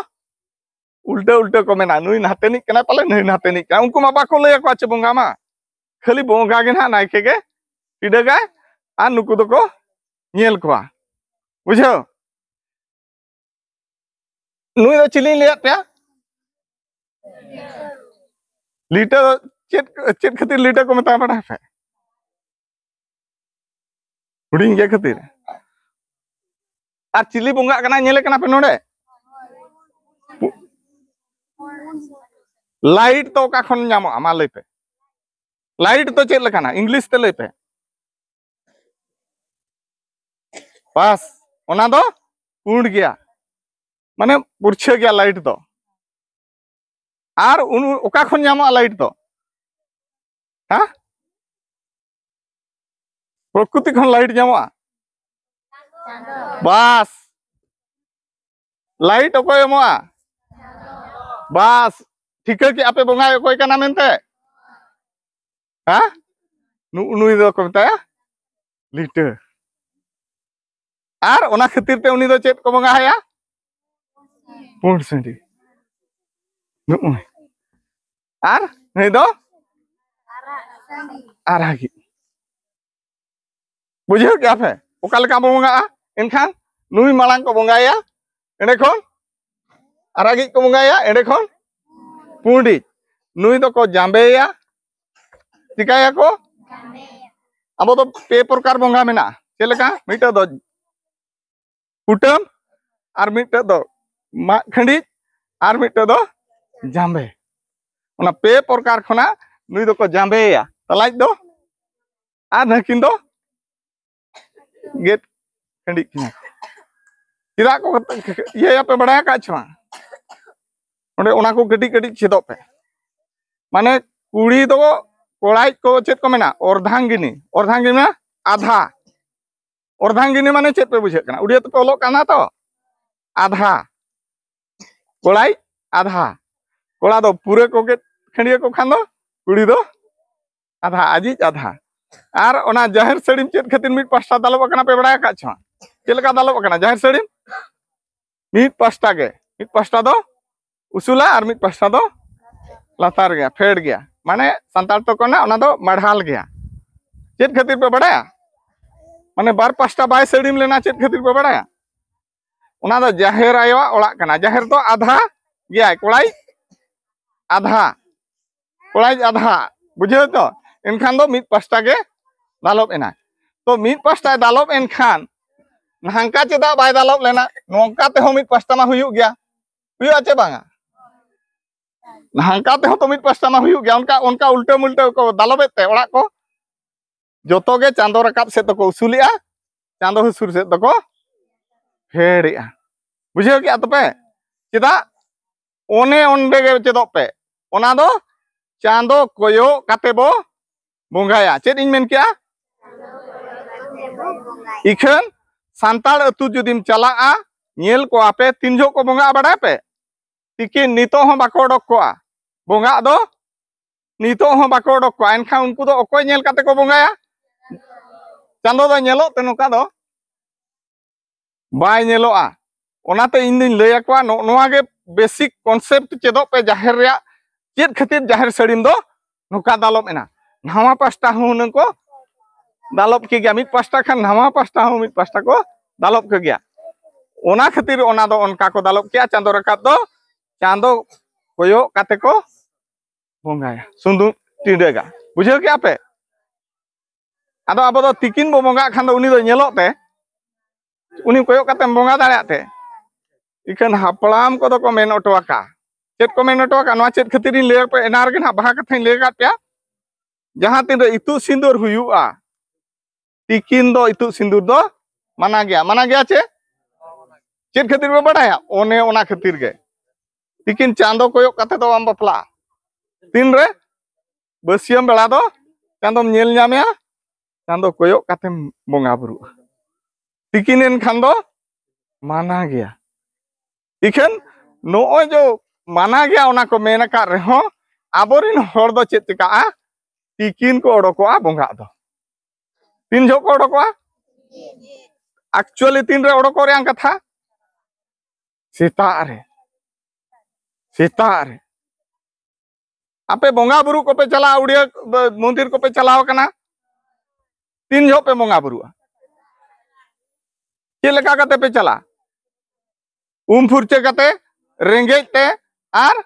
ᱩᱞᱴᱟᱹ ᱩᱞᱴᱟᱹ ᱠᱚ ᱢᱮᱱᱟ, ᱱᱩᱭ ᱱᱟᱛᱮᱱᱤᱡ ᱠᱟᱱᱟᱭ ᱯᱟᱞᱮ, ᱱᱩᱭ ᱱᱟᱛᱮᱱᱤᱡ ᱠᱟᱱᱟᱭ᱾ ᱩᱱᱠᱩ ᱢᱟ ᱵᱟᱠᱚ ᱞᱟᱹᱭ ᱟᱠᱚᱣᱟ ᱪᱮ ᱵᱚᱸᱜᱟ ᱢᱟ, ᱠᱷᱟᱹᱞᱤ ᱵᱚᱸᱜᱟ ᱜᱮ ᱱᱟᱦᱟᱜ ᱱᱟᱭᱠᱮ ᱜᱮ ᱴᱤᱰᱟᱹᱜᱟᱭ ᱟᱨ ᱱᱩᱠᱩ ᱫᱚᱠᱚ ᱧᱮᱞ ᱠᱚᱣᱟ᱾ ᱵᱩᱡᱷᱟᱹᱣ? ᱱᱩᱭ ᱫᱚ ᱪᱤᱞᱤᱧ ᱞᱟᱹᱭᱟᱫ ᱯᱮᱭᱟ? ᱞᱤᱴᱟᱹ ᱫᱚ ᱪᱮᱫ, ᱪᱮᱫ ᱠᱷᱟᱹᱛᱤᱨ ᱞᱤᱴᱟᱹ ᱠᱚ ᱢᱮᱛᱟᱭᱟ ᱵᱟᱰᱟᱭ ᱯᱮ? ᱦᱩᱰᱤᱧ ᱜᱮ ᱠᱷᱟᱹᱛᱤᱨ᱾ ᱟᱨ ᱪᱤᱞᱤ ᱵᱚᱸᱜᱟᱜ ᱠᱟᱱᱟᱭ ᱧᱮᱞᱮ ᱠᱟᱱᱟ ᱯᱮ ᱱᱚᱰᱮ? ᱞᱟᱭᱤᱴ ᱫᱚ ᱚᱠᱟ ᱠᱷᱚᱱ ᱧᱟᱢᱚᱜᱼᱟ? ᱢᱟ ᱞᱟᱹᱭ ᱯᱮ᱾ ᱞᱟᱭᱤᱴ ᱫᱚ ᱪᱮᱫ ᱞᱮᱠᱟᱱᱟ? ᱤᱝᱞᱤᱥ ᱛᱮ ᱞᱟᱹᱭ ᱯᱮ᱾ ᱵᱟᱥ, ᱚᱱᱟ ᱫᱚ ᱯᱩᱸᱰ ᱜᱮᱭᱟ, ᱢᱟᱱᱮ ᱯᱩᱨᱪᱷᱟᱹ ᱜᱮᱭᱟ ᱞᱟᱭᱤᱴ ᱫᱚ᱾ ᱟᱨ ᱩᱱ ᱚᱠᱟ ᱠᱷᱚᱱ ᱧᱟᱢᱚᱜᱼᱟ ᱞᱟᱭᱤᱴ ᱫᱚ? ᱦᱮᱸ? ᱯᱨᱚᱠᱨᱤᱛᱤ ᱠᱷᱚᱱ ᱞᱟᱭᱤᱴ ᱧᱟᱢᱚᱜᱼᱟ? ᱵᱟᱥ, ᱞᱟᱭᱤᱴ ᱚᱠᱚᱭ ᱮᱢᱚᱜᱼᱟ? ᱵᱟᱥ, ᱴᱷᱤᱠᱟᱹ ᱠᱮᱜᱼᱟ ᱯᱮ ᱵᱚᱸᱜᱟᱭ ᱚᱠᱚᱭ ᱠᱟᱱᱟ ᱢᱮᱱᱛᱮ? ᱦᱮᱸ? ᱱᱩ-, ᱱᱩᱭ ᱫᱚᱠᱚ ᱢᱮᱛᱟᱭᱟ ᱞᱤᱴᱟᱹ᱾ ᱟᱨ ᱚᱱᱟ ᱠᱷᱟᱹᱛᱤᱨ ᱛᱮ ᱩᱱᱤ ᱫᱚ ᱪᱮᱫ ᱠᱚ ᱵᱚᱸᱜᱟ ᱟᱭᱟ? ᱯᱩᱸᱰ ᱥᱟᱺᱰᱤ᱾ ᱱᱩᱜᱼᱩᱭ᱾ ᱟᱨ ᱱᱩᱭ ᱫᱚ ᱟᱨᱟᱜᱤᱡ᱾ ᱵᱩᱡᱷᱟᱹᱣ ᱠᱮᱜᱼᱟ ᱯᱮ ᱚᱠᱟ ᱞᱮᱠᱟ ᱵᱚ ᱵᱚᱸᱜᱟᱜᱼᱟ? ᱮᱱᱠᱷᱟᱱ ᱱᱩᱭ ᱢᱟᱲᱟᱝ ᱠᱚ ᱵᱚᱸᱜᱟᱭᱟ, ᱮᱸᱰᱮ ᱠᱷᱚᱱ ᱟᱨᱟᱜᱤᱡ ᱠᱚ ᱵᱚᱸᱜᱟᱭᱟ, ᱮᱸᱰᱮ ᱠᱷᱚᱱ ᱯᱩᱸᱰᱤᱡ᱾ ᱱᱩᱭ ᱫᱚᱠᱚ ᱡᱟᱸᱵᱮᱭᱟ᱾ ᱪᱤᱠᱟᱹᱭᱟᱠᱚ? ᱟᱵᱚ ᱫᱚ ᱯᱮ ᱯᱨᱚᱠᱟᱨ ᱵᱚᱸᱜᱟ ᱢᱮᱱᱟᱜᱼᱟ᱾ ᱪᱮᱫ ᱞᱮᱠᱟ? ᱢᱤᱫᱴᱟᱹᱜ ᱫᱚ ᱠᱩᱴᱟᱹᱢ, ᱟᱨ ᱢᱤᱫᱴᱟᱹᱜ ᱫᱚ ᱢᱟᱜ ᱠᱷᱟᱹᱰᱤᱡ, ᱟᱨ ᱢᱤᱫᱴᱟᱹᱜ ᱫᱚ ᱡᱟᱸᱵᱮ᱾ ᱚᱱᱟ ᱯᱮ ᱯᱨᱚᱠᱟᱨ ᱠᱷᱚᱱᱟᱜ ᱱᱩᱭ ᱫᱚᱠᱚ ᱡᱟᱸᱵᱮᱭᱟ᱾ ᱛᱟᱞᱟᱡ ᱫᱚ ᱟᱨ ᱱᱟᱹᱠᱤᱱ ᱫᱚ ᱜᱮᱫ ᱠᱷᱟᱹᱰᱤᱡ ᱠᱤᱱᱟ᱾ ᱪᱮᱫᱟᱜ ᱠᱚ ᱤᱭᱟᱹᱭᱟᱯᱮ ᱵᱟᱲᱟᱭ ᱟᱠᱟᱫ ᱪᱮ ᱵᱟᱝ? ᱚᱸᱰᱮ ᱚᱱᱟ ᱠᱚ ᱠᱟᱹᱴᱤᱡ ᱠᱟᱹᱴᱤᱡ ᱪᱮᱫᱚᱜ ᱯᱮ᱾ ᱢᱟᱱᱮ ᱠᱩᱲᱤ ᱫᱚ ᱠᱚᱲᱟᱭᱤᱡ ᱠᱚ ᱪᱮᱫ ᱠᱚ ᱢᱮᱱᱟ? ᱚᱨᱫᱷᱟᱝᱜᱤᱱᱤ᱾ ᱚᱨᱫᱷᱟᱝᱜᱤᱱᱤ ᱢᱟᱱᱮ ᱟᱫᱷᱟ᱾ ᱚᱨᱫᱷᱟᱝᱜᱤᱱᱤ ᱢᱟᱱᱮ ᱪᱮᱫ ᱯᱮ ᱵᱩᱡᱷᱟᱹᱜ ᱠᱟᱱᱟ? ᱩᱲᱤᱭᱟ ᱛᱮᱯᱮ ᱚᱞᱚᱜ ᱠᱟᱱᱟ ᱛᱚ? ᱟᱫᱷᱟ᱾ ᱠᱚᱲᱟᱭᱤᱡ ᱟᱫᱷᱟ᱾ ᱠᱚᱲᱟ ᱫᱚ ᱯᱩᱨᱟᱹ ᱠᱚ ᱜᱮᱫ ᱠᱷᱟᱹᱰᱤᱭᱟᱹ ᱠᱚ ᱠᱷᱟᱱ ᱫᱚ ᱠᱩᱲᱤ ᱫᱚ ᱟᱫᱷᱟ, ᱟᱡᱤᱡ ᱟᱫᱷᱟ᱾ ᱟᱨ ᱚᱱᱟ ᱡᱟᱦᱮᱨ ᱥᱟᱹᱲᱤᱢ ᱪᱮᱫ ᱠᱷᱟᱹᱛᱤᱨ ᱢᱤᱫ ᱯᱟᱥᱴᱟ ᱫᱟᱞᱚᱵ ᱟᱠᱟᱱᱟ ᱯᱮ ᱵᱟᱲᱟᱭ ᱟᱠᱟᱫ ᱪᱚ? ᱪᱮᱫ ᱞᱮᱠᱟ ᱫᱟᱞᱚᱵ ᱟᱠᱟᱱᱟ ᱡᱟᱦᱮᱨ ᱥᱟᱹᱲᱤᱢ? ᱢᱤᱫ ᱯᱟᱥᱴᱟ ᱜᱮ, ᱢᱤᱫ ᱯᱟᱥᱴᱟ ᱫᱚ ᱩᱥᱩᱞᱟ ᱟᱨ ᱢᱤᱫ ᱯᱟᱥᱴᱟ ᱫᱚ ᱞᱟᱛᱟᱨ ᱜᱮᱭᱟ, ᱯᱷᱮᱰ ᱜᱮᱭᱟ᱾ ᱢᱟᱱᱮ ᱥᱟᱱᱛᱟᱲ ᱛᱮᱠᱚ ᱢᱮᱱᱟ ᱚᱱᱟ ᱫᱚ ᱢᱟᱲᱦᱟᱞ ᱜᱮᱭᱟ᱾ ᱪᱮᱫ ᱠᱷᱟᱹᱛᱤᱨ ᱯᱮ ᱵᱟᱲᱟᱭᱟ? ᱢᱟᱱᱮ ᱵᱟᱨ ᱯᱟᱥᱴᱟ ᱵᱟᱭ ᱥᱟᱹᱲᱤᱢ ᱞᱮᱱᱟ, ᱪᱮᱫ ᱠᱷᱟᱹᱛᱤᱨ ᱯᱮ ᱵᱟᱲᱟᱭᱟ? ᱚᱱᱟ ᱫᱚ ᱡᱟᱦᱮᱨ ᱟᱭᱳᱣᱟᱜ ᱚᱲᱟᱜ ᱠᱟᱱᱟ᱾ ᱡᱟᱦᱮᱨ ᱫᱚ ᱟᱫᱷᱟ ᱜᱮᱭᱟᱭ, ᱠᱚᱲᱟᱭ ᱟᱫᱷᱟ, ᱠᱚᱲᱟᱭ ᱟᱫᱷᱟ, ᱵᱩᱡᱷᱟᱹᱣ ᱛᱚ? ᱮᱱᱠᱷᱟᱱ ᱫᱚ ᱢᱤᱫ ᱯᱟᱥᱴᱟ ᱜᱮ ᱫᱟᱞᱚᱵ ᱮᱱᱟ᱾ ᱛᱚ ᱢᱤᱫ ᱯᱟᱥᱴᱟᱭ ᱫᱟᱞᱚᱵ ᱮᱱᱠᱷᱟᱱ ᱱᱚᱝᱠᱟ ᱪᱮᱫᱟᱜ ᱵᱟᱭ ᱫᱟᱞᱚᱵ ᱞᱮᱱᱟ? ᱱᱚᱝᱠᱟ ᱛᱮᱦᱚᱸ ᱢᱤᱫ ᱯᱟᱥᱴᱟ ᱢᱟ ᱦᱩᱭᱩᱜ ᱜᱮᱭᱟ, ᱦᱩᱭᱩᱜᱼᱟ ᱪᱮ ᱵᱟᱝᱟ? ᱱᱚᱝᱠᱟ ᱛᱮᱦᱚᱸ ᱛᱚ ᱢᱤᱫ ᱯᱟᱥᱴᱟ ᱢᱟ ᱦᱩᱭᱩᱜ ᱜᱮᱭᱟ᱾ ᱚᱱᱠᱟ, ᱚᱱᱠᱟ ᱩᱞᱴᱟᱹ ᱢᱩᱞᱴᱟᱹ ᱠᱚ ᱫᱟᱞᱚᱵᱮᱫ ᱛᱮ ᱚᱲᱟᱜ ᱠᱚ ᱡᱚᱛᱚ ᱜᱮ ᱪᱟᱸᱫᱚ ᱨᱟᱠᱟᱵ ᱥᱮᱫ ᱫᱚᱠᱚ ᱩᱥᱩᱞᱮᱜᱼᱟ, ᱪᱟᱸᱫᱚ ᱦᱟᱹᱥᱩᱨ ᱥᱮᱫ ᱫᱚᱠᱚ ᱯᱷᱮᱰᱮᱜᱼᱟ᱾ ᱵᱩᱡᱷᱟᱹᱣ ᱠᱮᱜᱼᱟ ᱛᱚᱯᱮ? ᱪᱮᱫᱟᱜ? ᱚᱱᱮ ᱚᱸᱰᱮ ᱜᱮ ᱪᱮᱫᱚᱜ ᱯᱮ᱾ ᱚᱱᱟ ᱫᱚ ᱪᱟᱸᱫᱚ ᱠᱚᱭᱚᱜ ᱠᱟᱛᱮ ᱵᱚ ᱵᱚᱸᱜᱟᱭᱟ᱾ ᱪᱮᱫ ᱤᱧ ᱢᱮᱱ ᱠᱮᱜᱼᱟ? ᱤᱠᱷᱟᱹᱱ ᱥᱟᱱᱛᱟᱲ ᱟᱹᱛᱩ ᱡᱩᱫᱤᱢ ᱪᱟᱞᱟᱜᱼᱟ, ᱧᱮᱞ ᱠᱚᱣᱟ ᱯᱮ ᱛᱤᱱ ᱡᱚᱦᱚᱜ ᱠᱚ ᱵᱚᱸᱜᱟᱜᱼᱟ ᱵᱟᱰᱟᱭ ᱯᱮ? ᱛᱤᱠᱤᱱ ᱱᱤᱛᱚᱜ ᱦᱚᱸ ᱵᱟᱠᱚ ᱚᱰᱚᱠ ᱠᱚᱜᱼᱟ᱾ ᱵᱚᱸᱜᱟᱜ ᱫᱚ ᱱᱤᱛᱚᱜ ᱦᱚᱸ ᱵᱟᱠᱚ ᱚᱰᱚᱠ ᱠᱚᱜᱼᱟ᱾ ᱮᱱᱠᱷᱟᱱ ᱩᱱᱠᱩ ᱫᱚ ᱚᱠᱚᱭ ᱧᱮᱞ ᱠᱟᱛᱮ ᱠᱚ ᱵᱚᱸᱜᱟᱭᱟ? ᱪᱟᱸᱫᱚ ᱫᱚ ᱧᱮᱞᱚᱜ ᱛᱮ ᱱᱚᱝᱠᱟ ᱫᱚ ᱵᱟᱭ ᱧᱮᱞᱚᱜᱼᱟ᱾ ᱚᱱᱟᱛᱮ ᱤᱧ ᱫᱩᱧ ᱞᱟᱹᱭ ᱟᱠᱚᱣᱟ, ᱱᱚᱜᱼᱚ ᱱᱚᱣᱟ ᱜᱮ ᱵᱮᱥᱤᱠ ᱠᱚᱱᱥᱮᱯᱴ ᱪᱮᱫᱚᱜ ᱯᱮ ᱡᱟᱦᱮᱨ ᱨᱮᱭᱟᱜ᱾ ᱪᱮᱫ ᱠᱷᱟᱹᱛᱤᱨ ᱡᱟᱦᱮᱨ ᱥᱟᱹᱲᱤᱢ ᱫᱚ ᱱᱚᱝᱠᱟ ᱫᱟᱞᱚᱵ ᱮᱱᱟ? ᱱᱟᱣᱟ ᱯᱟᱥᱴᱟ ᱦᱚᱸ ᱦᱩᱱᱟᱹᱝ ᱠᱚ ᱫᱟᱞᱚᱵ ᱠᱮ ᱜᱮᱭᱟ, ᱢᱤᱫ ᱯᱟᱥᱴᱟ ᱠᱷᱟᱱ ᱱᱟᱣᱟ ᱯᱟᱥᱴᱟ ᱦᱚᱸ ᱢᱤᱫ ᱯᱟᱥᱴᱟ ᱠᱚ ᱫᱟᱞᱚᱵ ᱠᱮ ᱜᱮᱭᱟ᱾ ᱚᱱᱟ ᱠᱷᱟᱹᱛᱤᱨ ᱚᱱᱟ ᱫᱚ ᱚᱱᱠᱟ ᱠᱚ ᱫᱟᱞᱚᱵ ᱠᱮᱜᱼᱟ, ᱪᱟᱸᱫᱚ ᱨᱟᱠᱟᱵ ᱫᱚ ᱪᱟᱸᱫᱚ ᱠᱚᱭᱚᱜ ᱠᱟᱛᱮ ᱠᱚ ᱵᱚᱸᱜᱟᱭᱟ, ᱥᱩᱱᱩᱢ ᱴᱤᱰᱟᱹᱜᱟ᱾ ᱵᱩᱡᱷᱟᱹᱣ ᱠᱮᱜᱼᱟ ᱯᱮ? ᱟᱫᱚ ᱟᱵᱚ ᱫᱚ ᱛᱤᱠᱤᱱ ᱵᱚ ᱵᱚᱸᱜᱟᱜ ᱠᱷᱟᱱ ᱫᱚ ᱩᱱᱤ ᱫᱚ ᱧᱮᱞᱚᱜ ᱛᱮ, ᱩᱱᱤ ᱠᱚᱭᱚᱜ ᱠᱟᱛᱮᱢ ᱵᱚᱸᱜᱟ ᱫᱟᱲᱮᱭᱟᱜ ᱛᱮ᱾ ᱤᱠᱷᱟᱹᱱ ᱦᱟᱯᱲᱟᱢ ᱠᱚᱫᱚ ᱠᱚ ᱢᱮᱱ ᱦᱚᱴᱚ ᱟᱠᱟᱫᱼᱟ᱾ ᱪᱮᱫ ᱠᱚ ᱢᱮᱱ ᱦᱚᱴᱚ ᱟᱠᱟᱫᱼᱟ? ᱱᱚᱣᱟ ᱪᱮᱫ ᱠᱷᱟᱹᱛᱤᱨ ᱤᱧ ᱞᱟᱹᱭ ᱟᱯᱮ, ᱮᱱᱟᱝ ᱨᱮᱜᱮ ᱱᱟᱦᱟᱜ ᱵᱟᱦᱟ ᱠᱟᱛᱷᱟᱧ ᱞᱟᱹᱭ ᱟᱠᱟᱫ ᱯᱮᱭᱟ᱾ ᱡᱟᱦᱟᱸ ᱛᱤᱱᱨᱮ ᱤᱛᱩᱫ ᱥᱤᱸᱫᱩᱨ ᱦᱩᱭᱩᱜᱼᱟ, ᱛᱤᱠᱤᱱ ᱫᱚ ᱤᱛᱩᱫ ᱥᱤᱸᱫᱩᱨ ᱫᱚ ᱢᱟᱱᱟ ᱜᱮᱭᱟ᱾ ᱢᱟᱱᱟ ᱜᱮᱭᱟ ᱪᱮ? ᱪᱮᱫ ᱠᱷᱟᱹᱛᱤᱨ ᱯᱮ ᱵᱟᱰᱟᱭᱟ? ᱚᱱᱮ ᱚᱱᱟ ᱠᱷᱟᱹᱛᱤᱨ ᱜᱮ᱾ ᱛᱤᱠᱤᱱ ᱪᱟᱸᱫᱚ ᱠᱚᱭᱚᱜ ᱠᱟᱛᱮ ᱫᱚ ᱵᱟᱢ ᱵᱟᱯᱞᱟᱜᱼᱟ᱾ ᱛᱤᱱᱨᱮ ᱵᱟᱹᱥᱭᱟᱹᱢ ᱵᱮᱲᱟ ᱫᱚ ᱪᱟᱸᱫᱚᱢ ᱧᱮᱞ ᱧᱟᱢᱮᱭᱟ, ᱪᱟᱸᱫᱚ ᱠᱚᱭᱚᱜ ᱠᱟᱛᱮᱢ ᱵᱚᱸᱜᱟ ᱵᱩᱨᱩᱜᱼᱟ᱾ ᱛᱤᱠᱤᱱ ᱮᱱ ᱠᱷᱟᱱ ᱫᱚ ᱢᱟᱱᱟ ᱜᱮᱭᱟ᱾ ᱤᱠᱷᱟᱹᱱ ᱱᱚᱜᱼᱚᱭ ᱡᱮ ᱢᱟᱱᱟ ᱜᱮᱭᱟ, ᱚᱱᱟ ᱠᱚ ᱢᱮᱱ ᱟᱠᱟᱫ ᱨᱮᱦᱚᱸ, ᱟᱵᱚᱨᱮᱱ ᱦᱚᱲ ᱫᱚ ᱪᱮᱫ ᱪᱤᱠᱟᱜᱼᱟ? ᱛᱤᱠᱤᱱ ᱠᱚ ᱚᱰᱚᱠᱚᱜᱼᱟ ᱵᱚᱸᱜᱟᱜ ᱫᱚ᱾ ᱛᱤᱱ ᱡᱚᱦᱚᱜ ᱠᱚ ᱚᱰᱚᱠᱚᱜᱼᱟ? ᱮᱠᱪᱩᱭᱟᱞᱤ ᱛᱤᱱ ᱨᱮ ᱚᱰᱚᱠᱚᱜ ᱨᱮᱭᱟᱜ ᱠᱟᱛᱷᱟ? ᱥᱮᱛᱟᱜ ᱨᱮ᱾ ᱥᱮᱛᱟᱜ ᱨᱮ᱾ ᱟᱯᱮ ᱵᱚᱸᱜᱟ ᱵᱩᱨᱩ ᱠᱚᱯᱮ ᱪᱟᱞᱟᱜᱼᱟ, ᱩᱲᱤᱭᱟᱹ ᱢᱚᱱᱫᱤᱨ ᱠᱚᱯᱮ ᱪᱟᱞᱟᱣ ᱠᱟᱱᱟ? ᱛᱤᱱ ᱡᱚᱦᱚᱜ ᱯᱮ ᱵᱚᱸᱜᱟ ᱵᱩᱨᱩᱜᱼᱟ? ᱪᱮᱫ ᱞᱮᱠᱟ ᱠᱟᱛᱮ ᱯᱮ ᱪᱟᱞᱟᱜᱼᱟ? ᱩᱢ ᱯᱷᱩᱨᱪᱟᱹ ᱠᱟᱛᱮ, ᱨᱮᱸᱜᱮᱡ ᱛᱮ, ᱟᱨ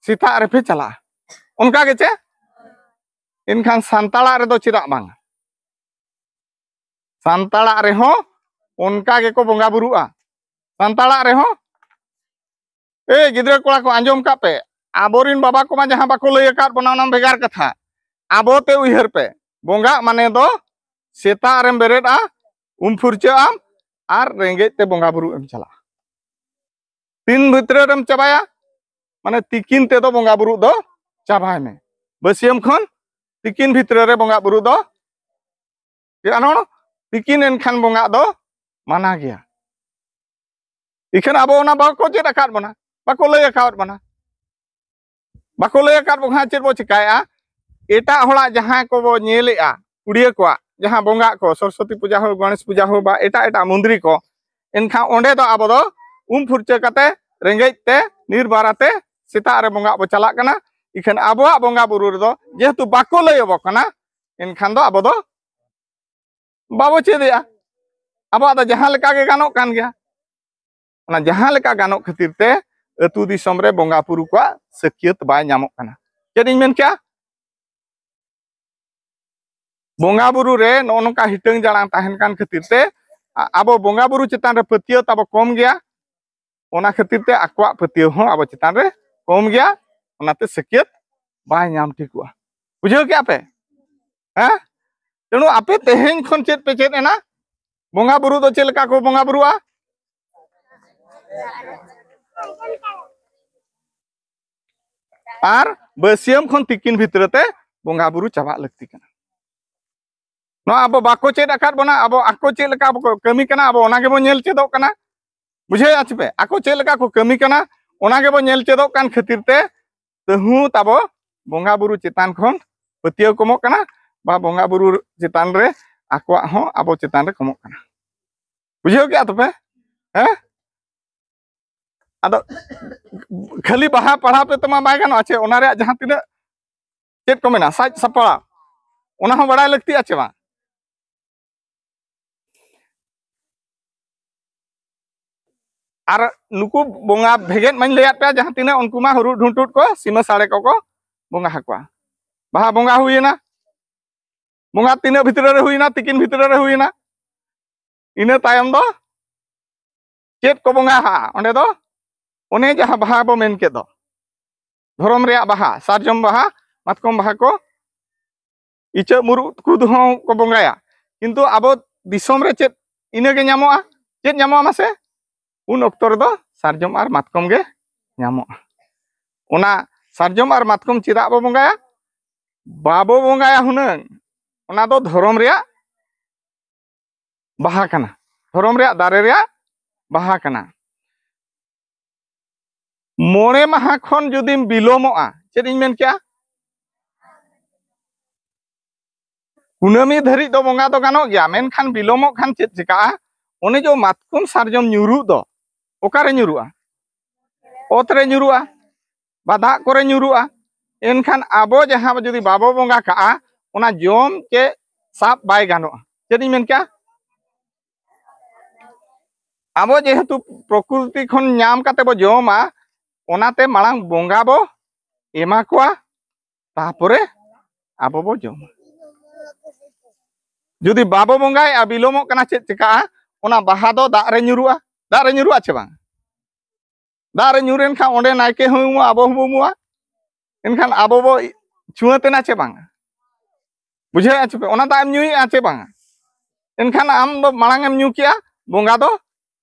ᱥᱮᱛᱟᱜ ᱨᱮᱯᱮ ᱪᱟᱞᱟᱜᱼᱟ᱾ ᱚᱱᱠᱟ ᱜᱮ ᱪᱮ? ᱮᱱᱠᱷᱟᱱ ᱥᱟᱱᱛᱟᱲᱟᱜ ᱨᱮᱫᱚ ᱪᱮᱫᱟᱜ ᱵᱟᱝ? ᱥᱟᱱᱛᱟᱲᱟᱜ ᱨᱮᱦᱚᱸ ᱚᱱᱠᱟ ᱜᱮᱠᱚ ᱵᱚᱸᱜᱟ ᱵᱩᱨᱩᱜᱼᱟ᱾ ᱥᱟᱱᱛᱟᱲᱟᱜ ᱨᱮᱦᱚᱸ, ᱮ ᱜᱤᱫᱽᱨᱟᱹ ᱠᱚᱲᱟ ᱠᱚ, ᱟᱸᱡᱚᱢ ᱠᱟᱜ ᱯᱮ, ᱟᱵᱚᱨᱤᱱ ᱵᱟᱵᱟ ᱠᱚᱢᱟ ᱡᱟᱦᱟᱸ ᱵᱟᱠᱚ ᱞᱟᱹᱭ ᱟᱠᱟᱫ ᱵᱚᱱᱟ, ᱚᱱᱟ ᱵᱷᱮᱜᱟᱨ ᱠᱟᱛᱷᱟ᱾ ᱟᱵᱚ ᱛᱮ ᱩᱭᱦᱟᱹᱨ ᱯᱮ, ᱵᱚᱸᱜᱟᱜ ᱢᱟᱱᱮ ᱫᱚ ᱥᱮᱛᱟᱜ ᱨᱮᱢ ᱵᱮᱨᱮᱫᱼᱟ, ᱩᱢ ᱯᱷᱩᱨᱪᱟᱹᱜ ᱟᱢ, ᱟᱨ ᱨᱮᱸᱜᱮᱡ ᱛᱮ ᱵᱚᱸᱜᱟ ᱵᱩᱨᱩ ᱮᱢ ᱪᱟᱞᱟᱜᱼᱟ᱾ ᱛᱤᱱ ᱵᱷᱤᱛᱨᱤ ᱨᱮᱢ ᱪᱟᱵᱟᱭᱟ? ᱢᱟᱱᱮ ᱛᱤᱠᱤᱱ ᱛᱮᱫᱚ ᱵᱚᱸᱜᱟ ᱵᱩᱨᱩ ᱫᱚ ᱪᱟᱵᱟᱭ ᱢᱮ᱾ ᱵᱟᱹᱥᱭᱟᱹᱢ ᱠᱷᱚᱱ ᱛᱤᱠᱤᱱ ᱵᱷᱤᱛᱨᱤ ᱨᱮ ᱵᱚᱸᱜᱟ ᱵᱩᱨᱩ ᱫᱚ, ᱪᱮᱫ ᱟᱱᱚᱲ? ᱛᱤᱠᱤᱱ ᱮᱱᱠᱷᱟᱱ ᱵᱚᱸᱜᱟᱜ ᱫᱚ ᱢᱟᱱᱟ ᱜᱮᱭᱟ᱾ ᱤᱠᱷᱟᱹᱱ ᱟᱵᱚ ᱚᱱᱟ ᱵᱟᱠᱚ ᱪᱮᱫ ᱟᱠᱟᱫ ᱵᱚᱱᱟ᱾ ᱵᱟᱠᱚ ᱞᱟᱹᱭ ᱟᱠᱟᱣᱟᱫ ᱵᱚᱱᱟ᱾ ᱵᱟᱠᱚ ᱞᱟᱹᱭ ᱟᱠᱟᱫ ᱵᱚᱱᱟ, ᱪᱮᱫ ᱵᱚ ᱪᱮᱠᱟᱭᱟ? ᱮᱴᱟᱜ ᱦᱚᱲᱟᱜ ᱡᱟᱦᱟᱸ ᱠᱚᱵᱚ ᱧᱮᱞᱮᱜᱼᱟ, ᱠᱩᱲᱤᱭᱟᱹ ᱠᱚᱣᱟᱜ ᱡᱟᱦᱟᱸ ᱵᱚᱸᱜᱟᱜ ᱠᱚ, ᱥᱚᱨᱚᱥᱚᱛᱤ ᱯᱩᱡᱟ ᱦᱳ, ᱜᱚᱬᱮᱥ ᱯᱩᱡᱟ ᱦᱳ, ᱵᱟ ᱮᱴᱟᱜ ᱮᱴᱟᱜ ᱢᱚᱱᱫᱤᱨ ᱠᱚ, ᱮᱱᱠᱷᱟᱱ ᱚᱸᱰᱮ ᱫᱚ ᱟᱵᱚ ᱫᱚ ᱩᱢ ᱯᱷᱩᱨᱪᱟᱹ ᱠᱟᱛᱮ, ᱨᱮᱸᱜᱮᱡ ᱛᱮ, ᱱᱤᱨᱵᱟᱨᱟ ᱛᱮ ᱥᱮᱛᱟᱜ ᱨᱮ ᱵᱚᱸᱜᱟᱜ ᱵᱚ ᱪᱟᱞᱟᱜ ᱠᱟᱱᱟ᱾ ᱤᱠᱷᱟᱹᱱ ᱟᱵᱚᱣᱟᱜ ᱵᱚᱸᱜᱟ ᱵᱩᱨᱩ ᱨᱮᱫᱚ ᱡᱮᱦᱮᱛᱩ ᱵᱟᱠᱚ ᱞᱟᱹᱭ ᱟᱵᱚ ᱠᱟᱱᱟ, ᱮᱱᱠᱷᱟᱱ ᱫᱚ ᱟᱵᱚ ᱫᱚ ᱵᱟᱵᱚ ᱪᱮᱫ ᱮᱜᱼᱟ᱾ ᱟᱵᱚᱣᱟᱜ ᱫᱚ ᱡᱟᱦᱟᱸ ᱞᱮᱠᱟ ᱜᱮ ᱜᱟᱱᱚᱜ ᱠᱟᱱ ᱜᱮᱭᱟ᱾ ᱚᱱᱟ ᱡᱟᱦᱟᱸ ᱞᱮᱠᱟ ᱜᱟᱱᱚᱜ ᱠᱷᱟᱹᱛᱤᱨ ᱛᱮ ᱟᱹᱛᱩ ᱫᱤᱥᱚᱢ ᱨᱮ ᱵᱚᱸᱜᱟ ᱵᱩᱨᱩ ᱠᱚᱣᱟᱜ ᱥᱟᱹᱠᱭᱟᱹᱛ ᱵᱟᱭ ᱧᱟᱢᱚᱜ ᱠᱟᱱᱟ᱾ ᱪᱮᱫ ᱤᱧ ᱢᱮᱱ ᱠᱮᱜᱼᱟ? ᱵᱚᱸᱜᱟ ᱵᱩᱨᱩ ᱨᱮ ᱱᱚᱜᱼᱚ ᱱᱚᱝᱠᱟ ᱦᱤᱴᱟᱹᱝ ᱡᱟᱲᱟᱝ ᱛᱟᱦᱮᱱ ᱠᱟᱱ ᱠᱷᱟᱹᱛᱤᱨ ᱛᱮ ᱟ-, ᱟᱵᱚ ᱵᱚᱸᱜᱟ ᱵᱩᱨᱩ ᱪᱮᱛᱟᱱ ᱨᱮ ᱯᱟᱹᱛᱭᱟᱹᱣ ᱛᱟᱵᱚ ᱠᱚᱢ ᱜᱮᱭᱟ᱾ ᱚᱱᱟ ᱠᱷᱟᱹᱛᱤᱨ ᱛᱮ ᱟᱠᱚᱣᱟᱜ ᱯᱟᱹᱛᱭᱟᱹᱣ ᱦᱚᱸ ᱟᱵᱚ ᱪᱮᱛᱟᱱ ᱨᱮ ᱠᱚᱢ ᱜᱮᱭᱟ, ᱚᱱᱟᱛᱮ ᱥᱟᱹᱠᱭᱟᱹᱛ ᱵᱟᱭ ᱧᱟᱢ ᱴᱷᱤᱠᱚᱜᱼᱟ᱾ ᱵᱩᱡᱷᱟᱹᱣ ᱠᱮᱜᱼᱟ ᱯᱮ? ᱦᱮᱸ? ᱛᱮᱬᱩ ᱟᱯᱮ ᱛᱮᱦᱮᱧ ᱠᱷᱚᱱ ᱪᱮᱫ ᱯᱮ ᱪᱮᱫ ᱮᱱᱟ? ᱵᱚᱸᱜᱟ ᱵᱩᱨᱩ ᱫᱚ ᱪᱮᱫ ᱞᱮᱠᱟ ᱠᱚ ᱵᱚᱸᱜᱟ ᱵᱩᱨᱩᱜᱼᱟ? ᱟᱨ ᱵᱟᱹᱥᱭᱟᱹᱢ ᱠᱷᱚᱱ ᱛᱤᱠᱤᱱ ᱵᱷᱤᱛᱨᱤ ᱛᱮ ᱵᱚᱸᱜᱟ ᱵᱩᱨᱩ ᱪᱟᱵᱟᱜ ᱞᱟᱹᱠᱛᱤ ᱠᱟᱱᱟ᱾ ᱱᱚᱣᱟ ᱟᱵᱚ ᱵᱟᱠᱚ ᱪᱮᱫ ᱟᱠᱟᱫ ᱵᱚᱱᱟ, ᱟᱵᱚ ᱟᱠᱚ ᱪᱮᱫ ᱞᱮᱠᱟ ᱠᱚ ᱠᱟᱹᱢᱤ ᱠᱟᱱᱟ, ᱟᱵᱚ ᱚᱱᱟ ᱜᱮᱵᱚᱱ ᱧᱮᱞ ᱪᱮᱫᱚᱜ ᱠᱟᱱᱟ᱾ ᱵᱩᱡᱷᱟᱹᱣᱮᱫᱼᱟ ᱪᱮ ᱯᱮ? ᱟᱠᱚ ᱪᱮᱫ ᱞᱮᱠᱟ ᱠᱚ ᱠᱟᱹᱢᱤ ᱠᱟᱱᱟ, ᱚᱱᱟ ᱜᱮᱵᱚᱱ ᱧᱮᱞ ᱪᱮᱫᱚᱜ ᱠᱟᱱ ᱠᱷᱟᱹᱛᱤᱨ ᱛᱮ ᱛᱟᱹᱦᱩ ᱛᱟᱵᱚ ᱵᱚᱸᱜᱟ ᱵᱩᱨᱩ ᱪᱮᱛᱟᱱ ᱠᱷᱚᱱ ᱯᱟᱹᱛᱭᱟᱹᱣ ᱠᱚᱢᱚᱜ ᱠᱟᱱᱟ, ᱵᱟ ᱵᱚᱸᱜᱟ ᱵᱩᱨᱩ ᱪᱮᱛᱟᱱ ᱨᱮ ᱟᱠᱚᱣᱟᱜ ᱦᱚᱸ ᱟᱵᱚ ᱪᱮᱛᱟᱱ ᱨᱮ ᱠᱚᱢᱚᱜ ᱠᱟᱱᱟ᱾ ᱵᱩᱡᱷᱟᱹᱣ ᱠᱮᱜᱼᱟ ᱛᱚᱯᱮ? ᱦᱮᱸ? ᱟᱫᱚ ᱠᱷᱟᱹᱞᱤ ᱵᱟᱦᱟ ᱯᱟᱲᱦᱟᱣ ᱛᱮ ᱛᱮᱢᱟ ᱵᱟᱭ ᱜᱟᱱᱚᱜᱼᱟ ᱪᱮ, ᱚᱱᱟ ᱨᱮᱭᱟᱜ ᱡᱟᱦᱟᱸ ᱛᱤᱱᱟᱹᱜ ᱪᱮᱫ ᱠᱚ ᱢᱮᱱᱟ, ᱥᱟᱡᱽ ᱥᱟᱯᱲᱟᱣ, ᱚᱱᱟ ᱦᱚᱸ ᱵᱟᱲᱟᱭ ᱞᱟᱹᱠᱛᱤᱜᱼᱟ ᱪᱮ ᱵᱟᱝ? ᱟᱨ ᱱᱩᱠᱩ ᱵᱚᱸᱜᱟ ᱵᱷᱮᱜᱮᱫ ᱢᱟᱧ ᱞᱟᱹᱭᱟᱫ ᱯᱮᱭᱟ, ᱡᱟᱦᱟᱸ ᱛᱤᱱᱟᱹᱜ ᱩᱱᱠᱩ ᱢᱟ ᱦᱩᱨᱩ ᱰᱷᱩᱱᱴᱩᱴ ᱠᱚ, ᱥᱤᱢᱟᱹ ᱥᱟᱲᱮ ᱠᱚᱠᱚ ᱵᱚᱸᱜᱟ ᱟᱠᱚᱣᱟ᱾ ᱵᱟᱦᱟ ᱵᱚᱸᱜᱟ ᱦᱩᱭᱮᱱᱟ, ᱵᱚᱸᱜᱟ ᱛᱤᱱᱟᱹᱜ ᱵᱷᱤᱛᱨᱤ ᱨᱮ ᱦᱩᱭᱮᱱᱟ? ᱛᱤᱠᱤᱱ ᱵᱷᱤᱛᱨᱤ ᱨᱮ ᱦᱩᱭᱮᱱᱟ᱾ ᱤᱱᱟᱹ ᱛᱟᱭᱚᱢ ᱫᱚ ᱪᱮᱫ ᱠᱚ ᱵᱚᱸᱜᱟᱜᱼᱟ ᱚᱸᱰᱮ ᱫᱚ? ᱚᱱᱮ ᱡᱟᱦᱟᱸ ᱵᱟᱦᱟ ᱵᱚ ᱢᱮᱱ ᱠᱮᱫ ᱫᱚ, ᱫᱷᱚᱨᱚᱢ ᱨᱮᱭᱟᱜ ᱵᱟᱦᱟ, ᱥᱟᱨᱡᱚᱢ ᱵᱟᱦᱟ, ᱢᱟᱛᱠᱚᱢ ᱵᱟᱦᱟ ᱠᱚ, ᱤᱪᱟᱹᱜ ᱢᱩᱨᱩᱫ ᱠᱚᱫᱚ ᱦᱚᱸ ᱠᱚ ᱵᱚᱸᱜᱟᱭᱟ᱾ ᱠᱤᱱᱛᱩ ᱟᱵᱚ ᱫᱤᱥᱚᱢ ᱨᱮ ᱪᱮᱫ ᱤᱱᱟᱹᱜᱮ ᱧᱟᱢᱚᱜᱼᱟ? ᱪᱮᱫ ᱧᱟᱢᱚᱜᱼᱟ ᱢᱟᱥᱮ? ᱩᱱ ᱚᱠᱛᱚ ᱨᱮᱫᱚ ᱥᱟᱨᱡᱚᱢ ᱟᱨ ᱢᱟᱛᱠᱚᱢ ᱜᱮ ᱧᱟᱢᱚᱜᱼᱟ᱾ ᱚᱱᱟ ᱥᱟᱨᱡᱚᱢ ᱟᱨ ᱢᱟᱛᱠᱚᱢ ᱪᱮᱫᱟᱜ ᱵᱚ ᱵᱚᱸᱜᱟᱭᱟ? ᱵᱟᱵᱚ ᱵᱚᱸᱜᱟᱭᱟ ᱦᱩᱱᱟᱹᱝ, ᱚᱱᱟ ᱫᱚ ᱫᱷᱚᱨᱚᱢ ᱨᱮᱭᱟᱜ ᱵᱟᱦᱟ ᱠᱟᱱᱟ, ᱫᱷᱚᱨᱚᱢ ᱨᱮᱭᱟᱜ ᱫᱟᱨᱮ ᱨᱮᱭᱟᱜ ᱵᱟᱦᱟ ᱠᱟᱱᱟ᱾ ᱢᱚᱬᱮ ᱢᱟᱦᱟ ᱠᱷᱚᱱ ᱡᱩᱫᱤᱢ ᱵᱤᱞᱚᱢᱚᱜᱼᱟ, ᱪᱮᱫ ᱤᱧ ᱢᱮᱱ ᱠᱮᱜᱼᱟ? ᱠᱩᱱᱟᱹᱢᱤ ᱫᱷᱟᱹᱨᱤᱡ ᱫᱚ ᱵᱚᱸᱜᱟ ᱫᱚ ᱜᱟᱱᱚᱜ ᱜᱮᱭᱟ, ᱢᱮᱱᱠᱷᱟᱱ ᱵᱤᱞᱚᱢᱚᱜ ᱠᱷᱟᱱ ᱪᱮᱫ ᱪᱤᱠᱟᱜᱼᱟ? ᱚᱱᱮ ᱡᱮ ᱢᱟᱛᱠᱚᱢ ᱥᱟᱨᱡᱚᱢ ᱧᱩᱨᱩᱜ ᱫᱚ, ᱚᱠᱟᱨᱮ ᱧᱩᱨᱩᱜᱼᱟ? ᱚᱛ ᱨᱮ ᱧᱩᱨᱩᱜᱼᱟ, ᱵᱟ ᱫᱟᱜ ᱠᱚᱨᱮ ᱧᱩᱨᱩᱜᱼᱟ᱾ ᱮᱱᱠᱷᱟᱱ ᱟᱵᱚ ᱡᱟᱦᱟᱸ ᱡᱩᱫᱤ ᱵᱟᱵᱚ ᱵᱚᱸᱜᱟ ᱠᱟᱜᱼᱟ, ᱚᱱᱟ ᱡᱚᱢ ᱪᱮ ᱥᱟᱵ ᱵᱟᱭ ᱜᱟᱱᱚᱜᱼᱟ᱾ ᱪᱮᱫ ᱤᱧ ᱢᱮᱱ ᱠᱮᱜᱼᱟ? ᱟᱵᱚ ᱡᱮᱦᱮᱛᱩ ᱯᱨᱚᱠᱨᱤᱛᱤ ᱠᱷᱚᱱ ᱧᱟᱢ ᱠᱟᱛᱮ ᱵᱚ ᱡᱚᱢᱟ, ᱚᱱᱟᱛᱮ ᱢᱟᱲᱟᱝ ᱵᱚᱸᱜᱟ ᱵᱚ ᱮᱢᱟ ᱠᱚᱣᱟ, ᱛᱟᱯᱚᱨᱮ ᱟᱵᱚ ᱵᱚ ᱡᱚᱢᱟ᱾ ᱡᱩᱫᱤ ᱵᱟᱵᱚ ᱵᱚᱸᱜᱟᱭᱮᱜᱼᱟ, ᱵᱤᱞᱚᱢᱚᱜ ᱠᱟᱱᱟ, ᱪᱮᱫ ᱪᱤᱠᱟᱜᱼᱟ? ᱚᱱᱟ ᱵᱟᱦᱟ ᱫᱚ ᱫᱟᱜ ᱨᱮ ᱧᱩᱨᱩᱜᱼᱟ᱾ ᱫᱟᱜ ᱨᱮ ᱧᱩᱨᱩᱜᱼᱟ ᱪᱮ ᱵᱟᱝ? ᱫᱟᱜ ᱨᱮ ᱧᱩᱨ ᱮᱱ ᱠᱷᱟᱱ ᱚᱸᱰᱮ ᱱᱟᱭᱠᱮ ᱦᱚᱸᱭ ᱩᱢᱩᱜᱼᱟ, ᱟᱵᱚ ᱦᱚᱸᱵᱚ ᱩᱢᱩᱜᱼᱟ᱾ ᱮᱱᱠᱷᱟᱱ ᱟᱵᱚ ᱵᱚ ᱪᱷᱩᱣᱟᱹ ᱛᱮᱱᱟ ᱪᱮ ᱵᱟᱝᱟ? ᱵᱩᱡᱷᱟᱹᱣᱮᱫᱼᱟ ᱪᱮ ᱯᱮ? ᱚᱱᱟ ᱫᱟᱜ ᱮᱢ ᱧᱩᱭᱮᱫᱼᱟ ᱪᱮ ᱵᱟᱝᱟ? ᱮᱱᱠᱷᱟᱱ ᱟᱢ ᱫᱚ ᱢᱟᱲᱟᱝ ᱮᱢ ᱧᱩ ᱠᱮᱜᱼᱟ, ᱵᱚᱸᱜᱟ ᱫᱚ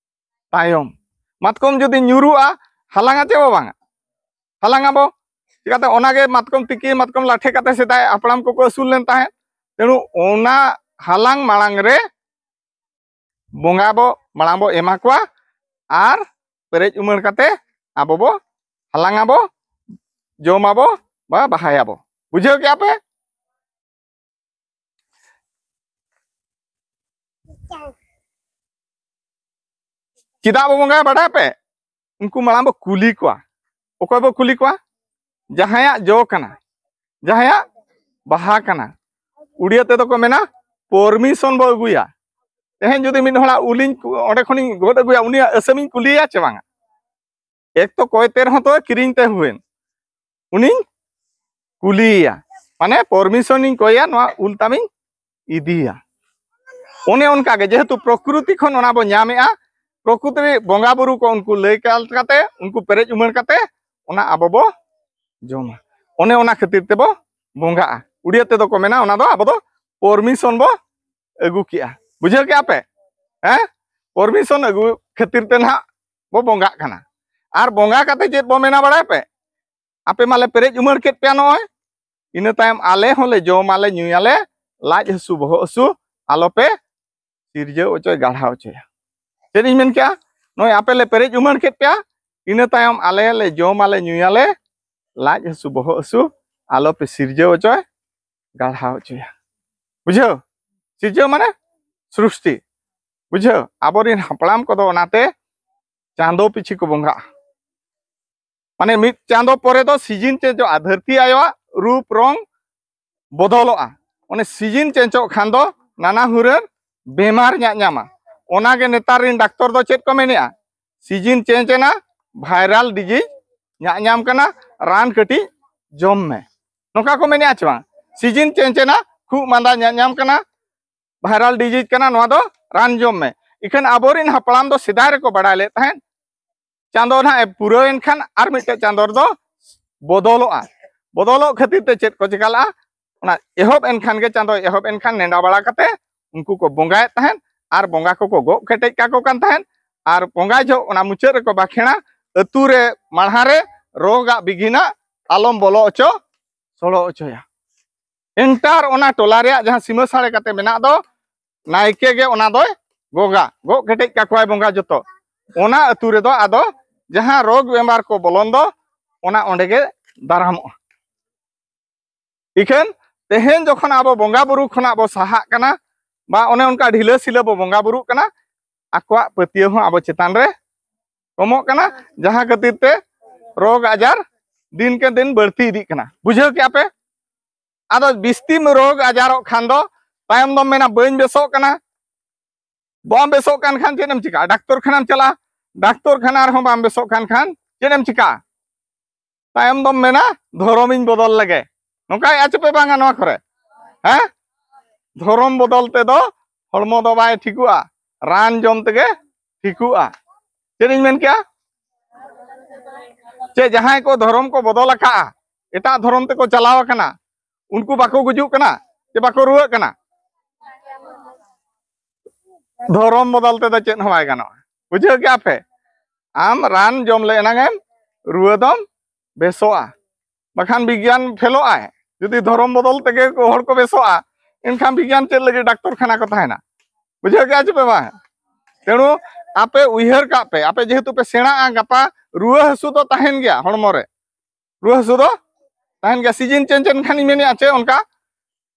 ᱛᱟᱭᱚᱢ᱾ ᱢᱟᱛᱠᱚᱢ ᱡᱩᱫᱤ ᱧᱩᱨᱩᱜᱼᱟ, ᱦᱟᱞᱟᱝᱟ ᱪᱮ ᱵᱟᱝᱟ? ᱦᱟᱞᱟᱝ ᱟᱵᱚ᱾ ᱪᱤᱠᱟᱹᱛᱮ? ᱚᱱᱟᱜᱮ ᱢᱟᱛᱠᱚᱢ ᱛᱤᱠᱤ, ᱢᱟᱛᱠᱚᱢ ᱞᱟᱴᱷᱮ ᱠᱟᱛᱮ ᱥᱮᱫᱟᱭ ᱦᱟᱯᱲᱟᱢ ᱠᱚᱠᱚ ᱟᱹᱥᱩᱞ ᱞᱮᱱ ᱛᱟᱦᱮᱸᱫ᱾ ᱛᱮᱬᱩ ᱚᱱᱟ ᱦᱟᱞᱟᱝ ᱢᱟᱲᱟᱝ ᱨᱮ ᱵᱚᱸᱜᱟ ᱵᱚ ᱢᱟᱲᱟᱝ ᱵᱚ ᱮᱢᱟ ᱠᱚᱣᱟ, ᱟᱨ ᱯᱮᱨᱮᱡ ᱩᱢᱟᱹᱲ ᱠᱟᱛᱮ ᱟᱵᱚ ᱵᱚ ᱦᱟᱞᱟᱝ ᱟᱵᱚ, ᱡᱚᱢ ᱟᱵᱚ, ᱵᱟ ᱵᱟᱦᱟᱭᱟᱵᱚ᱾ ᱵᱩᱡᱷᱟᱹᱣ ᱠᱮᱜᱼᱟ ᱯᱮ? ᱪᱮᱫᱟᱜ ᱵᱚ ᱵᱚᱸᱜᱟᱭᱟ ᱵᱟᱰᱟᱭ ᱯᱮ? ᱩᱱᱠᱩ ᱢᱟᱲᱟᱝ ᱵᱚ ᱠᱩᱞᱤ ᱠᱚᱣᱟ᱾ ᱚᱠᱚᱭ ᱵᱚ ᱠᱩᱞᱤ ᱠᱚᱣᱟ? ᱡᱟᱦᱟᱸᱭᱟᱜ ᱡᱚ ᱠᱟᱱᱟ, ᱡᱟᱦᱟᱸᱭᱟᱜ ᱵᱟᱦᱟ ᱠᱟᱱᱟ, ᱩᱲᱤᱭᱟᱹ ᱛᱮᱫᱚ ᱠᱚ ᱢᱮᱱᱟ ᱯᱚᱨᱢᱤᱥᱚᱱ ᱵᱚ ᱟᱹᱜᱩᱭᱟ᱾ ᱛᱮᱦᱮᱧ ᱡᱩᱫᱤ ᱢᱤᱫ ᱦᱚᱲᱟᱜ ᱩᱞᱤᱧ ᱠᱩ-, ᱚᱸᱰᱮ ᱠᱷᱚᱱᱤᱧ ᱜᱚᱫ ᱟᱹᱜᱩᱭᱟ, ᱩᱱᱤᱭᱟᱜ ᱟᱹᱥᱟᱹᱢᱤᱧ ᱠᱩᱞᱤᱭᱮᱭᱟ ᱪᱮ ᱵᱟᱝᱟ? ᱮᱠ ᱛᱚ ᱠᱚᱭ ᱛᱮ ᱨᱮᱦᱚᱸ ᱛᱚ ᱠᱤᱨᱤᱧ ᱛᱮ ᱦᱩᱭᱮᱱ, ᱩᱱᱤᱧ ᱠᱩᱞᱤᱭᱮᱭᱟ, ᱢᱟᱱᱮ ᱯᱚᱨᱢᱤᱥᱚᱱᱤᱧ ᱠᱚᱭᱟ, ᱱᱚᱣᱟ ᱩᱞ ᱛᱟᱢᱤᱧ ᱤᱫᱤᱭᱟ᱾ ᱚᱱᱮ ᱚᱱᱠᱟ ᱜᱮ ᱡᱮᱦᱮᱛᱩ ᱯᱨᱚᱠᱨᱤᱛᱤ ᱠᱷᱚᱱ ᱚᱱᱟ ᱵᱚ ᱧᱟᱢᱮᱜᱼᱟ, ᱯᱨᱚᱠᱨᱤᱛᱤ ᱨᱮ ᱵᱚᱸᱜᱟ ᱵᱩᱨᱩ ᱠᱚ ᱩᱱᱠᱩ ᱞᱟᱹᱭ ᱠᱟᱞ ᱠᱟᱛᱮ, ᱩᱱᱠᱩ ᱯᱮᱨᱮᱡ ᱩᱢᱟᱹᱲ ᱠᱟᱛᱮ ᱚᱱᱟ ᱟᱵᱚ ᱵᱚ ᱡᱚᱢᱟ᱾ ᱚᱱᱮ ᱚᱱᱟ ᱠᱷᱟᱹᱛᱤᱨ ᱛᱮᱵᱚ ᱵᱚᱸᱜᱟᱜᱼᱟ᱾ ᱩᱲᱤᱭᱟᱹ ᱛᱮᱫᱚ ᱠᱚ ᱢᱮᱱᱟ ᱚᱱᱟ ᱫᱚ ᱟᱵᱚ ᱫᱚ ᱯᱚᱨᱢᱤᱥᱚᱱ ᱵᱚ ᱟᱹᱜᱩ ᱠᱮᱜᱼᱟ᱾ ᱵᱩᱡᱷᱟᱹᱣ ᱠᱮᱜᱼᱟ ᱯᱮ? ᱦᱮᱸ, ᱯᱚᱨᱢᱤᱥᱚᱱ ᱟᱹᱜᱩ ᱠᱷᱟᱹᱛᱤᱨ ᱛᱮ ᱱᱟᱦᱟᱜ ᱵᱚ ᱵᱚᱸᱜᱟᱜ ᱠᱟᱱᱟ᱾ ᱟᱨ ᱵᱚᱸᱜᱟ ᱠᱟᱛᱮ ᱪᱮᱫ ᱵᱚ ᱢᱮᱱᱟ ᱵᱟᱲᱟᱭ ᱯᱮ? ᱟᱯᱮ ᱢᱟᱞᱮ ᱯᱮᱨᱮᱡ ᱩᱢᱟᱹᱲ ᱠᱮᱫ ᱯᱮᱭᱟ ᱱᱚᱜᱼᱚᱭ, ᱤᱱᱟᱹ ᱛᱟᱭᱚᱢ ᱟᱞᱮ ᱦᱚᱸᱞᱮ ᱡᱚᱢᱟᱞᱮ, ᱧᱩᱭᱟᱞᱮ, ᱞᱟᱡ ᱦᱟᱹᱥᱩ, ᱵᱚᱦᱚᱜ ᱦᱟᱹᱥᱩ ᱟᱞᱚᱯᱮ ᱥᱤᱨᱡᱟᱹᱣ ᱦᱚᱪᱚᱭ, ᱜᱟᱲᱦᱟᱣ ᱦᱚᱪᱚᱭᱟ᱾ ᱪᱮᱫ ᱤᱧ ᱢᱮᱱ ᱠᱮᱜᱼᱟ? ᱱᱚᱜᱼᱚᱭ ᱟᱯᱮ ᱞᱮ ᱯᱮᱨᱮᱡ ᱩᱢᱟᱹᱲ ᱠᱮᱫ ᱯᱮᱭᱟ, ᱤᱱᱟᱹ ᱛᱟᱭᱚᱢ ᱟᱞᱮ ᱞᱮ ᱡᱚᱢᱟᱞᱮ, ᱧᱩᱭᱟᱞᱮ, ᱞᱟᱡ ᱦᱟᱹᱥᱩ, ᱵᱚᱦᱚᱜ ᱦᱟᱹᱥᱩ ᱟᱞᱚᱯᱮ ᱥᱤᱨᱡᱟᱹᱣ ᱦᱚᱪᱚᱭ, ᱜᱟᱲᱦᱟᱣ ᱦᱚᱪᱚᱭᱟ᱾ ᱵᱩᱡᱷᱟᱹᱣ? ᱥᱤᱨᱡᱟᱹᱣ ᱢᱟᱱᱮ ᱥᱨᱩᱥᱴᱤ᱾ ᱵᱩᱡᱷᱟᱹᱣ? ᱟᱵᱚᱨᱮᱱ ᱦᱟᱯᱲᱟᱢ ᱠᱚᱫᱚ ᱚᱱᱟᱛᱮ ᱪᱟᱸᱫᱚ ᱯᱤᱪᱷᱤ ᱠᱚ ᱵᱚᱸᱜᱟᱜᱼᱟ᱾ ᱢᱟᱱᱮ ᱢᱤᱫ ᱪᱟᱸᱫᱚ ᱯᱚᱨᱮ ᱫᱚ ᱥᱤᱡᱤᱱ ᱪᱮᱧᱡᱚᱜᱼᱟ, ᱫᱷᱟᱹᱨᱛᱤ ᱟᱭᱳᱣᱟᱜ ᱨᱩᱯ ᱨᱚᱝ ᱵᱚᱫᱚᱞᱚᱜᱼᱟ᱾ ᱚᱱᱮ ᱥᱤᱡᱤᱱ ᱪᱮᱧᱡᱚᱜ ᱠᱷᱟᱱ ᱫᱚ ᱱᱟᱱᱟ ᱦᱩᱱᱟᱹᱨ ᱵᱮᱢᱟᱨ ᱧᱟᱧᱟᱢᱟ᱾ ᱚᱱᱟᱜᱮ ᱱᱮᱛᱟᱨ ᱨᱮᱱ ᱰᱟᱠᱛᱚᱨ ᱫᱚ ᱪᱮᱫ ᱠᱚ ᱢᱮᱱᱮᱜᱼᱟ? ᱥᱤᱡᱤᱱ ᱪᱮᱧᱡᱽ ᱮᱱᱟ, ᱵᱷᱟᱭᱨᱟᱞ ᱰᱤᱡᱤᱡᱽ ᱧᱟᱧᱟᱢ ᱠᱟᱱᱟ, ᱨᱟᱱ ᱠᱟᱹᱴᱤᱡ ᱡᱚᱢ ᱢᱮ, ᱱᱚᱝᱠᱟ ᱠᱚ ᱢᱮᱱᱮᱜᱼᱟ ᱪᱮ ᱵᱟᱝ? ᱥᱤᱡᱤᱱ ᱪᱮᱧᱡᱽ ᱮᱱᱟ, ᱠᱷᱩᱜ ᱢᱟᱸᱫᱟ ᱧᱟᱧᱟᱢ ᱠᱟᱱᱟ, ᱵᱷᱟᱭᱨᱟᱞ ᱰᱤᱡᱤᱡᱽ ᱠᱟᱱᱟ, ᱱᱚᱣᱟ ᱫᱚ ᱨᱟᱱ ᱡᱚᱢ ᱢᱮ᱾ ᱤᱠᱷᱟᱹᱱ ᱟᱵᱚᱨᱮᱱ ᱦᱟᱯᱲᱟᱢ ᱫᱚ ᱥᱮᱫᱟᱭ ᱨᱮᱠᱚ ᱵᱟᱲᱟᱭ ᱞᱮᱫ ᱛᱟᱦᱮᱸᱫ, ᱪᱟᱸᱫᱚ ᱱᱟᱦᱟᱜ ᱮ ᱯᱩᱨᱟᱹᱣᱮᱱ ᱠᱷᱟᱱ ᱟᱨ ᱢᱤᱫᱴᱮᱡ ᱪᱟᱸᱫᱚ ᱨᱮᱫᱚ ᱵᱚᱫᱚᱞᱚᱜᱼᱟ᱾ ᱵᱚᱫᱚᱞᱚᱜ ᱠᱷᱟᱹᱛᱤᱨ ᱛᱮ ᱪᱮᱫ ᱠᱚ ᱪᱮᱠᱟ ᱞᱟᱜᱼᱟ? ᱚᱱᱟ ᱮᱦᱚᱵ ᱮᱱ ᱠᱷᱟᱱ ᱜᱮ, ᱪᱟᱸᱫᱚ ᱮᱦᱚᱵ ᱮᱱ ᱠᱷᱟᱱ ᱱᱮᱰᱟ ᱵᱟᱲᱟ ᱠᱟᱛᱮ ᱩᱱᱠᱩ ᱠᱚ ᱵᱚᱸᱜᱟᱭᱮᱫ ᱛᱟᱦᱮᱸᱫ ᱟᱨ ᱵᱚᱸᱜᱟ ᱠᱚᱠᱚ ᱜᱚᱜ ᱠᱮᱴᱮᱡ ᱠᱟᱠᱚ ᱠᱟᱱ ᱛᱟᱦᱮᱸᱫ᱾ ᱟᱨ ᱵᱚᱸᱜᱟ ᱡᱚᱦᱚᱜ ᱚᱱᱟ ᱢᱩᱪᱟᱹᱫ ᱨᱮᱠᱚ ᱵᱟᱠᱷᱮᱲᱟ, ᱟᱹᱛᱩ ᱨᱮ ᱢᱟᱲᱦᱟ ᱨᱮ ᱨᱳᱜᱽ ᱟᱜ ᱵᱤᱜᱷᱤᱱᱟᱜ ᱟᱞᱚᱢ ᱵᱚᱞᱚ ᱦᱚᱪᱚ, ᱥᱚᱲᱚ ᱦᱚᱪᱚᱭᱟ᱾ ᱮᱱᱴᱟᱨ ᱚᱱᱟ ᱴᱚᱞᱟ ᱨᱮᱭᱟᱜ ᱡᱟᱦᱟᱸ ᱥᱤᱢᱟᱹ ᱥᱟᱲᱮ ᱠᱟᱛᱮ ᱢᱮᱱᱟᱜ ᱫᱚ, ᱱᱟᱭᱠᱮ ᱜᱮ ᱚᱱᱟ ᱫᱚᱭ ᱜᱚᱜᱟ, ᱜᱚᱜ ᱠᱮᱴᱮᱡ ᱠᱟᱠᱚᱣᱟᱭ ᱵᱚᱸᱜᱟ ᱡᱚᱛᱚ᱾ ᱚᱱᱟ ᱟᱹᱛᱩ ᱨᱮᱫᱚ ᱟᱫᱚ ᱡᱟᱦᱟᱸ ᱨᱳᱜᱽ ᱵᱮᱢᱟᱨ ᱠᱚ ᱵᱚᱞᱚᱱ ᱫᱚ, ᱚᱱᱟ ᱚᱸᱰᱮ ᱜᱮ ᱫᱟᱨᱟᱢᱚᱜᱼᱟ᱾ ᱤᱠᱷᱟᱹᱱ ᱛᱮᱦᱮᱧ ᱡᱚᱠᱷᱚᱱ ᱟᱵᱚ ᱵᱚᱸᱜᱟ ᱵᱩᱨᱩ ᱠᱷᱚᱱᱟᱜ ᱵᱚ ᱥᱟᱦᱟᱜ ᱠᱟᱱᱟ, ᱵᱟ ᱚᱱᱮ ᱚᱱᱠᱟ ᱰᱷᱤᱞᱟᱹ ᱥᱤᱞᱟᱹ ᱵᱚ ᱵᱚᱸᱜᱟ ᱵᱩᱨᱩᱜ ᱠᱟᱱᱟ, ᱟᱠᱚᱣᱟᱜ ᱯᱟᱹᱛᱭᱟᱹᱣ ᱦᱚᱸ ᱟᱵᱚ ᱪᱮᱛᱟᱱ ᱨᱮ ᱠᱚᱢᱚᱜ ᱠᱟᱱᱟ, ᱡᱟᱦᱟᱸ ᱠᱷᱟᱹᱛᱤᱨ ᱛᱮ ᱨᱳᱜᱽ ᱟᱡᱟᱨ ᱫᱤᱱ ᱠᱮ ᱫᱤᱱ ᱵᱟᱹᱲᱛᱤ ᱤᱫᱤᱜ ᱠᱟᱱᱟ᱾ ᱵᱩᱡᱷᱟᱹᱣ ᱠᱮᱜᱼᱟ ᱯᱮ? ᱟᱫᱚ ᱵᱤᱥᱛᱤᱢ ᱨᱳᱜᱽ ᱟᱡᱟᱨᱚᱜ ᱠᱷᱟᱱ ᱫᱚ ᱛᱟᱭᱚᱢ ᱫᱚᱢ ᱢᱮᱱᱟ, "ᱵᱟᱹᱧ ᱵᱮᱥᱚᱜ ᱠᱟᱱᱟ, ᱵᱟᱢ ᱵᱮᱥᱚᱜ ᱠᱟᱱ ᱠᱷᱟᱱ ᱪᱮᱫ ᱮᱢ ᱪᱤᱠᱟᱹᱜᱼᱟ? ᱰᱟᱠᱛᱚᱨ ᱠᱷᱟᱱᱟᱢ ᱪᱟᱞᱟᱜᱼᱟ, ᱰᱟᱠᱛᱚᱨ ᱠᱷᱟᱱᱟ ᱨᱮᱦᱚᱸ ᱵᱟᱢ ᱵᱮᱥᱚᱜ ᱠᱟᱱ ᱠᱷᱟᱱ ᱪᱮᱫ ᱮᱢ ᱪᱤᱠᱟᱹᱜᱼᱟ?" ᱛᱟᱭᱚᱢ ᱫᱚᱢ ᱢᱮᱱᱟ, "ᱫᱷᱚᱨᱚᱢᱤᱧ ᱵᱚᱫᱚᱞ ᱞᱮᱜᱮ", ᱱᱚᱝᱠᱟᱭᱮᱫᱼᱟ ᱪᱮ ᱯᱮ ᱵᱟᱝᱟ ᱱᱚᱣᱟ ᱠᱚᱨᱮ? ᱦᱮᱸ? ᱫᱷᱚᱨᱚᱢ ᱵᱚᱫᱚᱞ ᱛᱮᱫᱚ ᱦᱚᱲᱢᱚ ᱫᱚ ᱵᱟᱭ ᱴᱷᱤᱠᱚᱜᱼᱟ, ᱨᱟᱱ ᱡᱚᱢ ᱛᱮᱜᱮ ᱴᱷᱤᱠᱚᱜᱼᱟ᱾ ᱪᱮᱫ ᱤᱧ ᱢᱮᱱ ᱠᱮᱜᱼᱟ? ᱪᱮ ᱡᱟᱦᱟᱸᱭ ᱠᱚ ᱫᱷᱚᱨᱚᱢ ᱠᱚ ᱵᱚᱫᱚᱞ ᱟᱠᱟᱜᱼᱟ, ᱮᱴᱟᱜ ᱫᱷᱚᱨᱚᱢ ᱛᱮᱠᱚ ᱪᱟᱞᱟᱣ ᱟᱠᱟᱱᱟ, ᱩᱱᱠᱩ ᱵᱟᱠᱚ ᱜᱩᱡᱩᱜ ᱠᱟᱱᱟ ᱪᱮ ᱵᱟᱠᱚ ᱨᱩᱣᱟᱹᱜ ᱠᱟᱱᱟ? ᱫᱷᱚᱨᱚᱢ ᱵᱚᱫᱚᱞ ᱛᱮᱫᱚ ᱪᱮᱫ ᱦᱚᱸ ᱵᱟᱭ ᱜᱟᱱᱚᱜᱼᱟ᱾ ᱵᱩᱡᱷᱟᱹᱣ ᱠᱮᱜᱼᱟ ᱯᱮ? ᱟᱢ ᱨᱟᱱ ᱡᱚᱢ ᱞᱮ ᱮᱱᱟᱝ ᱮᱢ ᱨᱩᱣᱟᱹ ᱫᱚᱢ ᱵᱮᱥᱚᱜᱼᱟ, ᱵᱟᱠᱷᱟᱱ ᱵᱤᱜᱽᱜᱟᱱ ᱯᱷᱮᱞᱚᱜ ᱟᱭ᱾ ᱡᱩᱫᱤ ᱫᱷᱚᱨᱚᱢ ᱵᱚᱫᱚᱞ ᱛᱮᱜᱮ ᱠᱚ, ᱦᱚᱲ ᱠᱚ ᱵᱮᱥᱚᱜᱼᱟ, ᱮᱱᱠᱷᱟᱱ ᱵᱤᱜᱽᱜᱟᱱ ᱪᱮᱫ ᱞᱟᱹᱜᱤᱫ ᱰᱟᱠᱛᱚᱨ ᱠᱷᱟᱱᱟ ᱠᱚ ᱛᱟᱦᱮᱱᱟ? ᱵᱩᱡᱷᱟᱹᱣ ᱠᱮᱜᱼᱟ ᱪᱮ ᱯᱮ ᱵᱟᱝ? ᱛᱮᱬᱩ ᱟᱯᱮ ᱩᱭᱦᱟᱹᱨ ᱠᱟᱜ ᱯᱮ, ᱟᱯᱮ ᱡᱮᱦᱮᱛᱩ ᱯᱮ ᱥᱮᱬᱟᱜᱼᱟ, ᱜᱟᱯᱟ ᱨᱩᱣᱟᱹ ᱦᱟᱹᱥᱩ ᱫᱚ ᱛᱟᱦᱮᱱ ᱜᱮᱭᱟ ᱦᱚᱲᱢᱚ ᱨᱮ, ᱨᱩᱣᱟᱹ ᱦᱟᱹᱥᱩ ᱫᱚ ᱛᱟᱦᱮᱱ ᱜᱮᱭᱟ, ᱥᱤᱡᱤᱱ ᱪᱮᱧᱡᱽ ᱮᱱ ᱠᱷᱟᱱᱤᱧ ᱢᱮᱱᱮᱫᱼᱟ ᱪᱮ ᱚᱱᱠᱟ᱾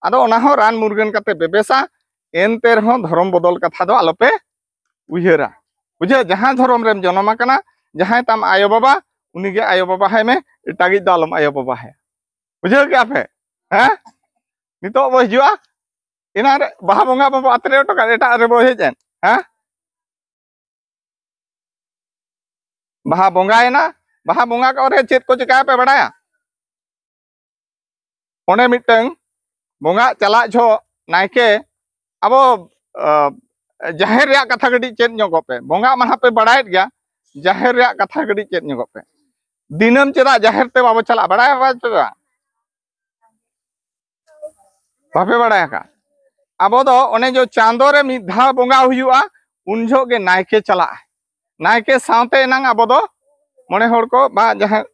ᱟᱫᱚ ᱚᱱᱟ ᱦᱚᱸ ᱨᱟᱱ ᱢᱩᱨᱜᱟᱹᱱ ᱠᱟᱛᱮ ᱯᱮ ᱵᱮᱥᱟ᱾ ᱮᱱᱛᱮ ᱨᱮᱦᱚᱸ ᱫᱷᱚᱨᱚᱢ ᱵᱚᱫᱚᱞ ᱠᱟᱛᱷᱟ ᱫᱚ ᱟᱞᱚᱯᱮ ᱩᱭᱦᱟᱹᱨᱟ᱾ ᱵᱩᱡᱷᱟᱹᱣ? ᱡᱟᱦᱟᱸ ᱫᱷᱚᱨᱚᱢ ᱨᱮᱢ ᱡᱚᱱᱚᱢ ᱟᱠᱟᱱᱟ, ᱡᱟᱦᱟᱸᱭ ᱛᱟᱢ ᱟᱭᱳ ᱵᱟᱵᱟ, ᱩᱱᱤᱜᱮ ᱟᱭᱳ ᱵᱟᱵᱟ ᱦᱟᱭ ᱢᱮ, ᱮᱴᱟᱜᱤᱡ ᱫᱚ ᱟᱞᱚᱢ ᱟᱭᱳ ᱵᱟᱵᱟ ᱦᱟᱭᱟ᱾ ᱵᱩᱡᱷᱟᱹᱣ ᱠᱮᱜᱼᱟ ᱯᱮ? ᱦᱮᱸ? ᱱᱤᱛᱚᱜ ᱵᱚ ᱦᱤᱡᱩᱜᱼᱟ, ᱮᱱᱟᱱ ᱨᱮ ᱵᱟᱦᱟ ᱵᱚᱸᱜᱟ ᱵᱟᱵᱚ ᱟᱛᱨᱮ ᱦᱚᱴᱚ ᱠᱟᱜ, ᱮᱴᱟᱜ ᱨᱮᱵᱚ ᱦᱮᱡ ᱮᱱ᱾ ᱦᱮᱸ? ᱵᱟᱦᱟ ᱵᱚᱸᱜᱟᱭᱮᱱᱟ᱾ ᱵᱟᱦᱟ ᱵᱚᱸᱜᱟ ᱠᱚᱨᱮ ᱪᱮᱫ ᱠᱚ ᱪᱤᱠᱟᱹᱭᱟ ᱯᱮ ᱵᱟᱲᱟᱭᱟ? ᱚᱸᱰᱮ ᱢᱤᱫᱴᱟᱝ ᱵᱚᱸᱜᱟ ᱪᱟᱞᱟᱜ ᱡᱚᱦᱚᱜ ᱱᱟᱭᱠᱮ, ᱟᱵᱚ ᱡᱟᱦᱮᱨ ᱨᱮᱭᱟᱜ ᱠᱟᱛᱷᱟ ᱠᱟᱹᱴᱤᱡ ᱪᱮᱫ ᱧᱚᱜᱚᱜ ᱯᱮ᱾ ᱵᱚᱸᱜᱟ ᱢᱟ ᱱᱟᱦᱟᱜ ᱯᱮ ᱵᱟᱲᱟᱭᱮᱫ ᱜᱮᱭᱟ, ᱡᱟᱦᱮᱨ ᱨᱮᱭᱟᱜ ᱠᱟᱛᱷᱟ ᱠᱟᱹᱴᱤᱡ ᱪᱮᱫ ᱧᱚᱜᱚᱜ ᱯᱮ᱾ ᱫᱤᱱᱟᱹᱢ ᱪᱮᱫᱟᱜ ᱡᱟᱦᱮᱨ ᱛᱮ ᱵᱟᱵᱚ ᱪᱟᱞᱟᱜᱼᱟ, ᱵᱟᱲᱟᱭᱟ ᱯᱮ ᱵᱟᱝ? ᱵᱟᱯᱮ ᱵᱟᱲᱟᱭ ᱟᱠᱟᱫ? ᱟᱵᱚ ᱫᱚ ᱚᱱᱮ ᱡᱮ ᱪᱟᱸᱫᱚ ᱨᱮ ᱢᱤᱫ ᱫᱷᱟᱣ ᱵᱚᱸᱜᱟ ᱦᱩᱭᱩᱜᱼᱟ, ᱩᱱ ᱡᱚᱦᱚᱜ ᱜᱮ ᱱᱟᱭᱠᱮ ᱪᱟᱞᱟᱜᱼᱟ᱾ ᱱᱟᱭᱠᱮ ᱥᱟᱶᱛᱮ ᱮᱱᱟᱝ ᱟᱵᱚ ᱫᱚ ᱢᱚᱬᱮ ᱦᱚᱲ ᱠᱚ ᱵᱟ ᱡᱟᱦᱟᱸᱭ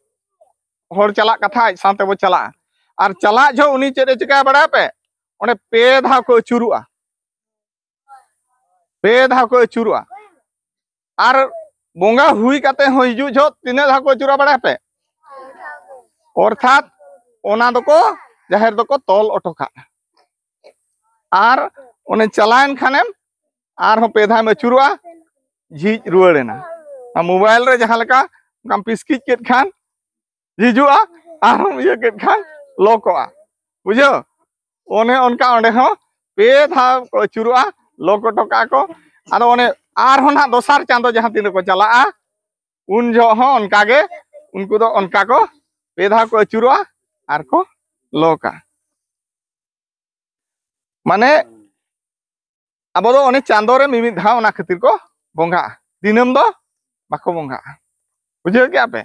ᱦᱚᱲ ᱪᱟᱞᱟᱜ ᱠᱟᱛᱷᱟ, ᱟᱡ ᱥᱟᱶᱛᱮ ᱵᱚ ᱪᱟᱞᱟᱜᱼᱟ᱾ ᱟᱨ ᱪᱟᱞᱟᱜ ᱡᱚᱦᱚᱜ ᱩᱱᱤ ᱪᱮᱫ ᱮ ᱪᱤᱠᱟᱹᱭᱟ ᱵᱟᱲᱟᱭᱟ ᱯᱮ? ᱚᱸᱰᱮ ᱯᱮ ᱫᱷᱟᱣ ᱠᱚ ᱟᱹᱪᱩᱨᱚᱜᱼᱟ, ᱯᱮ ᱫᱷᱟᱣ ᱠᱚ ᱟᱹᱪᱩᱨᱚᱜᱼᱟ᱾ ᱟᱨ ᱵᱚᱸᱜᱟ ᱦᱩᱭ ᱠᱟᱛᱮ ᱦᱚᱸ ᱦᱤᱡᱩᱜ ᱡᱚᱦᱚᱜ ᱛᱤᱱᱟᱹᱜ ᱫᱷᱟᱣ ᱠᱚ ᱟᱹᱪᱩᱨᱟ ᱵᱟᱲᱟᱭᱟ ᱯᱮ? ᱚᱨᱛᱷᱟᱛ ᱚᱱᱟ ᱫᱚᱠᱚ ᱡᱟᱦᱮᱨ ᱫᱚᱠᱚ ᱛᱚᱞ ᱚᱴᱚ ᱠᱟᱜᱼᱟ᱾ ᱟᱨ ᱚᱱᱮ ᱪᱟᱞᱟᱣᱮᱱ ᱠᱷᱟᱱᱮᱢ ᱟᱨᱦᱚᱸ ᱯᱮ ᱫᱷᱟᱣᱮᱢ ᱟᱹᱪᱩᱨᱚᱜᱼᱟ, ᱡᱷᱤᱡ ᱨᱩᱣᱟᱹᱲ ᱮᱱᱟ᱾ ᱟᱨ ᱢᱳᱵᱟᱭᱤᱞ ᱨᱮ ᱡᱟᱦᱟᱸ ᱞᱮᱠᱟ ᱚᱱᱠᱟᱢ ᱯᱤᱥᱠᱤᱡ ᱠᱮᱫ ᱠᱷᱟᱱ ᱡᱷᱤᱡᱚᱜᱼᱟ, ᱟᱨᱦᱚᱸᱢ ᱤᱭᱟᱹ ᱠᱮᱫ ᱠᱷᱟᱱ ᱞᱚᱠᱚᱜᱼᱟ᱾ ᱵᱩᱡᱷᱟᱹᱣ? ᱚᱱᱮ ᱚᱱᱠᱟ ᱚᱸᱰᱮ ᱦᱚᱸ ᱯᱮ ᱫᱷᱟᱣ ᱠᱚ ᱟᱹᱪᱩᱨᱚᱜᱼᱟ, ᱞᱚᱠ ᱚᱴᱚ ᱠᱟᱜᱼᱟ ᱠᱚ᱾ ᱟᱫᱚ ᱚᱱᱮ ᱟᱨᱦᱚᱸ ᱱᱟᱦᱟᱜ ᱫᱚᱥᱟᱨ ᱪᱟᱸᱫᱚ ᱡᱟᱦᱟᱸ ᱛᱤᱱ ᱨᱮᱠᱚ ᱪᱟᱞᱟᱜᱼᱟ, ᱩᱱ ᱡᱚᱦᱚᱜ ᱦᱚᱸ ᱚᱱᱠᱟ ᱜᱮ ᱩᱱᱠᱩ ᱫᱚ ᱚᱱᱠᱟ ᱠᱚ ᱯᱮ ᱫᱷᱟᱣ ᱠᱚ ᱟᱹᱪᱩᱨᱚᱜᱼᱟ ᱟᱨ ᱠᱚ ᱞᱚᱠᱟ᱾ ᱢᱟᱱᱮ ᱟᱵᱚ ᱫᱚ ᱚᱱᱮ ᱪᱟᱸᱫᱚ ᱨᱮ ᱢᱤᱢᱤᱫ ᱫᱷᱟᱣ ᱚᱱᱟ ᱠᱷᱟᱹᱛᱤᱨ ᱠᱚ ᱵᱚᱸᱜᱟᱜᱼᱟ, ᱫᱤᱱᱟᱹᱢ ᱫᱚ ᱵᱟᱠᱚ ᱵᱚᱸᱜᱟᱜᱼᱟ᱾ ᱵᱩᱡᱷᱟᱹᱣ ᱠᱮᱜᱼᱟ ᱯᱮ?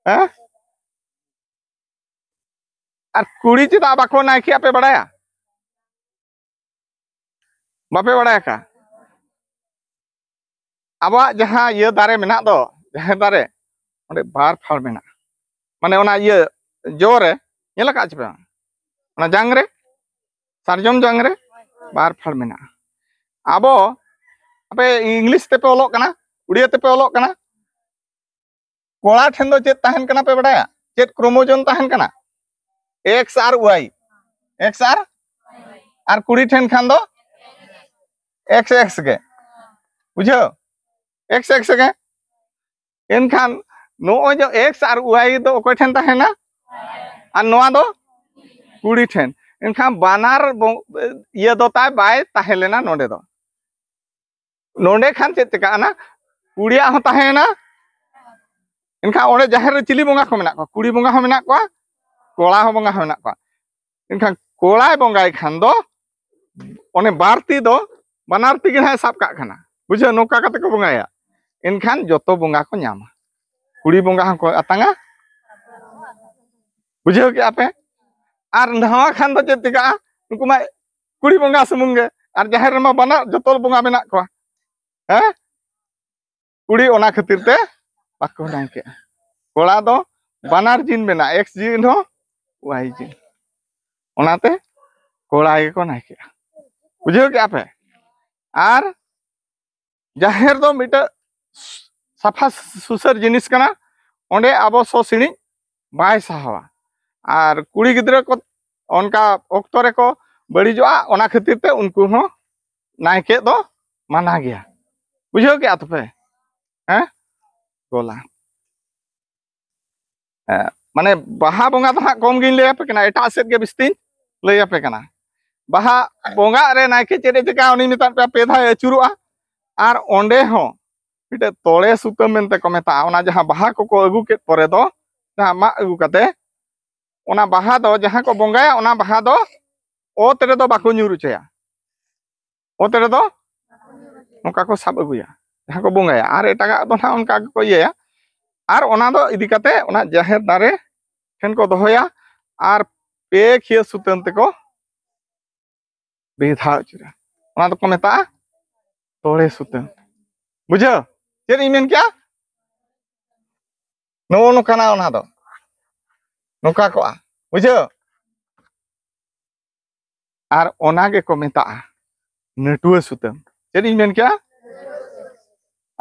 ᱦᱮᱸ? ᱟᱨ ᱠᱩᱲᱤ ᱪᱮᱫᱟᱜ ᱵᱟᱠᱚ ᱱᱟᱭᱠᱮᱜᱼᱟ ᱯᱮ ᱵᱟᱲᱟᱭᱟ? ᱵᱟᱯᱮ ᱵᱟᱲᱟᱭ ᱟᱠᱟᱫ? ᱟᱵᱚᱣᱟᱜ ᱡᱟᱦᱟᱸ ᱤᱭᱟᱹ ᱫᱟᱨᱮ ᱢᱮᱱᱟᱜ ᱫᱚ, ᱡᱟᱦᱮᱨ ᱫᱟᱨᱮ, ᱚᱸᱰᱮ ᱵᱟᱨ ᱯᱷᱟᱲ ᱢᱮᱱᱟᱜᱼᱟ᱾ ᱢᱟᱱᱮ ᱚᱱᱟ ᱤᱭᱟᱹ ᱡᱚ ᱨᱮ, ᱧᱮᱞ ᱟᱠᱟᱫ ᱪᱮ ᱵᱟᱝ? ᱚᱱᱟ ᱡᱟᱝ ᱨᱮ, ᱥᱟᱨᱡᱚᱢ ᱡᱟᱝ ᱨᱮ ᱵᱟᱨ ᱯᱷᱟᱲ ᱢᱮᱱᱟᱜᱼᱟ᱾ ᱟᱵᱚ ᱟᱯᱮ ᱤᱝᱞᱤᱥ ᱛᱮᱯᱮ ᱚᱞᱚᱜ ᱠᱟᱱᱟ, ᱩᱲᱤᱭᱟ ᱛᱮᱯᱮ ᱚᱞᱚᱜ ᱠᱟᱱᱟ, ᱠᱚᱲᱟ ᱴᱷᱮᱱ ᱫᱚ ᱪᱮᱫ ᱛᱟᱦᱮᱱ ᱠᱟᱱᱟ ᱯᱮ ᱵᱟᱰᱟᱭᱟ? ᱪᱮᱫ ᱠᱨᱳᱢᱳᱡᱳᱢ ᱛᱟᱦᱮᱱ ᱠᱟᱱᱟ? ᱮᱠᱥ ᱟᱨ ᱣᱟᱭ᱾ ᱮᱠᱥ ᱟᱨ, ᱟᱨ ᱠᱩᱲᱤ ᱴᱷᱮᱱ ᱠᱷᱟᱱ ᱫᱚ ᱮᱠᱥ ᱮᱠᱥ ᱜᱮ᱾ ᱵᱩᱡᱷᱟᱹᱣ? ᱮᱠᱥ ᱮᱠᱥ ᱜᱮ᱾ ᱮᱱᱠᱷᱟᱱ ᱱᱚᱜᱼᱚᱭ ᱡᱮ ᱮᱠᱥ ᱟᱨ ᱣᱟᱭ ᱫᱚ ᱚᱠᱚᱭ ᱴᱷᱮᱱ ᱛᱟᱦᱮᱱᱟ? ᱟᱨ ᱱᱚᱣᱟ ᱫᱚ ᱠᱩᱲᱤ ᱴᱷᱮᱱ᱾ ᱮᱱᱠᱷᱟᱱ ᱵᱟᱱᱟᱨ ᱵᱚ-, ᱤᱭᱟᱹ ᱫᱚ ᱛᱟᱭ ᱵᱟᱭ ᱛᱟᱦᱮᱸ ᱞᱮᱱᱟ ᱱᱚᱰᱮ ᱫᱚ᱾ ᱱᱚᱰᱮ ᱠᱷᱟᱱ ᱪᱮᱫ ᱪᱤᱠᱟᱹᱜᱼᱟ? ᱠᱩᱲᱤᱭᱟᱜ ᱦᱚᱸ ᱛᱟᱦᱮᱸᱭᱮᱱᱟ᱾ ᱮᱱᱠᱷᱟᱱ ᱚᱸᱰᱮ ᱡᱟᱦᱮᱨ ᱨᱮ ᱪᱤᱞᱤ ᱵᱚᱸᱜᱟ ᱠᱚ ᱢᱮᱱᱟᱜ ᱠᱚᱣᱟ? ᱠᱩᱲᱤ ᱵᱚᱸᱜᱟ ᱦᱚᱸ ᱢᱮᱱᱟᱜ ᱠᱚᱣᱟ, ᱠᱚᱲᱟ ᱦᱚᱸ ᱵᱚᱸᱜᱟ ᱦᱚᱸ ᱢᱮᱱᱟᱜ ᱠᱚᱣᱟ᱾ ᱮᱱᱠᱷᱟᱱ ᱠᱚᱲᱟᱭ ᱵᱚᱸᱜᱟᱭ ᱠᱷᱟᱱ ᱫᱚ ᱚᱱᱮ ᱵᱟᱨ ᱛᱤ ᱫᱚ ᱵᱟᱱᱟᱨ ᱛᱤ ᱜᱮ ᱱᱟᱦᱟᱜ ᱥᱟᱵ ᱠᱟᱜ ᱠᱟᱱᱟ, ᱵᱩᱡᱷᱟᱹᱣ? ᱱᱚᱝᱠᱟ ᱠᱟᱛᱮ ᱠᱚ ᱵᱚᱸᱜᱟᱭᱟ᱾ ᱮᱱᱠᱷᱟᱱ ᱡᱚᱛᱚ ᱵᱚᱸᱜᱟ ᱠᱚ ᱧᱟᱢᱟ, ᱠᱩᱲᱤ ᱵᱚᱸᱜᱟ ᱦᱚᱸᱠᱚ ᱟᱛᱟᱝᱟ᱾ ᱵᱩᱡᱷᱟᱹᱣ ᱠᱮᱜᱼᱟ ᱯᱮ? ᱟᱨ ᱱᱚᱣᱟ ᱠᱷᱟᱱ ᱫᱚ ᱪᱮᱫ ᱪᱤᱠᱟᱹᱜᱼᱟ? ᱩᱱᱠᱩ ᱢᱟ ᱠᱩᱲᱤ ᱵᱚᱸᱜᱟ ᱥᱩᱢᱩᱝ ᱜᱮ, ᱟᱨ ᱡᱟᱦᱮᱨ ᱨᱮᱢᱟ ᱵᱟᱱᱟᱨ ᱡᱚᱛᱚ ᱵᱚᱸᱜᱟ ᱢᱮᱱᱟᱜ ᱠᱚᱣᱟ᱾ ᱦᱮᱸ, ᱠᱩᱲᱤ ᱚᱱᱟ ᱠᱷᱟᱹᱛᱤᱨ ᱛᱮ ᱵᱟᱠᱚ ᱱᱟᱭᱠᱮᱜᱼᱟ᱾ ᱠᱚᱲᱟ ᱫᱚ ᱵᱟᱱᱟᱨ ᱡᱤᱱ ᱢᱮᱱᱟᱜᱼᱟ, ᱮᱠᱥ ᱡᱤᱱ ᱦᱚᱸ ᱣᱟᱭ ᱡᱤᱱ᱾ ᱚᱱᱟᱛᱮ ᱠᱚᱲᱟ ᱜᱮᱠᱚ ᱱᱟᱭᱠᱮᱜᱼᱟ᱾ ᱵᱩᱡᱷᱟᱹᱣ ᱠᱮᱜᱼᱟ ᱯᱮ? ᱟᱨ ᱡᱟᱦᱮᱨ ᱫᱚ ᱢᱤᱫᱴᱟᱹᱜ ᱥᱟᱯᱷᱟ ᱥᱩᱥᱟᱹᱨ ᱡᱤᱱᱤᱥ ᱠᱟᱱᱟ, ᱚᱸᱰᱮ ᱟᱵᱚ ᱥᱚ ᱥᱤᱬᱤᱡ ᱵᱟᱭ ᱥᱟᱦᱟᱣᱟ᱾ ᱟᱨ ᱠᱩᱲᱤ ᱜᱤᱫᱽᱨᱟᱹ ᱠᱚ ᱚᱱᱠᱟ ᱚᱠᱛᱚ ᱨᱮᱠᱚ ᱵᱟᱹᱲᱤᱡᱚᱜᱼᱟ, ᱚᱱᱟ ᱠᱷᱟᱹᱛᱤᱨ ᱛᱮ ᱩᱱᱠᱩ ᱦᱚᱸ ᱱᱟᱭᱠᱮ ᱫᱚ ᱢᱟᱱᱟ ᱜᱮᱭᱟ᱾ ᱵᱩᱡᱷᱟᱹᱣ ᱠᱮᱜᱼᱟ ᱛᱚᱯᱮ? ᱦᱮᱸ, ᱜᱚᱞᱟ᱾ ᱦᱮᱸ, ᱢᱟᱱᱮ ᱵᱟᱦᱟ ᱵᱚᱸᱜᱟ ᱫᱚ ᱦᱟᱸᱜ ᱠᱚᱢ ᱜᱤᱧ ᱞᱟᱹᱭ ᱟᱯᱮ ᱠᱟᱱᱟ, ᱮᱴᱟᱜ ᱥᱮᱫ ᱜᱮ ᱵᱤᱥᱛᱤᱧ ᱞᱟᱹᱭ ᱟᱯᱮ ᱠᱟᱱᱟ᱾ ᱵᱟᱦᱟ ᱵᱚᱸᱜᱟᱜ ᱨᱮ ᱱᱟᱭᱠᱮ ᱪᱮᱫ ᱮ ᱪᱤᱠᱟᱹᱭᱟ? ᱩᱱᱤ ᱢᱮᱛᱟᱜ ᱯᱮᱭᱟ ᱯᱮ ᱫᱷᱟᱣ ᱟᱹᱪᱩᱨᱚᱜᱼᱟ, ᱟᱨ ᱚᱸᱰᱮ ᱦᱚᱸ ᱢᱤᱫᱴᱮᱡ ᱛᱚᱲᱮ ᱥᱩᱛᱟᱹᱢ ᱢᱮᱱᱛᱮ ᱠᱚ ᱢᱮᱛᱟᱜᱼᱟ᱾ ᱚᱱᱟ ᱡᱟᱦᱟᱸ ᱵᱟᱦᱟ ᱠᱚᱠᱚ ᱟᱹᱜᱩ ᱠᱮᱫ ᱯᱚᱨᱮ ᱫᱚ, ᱡᱟᱦᱟᱸ ᱢᱟᱜ ᱟᱹᱜᱩ ᱠᱟᱛᱮ, ᱚᱱᱟ ᱵᱟᱦᱟ ᱫᱚ ᱡᱟᱦᱟᱸ ᱠᱚ ᱵᱚᱸᱜᱟᱭᱟ, ᱚᱱᱟ ᱵᱟᱦᱟ ᱫᱚ ᱚᱛ ᱨᱮᱫᱚ ᱵᱟᱠᱚ ᱧᱩᱨ ᱦᱚᱪᱚᱭᱟ᱾ ᱚᱛ ᱨᱮᱫᱚ ᱱᱚᱝᱠᱟ ᱠᱚ ᱥᱟᱵ ᱟᱹᱜᱩᱭᱟ, ᱡᱟᱦᱟᱸ ᱠᱚ ᱵᱚᱸᱜᱟᱭᱟ, ᱟᱨ ᱮᱴᱟᱜᱟᱜ ᱫᱚ ᱱᱟᱦᱟᱜ ᱚᱱᱠᱟ ᱜᱮᱠᱚ ᱤᱭᱟᱹᱭᱟ᱾ ᱟᱨ ᱚᱱᱟ ᱫᱚ ᱤᱫᱤ ᱠᱟᱛᱮ ᱚᱱᱟ ᱡᱟᱦᱮᱨ ᱫᱟᱨᱮ ᱴᱷᱮᱱ ᱠᱚ ᱫᱚᱦᱚᱭᱟ, ᱟᱨ ᱯᱮ ᱠᱷᱤᱭᱟᱹ ᱥᱩᱛᱟᱹᱢ ᱛᱮᱠᱚ ᱵᱮᱫᱷᱟᱣ ᱟᱹᱪᱩᱨᱟ᱾ ᱚᱱᱟ ᱫᱚᱠᱚ ᱢᱮᱛᱟᱜᱼᱟ ᱛᱚᱲᱮ ᱥᱩᱛᱟᱹᱢ᱾ ᱵᱩᱡᱷᱟᱹᱣ ᱪᱮᱫ ᱤᱧ ᱢᱮᱱ ᱠᱮᱜᱼᱟ? ᱱᱚᱜᱼᱚ ᱱᱚᱝᱠᱟᱱᱟ ᱚᱱᱟ ᱫᱚ, ᱱᱚᱝᱠᱟ ᱠᱚᱜᱼᱟ᱾ ᱵᱩᱡᱷᱟᱹᱣ? ᱟᱨ ᱚᱱᱟ ᱜᱮᱠᱚ ᱢᱮᱛᱟᱜᱼᱟ ᱱᱟᱹᱴᱩᱣᱟᱹ ᱥᱩᱛᱟᱹᱢ᱾ ᱪᱮᱫ ᱤᱧ ᱢᱮᱱ ᱠᱮᱜᱼᱟ?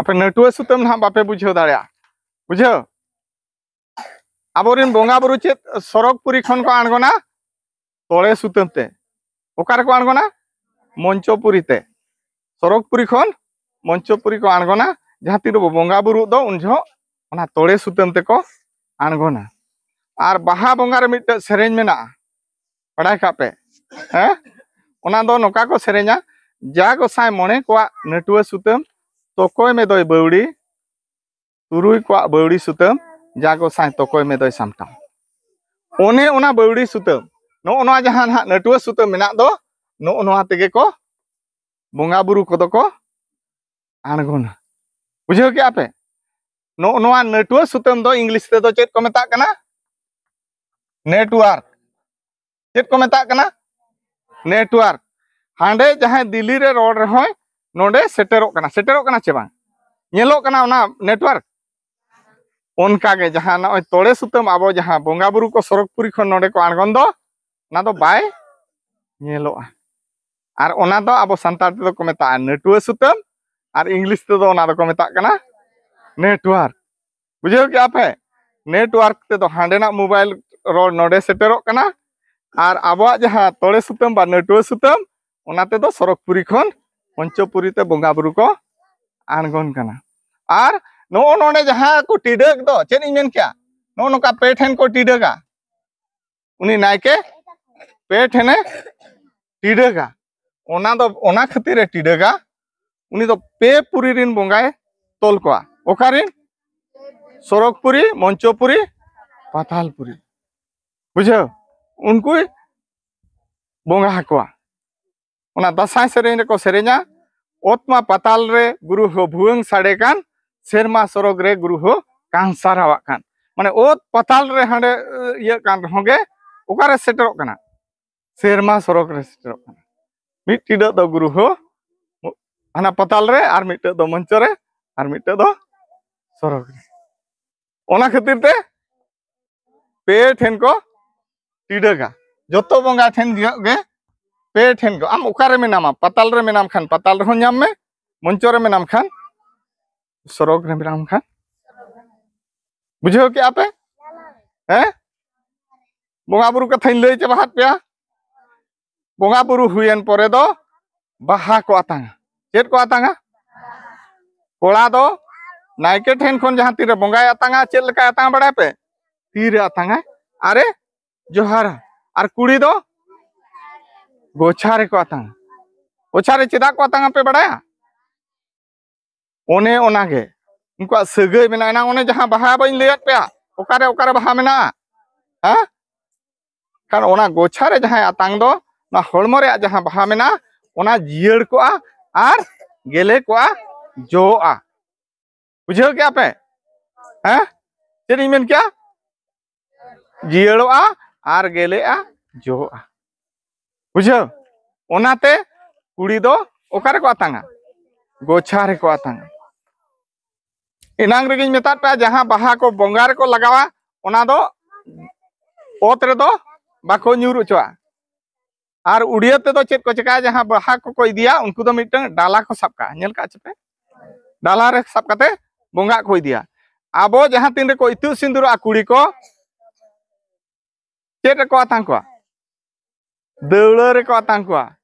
ᱟᱯᱮ ᱱᱟᱹᱴᱩᱣᱟᱹ ᱥᱩᱛᱟᱹᱢ ᱱᱟᱦᱟᱜ ᱵᱟᱯᱮ ᱵᱩᱡᱷᱟᱹᱣ ᱫᱟᱲᱮᱭᱟᱜᱼᱟ᱾ ᱵᱩᱡᱷᱟᱹᱣ? ᱟᱵᱚᱨᱮᱱ ᱵᱚᱸᱜᱟ ᱵᱩᱨᱩ ᱪᱮᱫ ᱥᱚᱨᱚᱜᱽᱯᱩᱨᱤ ᱠᱷᱚᱱ ᱠᱚ ᱟᱬᱜᱚᱱᱟ? ᱛᱚᱲᱮ ᱥᱩᱛᱟᱹᱢ ᱛᱮ᱾ ᱚᱠᱟ ᱨᱮᱠᱚ ᱟᱬᱜᱚᱱᱟ? ᱢᱚᱧᱪᱚᱯᱩᱨᱤ ᱛᱮ᱾ ᱥᱚᱨᱚᱜᱽᱯᱩᱨᱤ ᱠᱷᱚᱱ ᱢᱚᱧᱪᱚᱯᱩᱨᱤ ᱠᱚ ᱟᱬᱜᱚᱱᱟ᱾ ᱡᱟᱦᱟᱸ ᱛᱤᱱ ᱨᱮᱵᱚ ᱵᱚᱸᱜᱟ ᱵᱩᱨᱩᱜ ᱫᱚ, ᱩᱱ ᱡᱚᱦᱚᱜ ᱚᱱᱟ ᱛᱚᱲᱮ ᱥᱩᱛᱟᱹᱢ ᱛᱮᱠᱚ ᱟᱬᱜᱚᱱᱟ᱾ ᱟᱨ ᱵᱟᱦᱟ ᱵᱚᱸᱜᱟ ᱨᱮ ᱢᱤᱫᱴᱮᱡ ᱥᱮᱨᱮᱧ ᱢᱮᱱᱟᱜᱼᱟ, ᱵᱟᱲᱟᱭ ᱠᱟᱜ ᱯᱮ᱾ ᱦᱮᱸ, ᱚᱱᱟ ᱫᱚ ᱱᱚᱝᱠᱟ ᱠᱚ ᱥᱮᱨᱮᱧᱟ: ᱡᱟ ᱜᱚᱸᱥᱟᱭ ᱢᱚᱬᱮ ᱠᱚᱣᱟᱜ ᱱᱟᱹᱴᱩᱣᱟᱹ ᱥᱩᱛᱟᱹᱢ, ᱛᱚᱠᱚᱭ ᱢᱮ ᱫᱚᱭ ᱵᱟᱹᱣᱲᱤ, ᱛᱩᱨᱩᱭ ᱠᱚᱣᱟᱜ ᱵᱟᱹᱣᱲᱤ ᱥᱩᱛᱟᱹᱢ, ᱡᱟ ᱜᱚᱸᱥᱟᱭ ᱛᱚᱠᱚᱭ ᱢᱮ ᱫᱚᱭ ᱥᱟᱢᱴᱟᱣ᱾ ᱚᱱᱮ ᱚᱱᱟ ᱵᱟᱹᱣᱲᱤ ᱥᱩᱛᱟᱹᱢ, ᱱᱚᱜᱼᱚ ᱱᱚᱣᱟ ᱡᱟᱦᱟᱸ ᱱᱟᱦᱟᱜ ᱱᱟᱹᱴᱩᱣᱟᱹ ᱥᱩᱛᱟᱹᱢ ᱢᱮᱱᱟᱜ ᱫᱚ, ᱱᱚᱜᱼᱚ ᱱᱚᱣᱟ ᱛᱮᱜᱮ ᱠᱚ ᱵᱚᱸᱜᱟ ᱵᱩᱨᱩ ᱠᱚᱫᱚ ᱠᱚ ᱟᱬᱜᱚᱱᱟ᱾ ᱵᱩᱡᱷᱟᱹᱣ ᱠᱮᱜᱼᱟ ᱯᱮ? ᱱᱚᱜᱼᱚ ᱱᱚᱣᱟ ᱱᱟᱹᱴᱩᱣᱟᱹ ᱥᱩᱛᱟᱹᱢ ᱫᱚ ᱤᱝᱞᱤᱥ ᱛᱮᱫᱚ ᱪᱮᱫ ᱠᱚ ᱢᱮᱛᱟᱜ ᱠᱟᱱᱟ? ᱱᱮᱴᱣᱟᱨᱠ᱾ ᱪᱮᱫ ᱠᱚ ᱢᱮᱛᱟᱜ ᱠᱟᱱᱟ? ᱱᱮᱴᱣᱟᱨᱠ᱾ ᱦᱟᱸᱰᱮ ᱡᱟᱦᱟᱸᱭ ᱫᱤᱞᱞᱤ ᱨᱮ ᱨᱚᱲ ᱨᱮᱦᱚᱸᱭ ᱱᱚᱰᱮ ᱥᱮᱴᱮᱨᱚᱜ ᱠᱟᱱᱟ᱾ ᱥᱮᱴᱮᱨᱚᱜ ᱠᱟᱱᱟ ᱪᱮ ᱵᱟᱝ? ᱧᱮᱞᱚᱜ ᱠᱟᱱᱟ ᱚᱱᱟ ᱱᱮᱴᱣᱟᱨᱠ᱾ ᱚᱱᱠᱟᱜᱮ ᱡᱟᱦᱟᱸ ᱱᱚᱜᱼᱚᱭ ᱛᱚᱲᱮ ᱥᱩᱛᱟᱹᱢ ᱟᱵᱚ ᱡᱟᱦᱟᱸ ᱵᱚᱸᱜᱟ ᱵᱩᱨᱩ ᱠᱚ ᱥᱚᱨᱚᱜᱽᱯᱩᱨᱤ ᱠᱷᱚᱱ ᱱᱚᱰᱮ ᱠᱚ ᱟᱬᱜᱚᱱ ᱫᱚ, ᱚᱱᱟ ᱫᱚ ᱵᱟᱭ ᱧᱮᱞᱚᱜᱼᱟ᱾ ᱟᱨ ᱚᱱᱟ ᱫᱚ ᱟᱵᱚ ᱥᱟᱱᱛᱟᱲ ᱛᱮᱫᱚ ᱠᱚ ᱢᱮᱛᱟᱜᱼᱟ ᱱᱟᱹᱴᱩᱣᱟᱹ ᱥᱩᱛᱟᱹᱢ, ᱟᱨ ᱤᱝᱞᱤᱥ ᱛᱮᱫᱚ ᱚᱱᱟ ᱫᱚᱠᱚ ᱢᱮᱛᱟᱜ ᱠᱟᱱᱟ ᱱᱮᱴᱣᱟᱨᱠ᱾ ᱵᱩᱡᱷᱟᱹᱣ ᱠᱮᱜᱼᱟ ᱯᱮ? ᱱᱮᱴᱣᱟᱨᱠ ᱛᱮᱫᱚ ᱦᱟᱸᱰᱮᱱᱟᱜ ᱢᱳᱵᱟᱭᱤᱞ ᱨᱚᱲ ᱱᱚᱰᱮ ᱥᱮᱴᱮᱨᱚᱜ ᱠᱟᱱᱟ, ᱟᱨ ᱟᱵᱚᱣᱟᱜ ᱡᱟᱦᱟᱸ ᱛᱚᱲᱮ ᱥᱩᱛᱟᱹᱢ ᱵᱟ ᱱᱟᱹᱴᱩᱣᱟᱹ ᱥᱩᱛᱟᱹᱢ, ᱚᱱᱟ ᱛᱮᱫᱚ ᱥᱚᱨᱚᱜᱽᱯᱩᱨᱤ ᱠᱷᱚᱱ ᱯᱚᱧᱪᱚᱯᱩᱨᱤ ᱛᱮ ᱵᱚᱸᱜᱟ ᱵᱩᱨᱩ ᱠᱚ ᱟᱬᱜᱚᱱ ᱠᱟᱱᱟ᱾ ᱟᱨ ᱱᱚᱜᱼᱚ ᱱᱚᱰᱮ ᱡᱟᱦᱟᱸ ᱠᱚ ᱴᱤᱰᱟᱹᱜ ᱫᱚ, ᱪᱮᱫ ᱤᱧ ᱢᱮᱱ ᱠᱮᱜᱼᱟ? ᱱᱚᱜᱼᱚ ᱱᱚᱝᱠᱟ ᱯᱮ ᱴᱷᱮᱱ ᱠᱚ ᱴᱤᱰᱟᱹᱜᱟ᱾ ᱩᱱᱤ ᱱᱟᱭᱠᱮ ᱯᱮ ᱴᱷᱮᱱᱮ ᱴᱤᱰᱟᱹᱜᱟ᱾ ᱚᱱᱟ ᱫᱚ, ᱚᱱᱟ ᱠᱷᱟᱹᱛᱤᱨ ᱮ ᱴᱤᱰᱟᱹᱜᱟ, ᱩᱱᱤ ᱫᱚ ᱯᱮ ᱯᱩᱨᱤ ᱨᱤᱱ ᱵᱚᱸᱜᱟᱭ ᱛᱚᱞ ᱠᱚᱣᱟ᱾ ᱚᱠᱟᱨᱤᱱ? ᱥᱚᱨᱚᱜᱽᱯᱩᱨᱤ, ᱢᱚᱧᱪᱚᱯᱩᱨᱤ, ᱯᱟᱛᱟᱞᱯᱩᱨᱤ᱾ ᱵᱩᱡᱷᱟᱹᱣ? ᱩᱱᱠᱩᱭ ᱵᱚᱸᱜᱟ ᱟᱠᱚᱣᱟ᱾ ᱚᱱᱟ ᱫᱟᱸᱥᱟᱭ ᱥᱮᱨᱮᱧ ᱨᱮᱠᱚ ᱥᱮᱨᱮᱧᱟ, ᱚᱛ ᱢᱟ ᱯᱟᱛᱟᱞ ᱨᱮ ᱜᱩᱨᱩ ᱦᱚᱸ ᱵᱷᱩᱣᱟᱹᱝ ᱥᱟᱰᱮ ᱠᱟᱱ, ᱥᱮᱨᱢᱟ ᱥᱚᱨᱚᱜᱽ ᱨᱮ ᱜᱩᱨᱩ ᱦᱚᱸ ᱠᱟᱸᱥᱟᱨᱟᱣᱟᱜ ᱠᱟᱱ᱾ ᱢᱟᱱᱮ ᱚᱛ ᱯᱟᱛᱟᱞ ᱨᱮ ᱦᱟᱸᱰᱮ ᱤᱭᱟᱹᱜ ᱠᱟᱱ ᱨᱮᱦᱚᱸ ᱜᱮ ᱚᱠᱟᱨᱮ ᱥᱮᱴᱮᱨᱚᱜ ᱠᱟᱱᱟ? ᱥᱮᱨᱢᱟ ᱥᱚᱨᱚᱜᱽ ᱨᱮ ᱥᱮᱴᱮᱨᱚᱜ ᱠᱟᱱᱟ᱾ ᱢᱤᱫ ᱴᱤᱰᱟᱹᱜ ᱫᱚ ᱜᱩᱨᱩ ᱦᱚᱸ ᱦᱟᱱᱟ ᱯᱟᱛᱟᱞ ᱨᱮ, ᱟᱨ ᱢᱤᱫᱴᱟᱹᱜ ᱫᱚ ᱢᱚᱧᱪᱚ ᱨᱮ, ᱟᱨ ᱢᱤᱫᱴᱟᱹᱜ ᱫᱚ ᱥᱚᱨᱚᱜᱽ ᱨᱮ᱾ ᱚᱱᱟ ᱠᱷᱟᱹᱛᱤᱨ ᱛᱮ ᱯᱮ ᱴᱷᱮᱱ ᱠᱚ ᱴᱤᱰᱟᱹᱜᱟ᱾ ᱡᱚᱛᱚ ᱵᱚᱸᱜᱟ ᱴᱷᱮᱱ ᱜᱮ ᱯᱮ ᱴᱷᱮᱱ ᱠᱚ᱾ ᱟᱢ ᱚᱠᱟᱨᱮ ᱢᱮᱱᱟᱢᱟ? ᱯᱟᱛᱟᱞ ᱨᱮ ᱢᱮᱱᱟᱢ ᱠᱷᱟᱱ ᱯᱟᱛᱟᱞ ᱨᱮᱦᱚᱸ ᱧᱟᱢ ᱢᱮ, ᱢᱚᱧᱪᱚ ᱨᱮ ᱢᱮᱱᱟᱢ ᱠᱷᱟᱱ ᱥᱚᱨᱚᱜᱽ ᱨᱮ ᱢᱮᱱᱟᱢ ᱠᱷᱟᱱ᱾ ᱵᱩᱡᱷᱟᱹᱣ ᱠᱮᱜᱼᱟ ᱯᱮ? ᱦᱮᱸ? ᱵᱚᱸᱜᱟ ᱵᱩᱨᱩ ᱠᱟᱛᱷᱟᱧ ᱞᱟᱹᱭ ᱪᱟᱵᱟ ᱟᱫ ᱯᱮᱭᱟ᱾ ᱵᱚᱸᱜᱟ ᱵᱩᱨᱩ ᱦᱩᱭᱮᱱ ᱯᱚᱨᱮ ᱫᱚ ᱵᱟᱦᱟ ᱠᱚ ᱟᱛᱟᱝᱟ᱾ ᱪᱮᱫ ᱠᱚ ᱟᱛᱟᱝᱟ? ᱠᱚᱲᱟ ᱫᱚ ᱱᱟᱭᱠᱮ ᱴᱷᱮᱱ ᱠᱷᱚᱱ ᱡᱟᱦᱟᱸ ᱛᱤᱨᱮ ᱵᱚᱸᱜᱟᱭ ᱟᱛᱟᱝᱟ, ᱪᱮᱫ ᱞᱮᱠᱟᱭ ᱟᱛᱟᱝ ᱵᱟᱲᱟᱭ ᱯᱮ? ᱛᱤᱨᱮ ᱟᱛᱟᱝᱟᱭ ᱟᱨᱮ ᱡᱚᱦᱟᱨᱟ᱾ ᱟᱨ ᱠᱩᱲᱤ ᱫᱚ ᱜᱚᱪᱷᱟ ᱨᱮᱠᱚ ᱟᱛᱟᱝᱟ᱾ ᱜᱚᱪᱷᱟ ᱨᱮ ᱪᱮᱫᱟᱜ ᱠᱚ ᱟᱛᱟᱝᱟ ᱯᱮ ᱵᱟᱲᱟᱭᱟ? ᱚᱱᱮ ᱚᱱᱟᱜᱮ ᱩᱱᱠᱩᱣᱟᱜ ᱥᱟᱹᱜᱟᱹᱭ ᱢᱮᱱᱟᱜᱼᱟ᱾ ᱮᱱᱟᱝ ᱚᱱᱮ ᱡᱟᱦᱟᱸ ᱵᱟᱦᱟ ᱵᱟᱹᱧ ᱞᱟᱹᱭᱟᱫ ᱯᱮᱭᱟ, ᱚᱠᱟᱨᱮ ᱚᱠᱟᱨᱮ ᱵᱟᱦᱟ ᱢᱮᱱᱟᱜᱼᱟ? ᱦᱮᱸ? ᱠᱟᱨᱚᱱ ᱚᱱᱟ ᱜᱚᱪᱷᱟ ᱨᱮ ᱡᱟᱦᱟᱸᱭ ᱟᱛᱟᱝ ᱫᱚ, ᱚᱱᱟ ᱦᱚᱲᱢᱚ ᱨᱮᱭᱟᱜ ᱡᱟᱦᱟᱸ ᱵᱟᱦᱟ ᱢᱮᱱᱟᱜᱼᱟ, ᱚᱱᱟ ᱡᱤᱭᱟᱹᱲ ᱠᱚᱜᱼᱟ ᱟᱨ ᱜᱮᱞᱮ ᱠᱚᱜᱼᱟ, ᱡᱚᱜᱼᱟ᱾ ᱵᱩᱡᱷᱟᱹᱣ ᱠᱮᱜᱼᱟ ᱯᱮ? ᱦᱮᱸ? ᱪᱮᱫ ᱤᱧ ᱢᱮᱱ ᱠᱮᱜᱼᱟ? ᱡᱤᱭᱟᱹᱲᱚᱜᱼᱟ ᱟᱨ ᱜᱮᱞᱮᱜᱼᱟ, ᱡᱚᱜᱼᱟ᱾ ᱵᱩᱡᱷᱟᱹᱣ? ᱚᱱᱟᱛᱮ ᱠᱩᱲᱤ ᱫᱚ ᱚᱠᱟ ᱨᱮᱠᱚ ᱟᱛᱟᱝᱟ? ᱜᱚᱪᱷᱟ ᱨᱮᱠᱚ ᱟᱛᱟᱝᱟ᱾ ᱮᱱᱟᱝ ᱨᱮᱜᱮᱧ ᱢᱮᱛᱟᱫ ᱯᱮᱭᱟ, ᱡᱟᱦᱟᱸ ᱵᱟᱦᱟ ᱠᱚ ᱵᱚᱸᱜᱟ ᱨᱮᱠᱚ ᱞᱟᱜᱟᱣᱟ, ᱚᱱᱟ ᱫᱚ ᱚᱛ ᱨᱮᱫᱚ ᱵᱟᱠᱚ ᱧᱩᱨ ᱦᱚᱪᱚᱣᱟᱜᱼᱟ᱾ ᱟᱨ ᱩᱲᱤᱭᱟᱹ ᱛᱮᱫᱚ ᱪᱮᱫ ᱠᱚ ᱪᱮᱠᱟᱭᱟ? ᱡᱟᱦᱟᱸ ᱵᱟᱦᱟ ᱠᱚᱠᱚ ᱤᱫᱤᱭᱟ, ᱩᱱᱠᱩ ᱫᱚ ᱢᱤᱫᱴᱟᱝ ᱰᱟᱞᱟ ᱠᱚ ᱥᱟᱵ ᱠᱟᱜᱼᱟ᱾ ᱧᱮᱞ ᱠᱟᱜ ᱪᱮᱯᱮ? ᱰᱟᱞᱟ ᱨᱮ ᱥᱟᱵ ᱠᱟᱛᱮ ᱵᱚᱸᱜᱟ ᱠᱚ ᱤᱫᱤᱭᱟ᱾ ᱟᱵᱚ ᱡᱟᱦᱟᱸ ᱛᱤᱱ ᱨᱮᱠᱚ ᱤᱛᱩᱫ ᱥᱤᱸᱫᱩᱨᱚᱜᱼᱟ ᱠᱩᱲᱤ ᱠᱚ, ᱪᱮᱫ ᱨᱮᱠᱚ ᱟᱛᱟᱝ ᱠᱚᱣᱟ? ᱫᱟᱹᱣᱲᱟᱹ ᱨᱮᱠᱚ ᱟᱛᱟᱝ ᱠᱚᱣᱟ᱾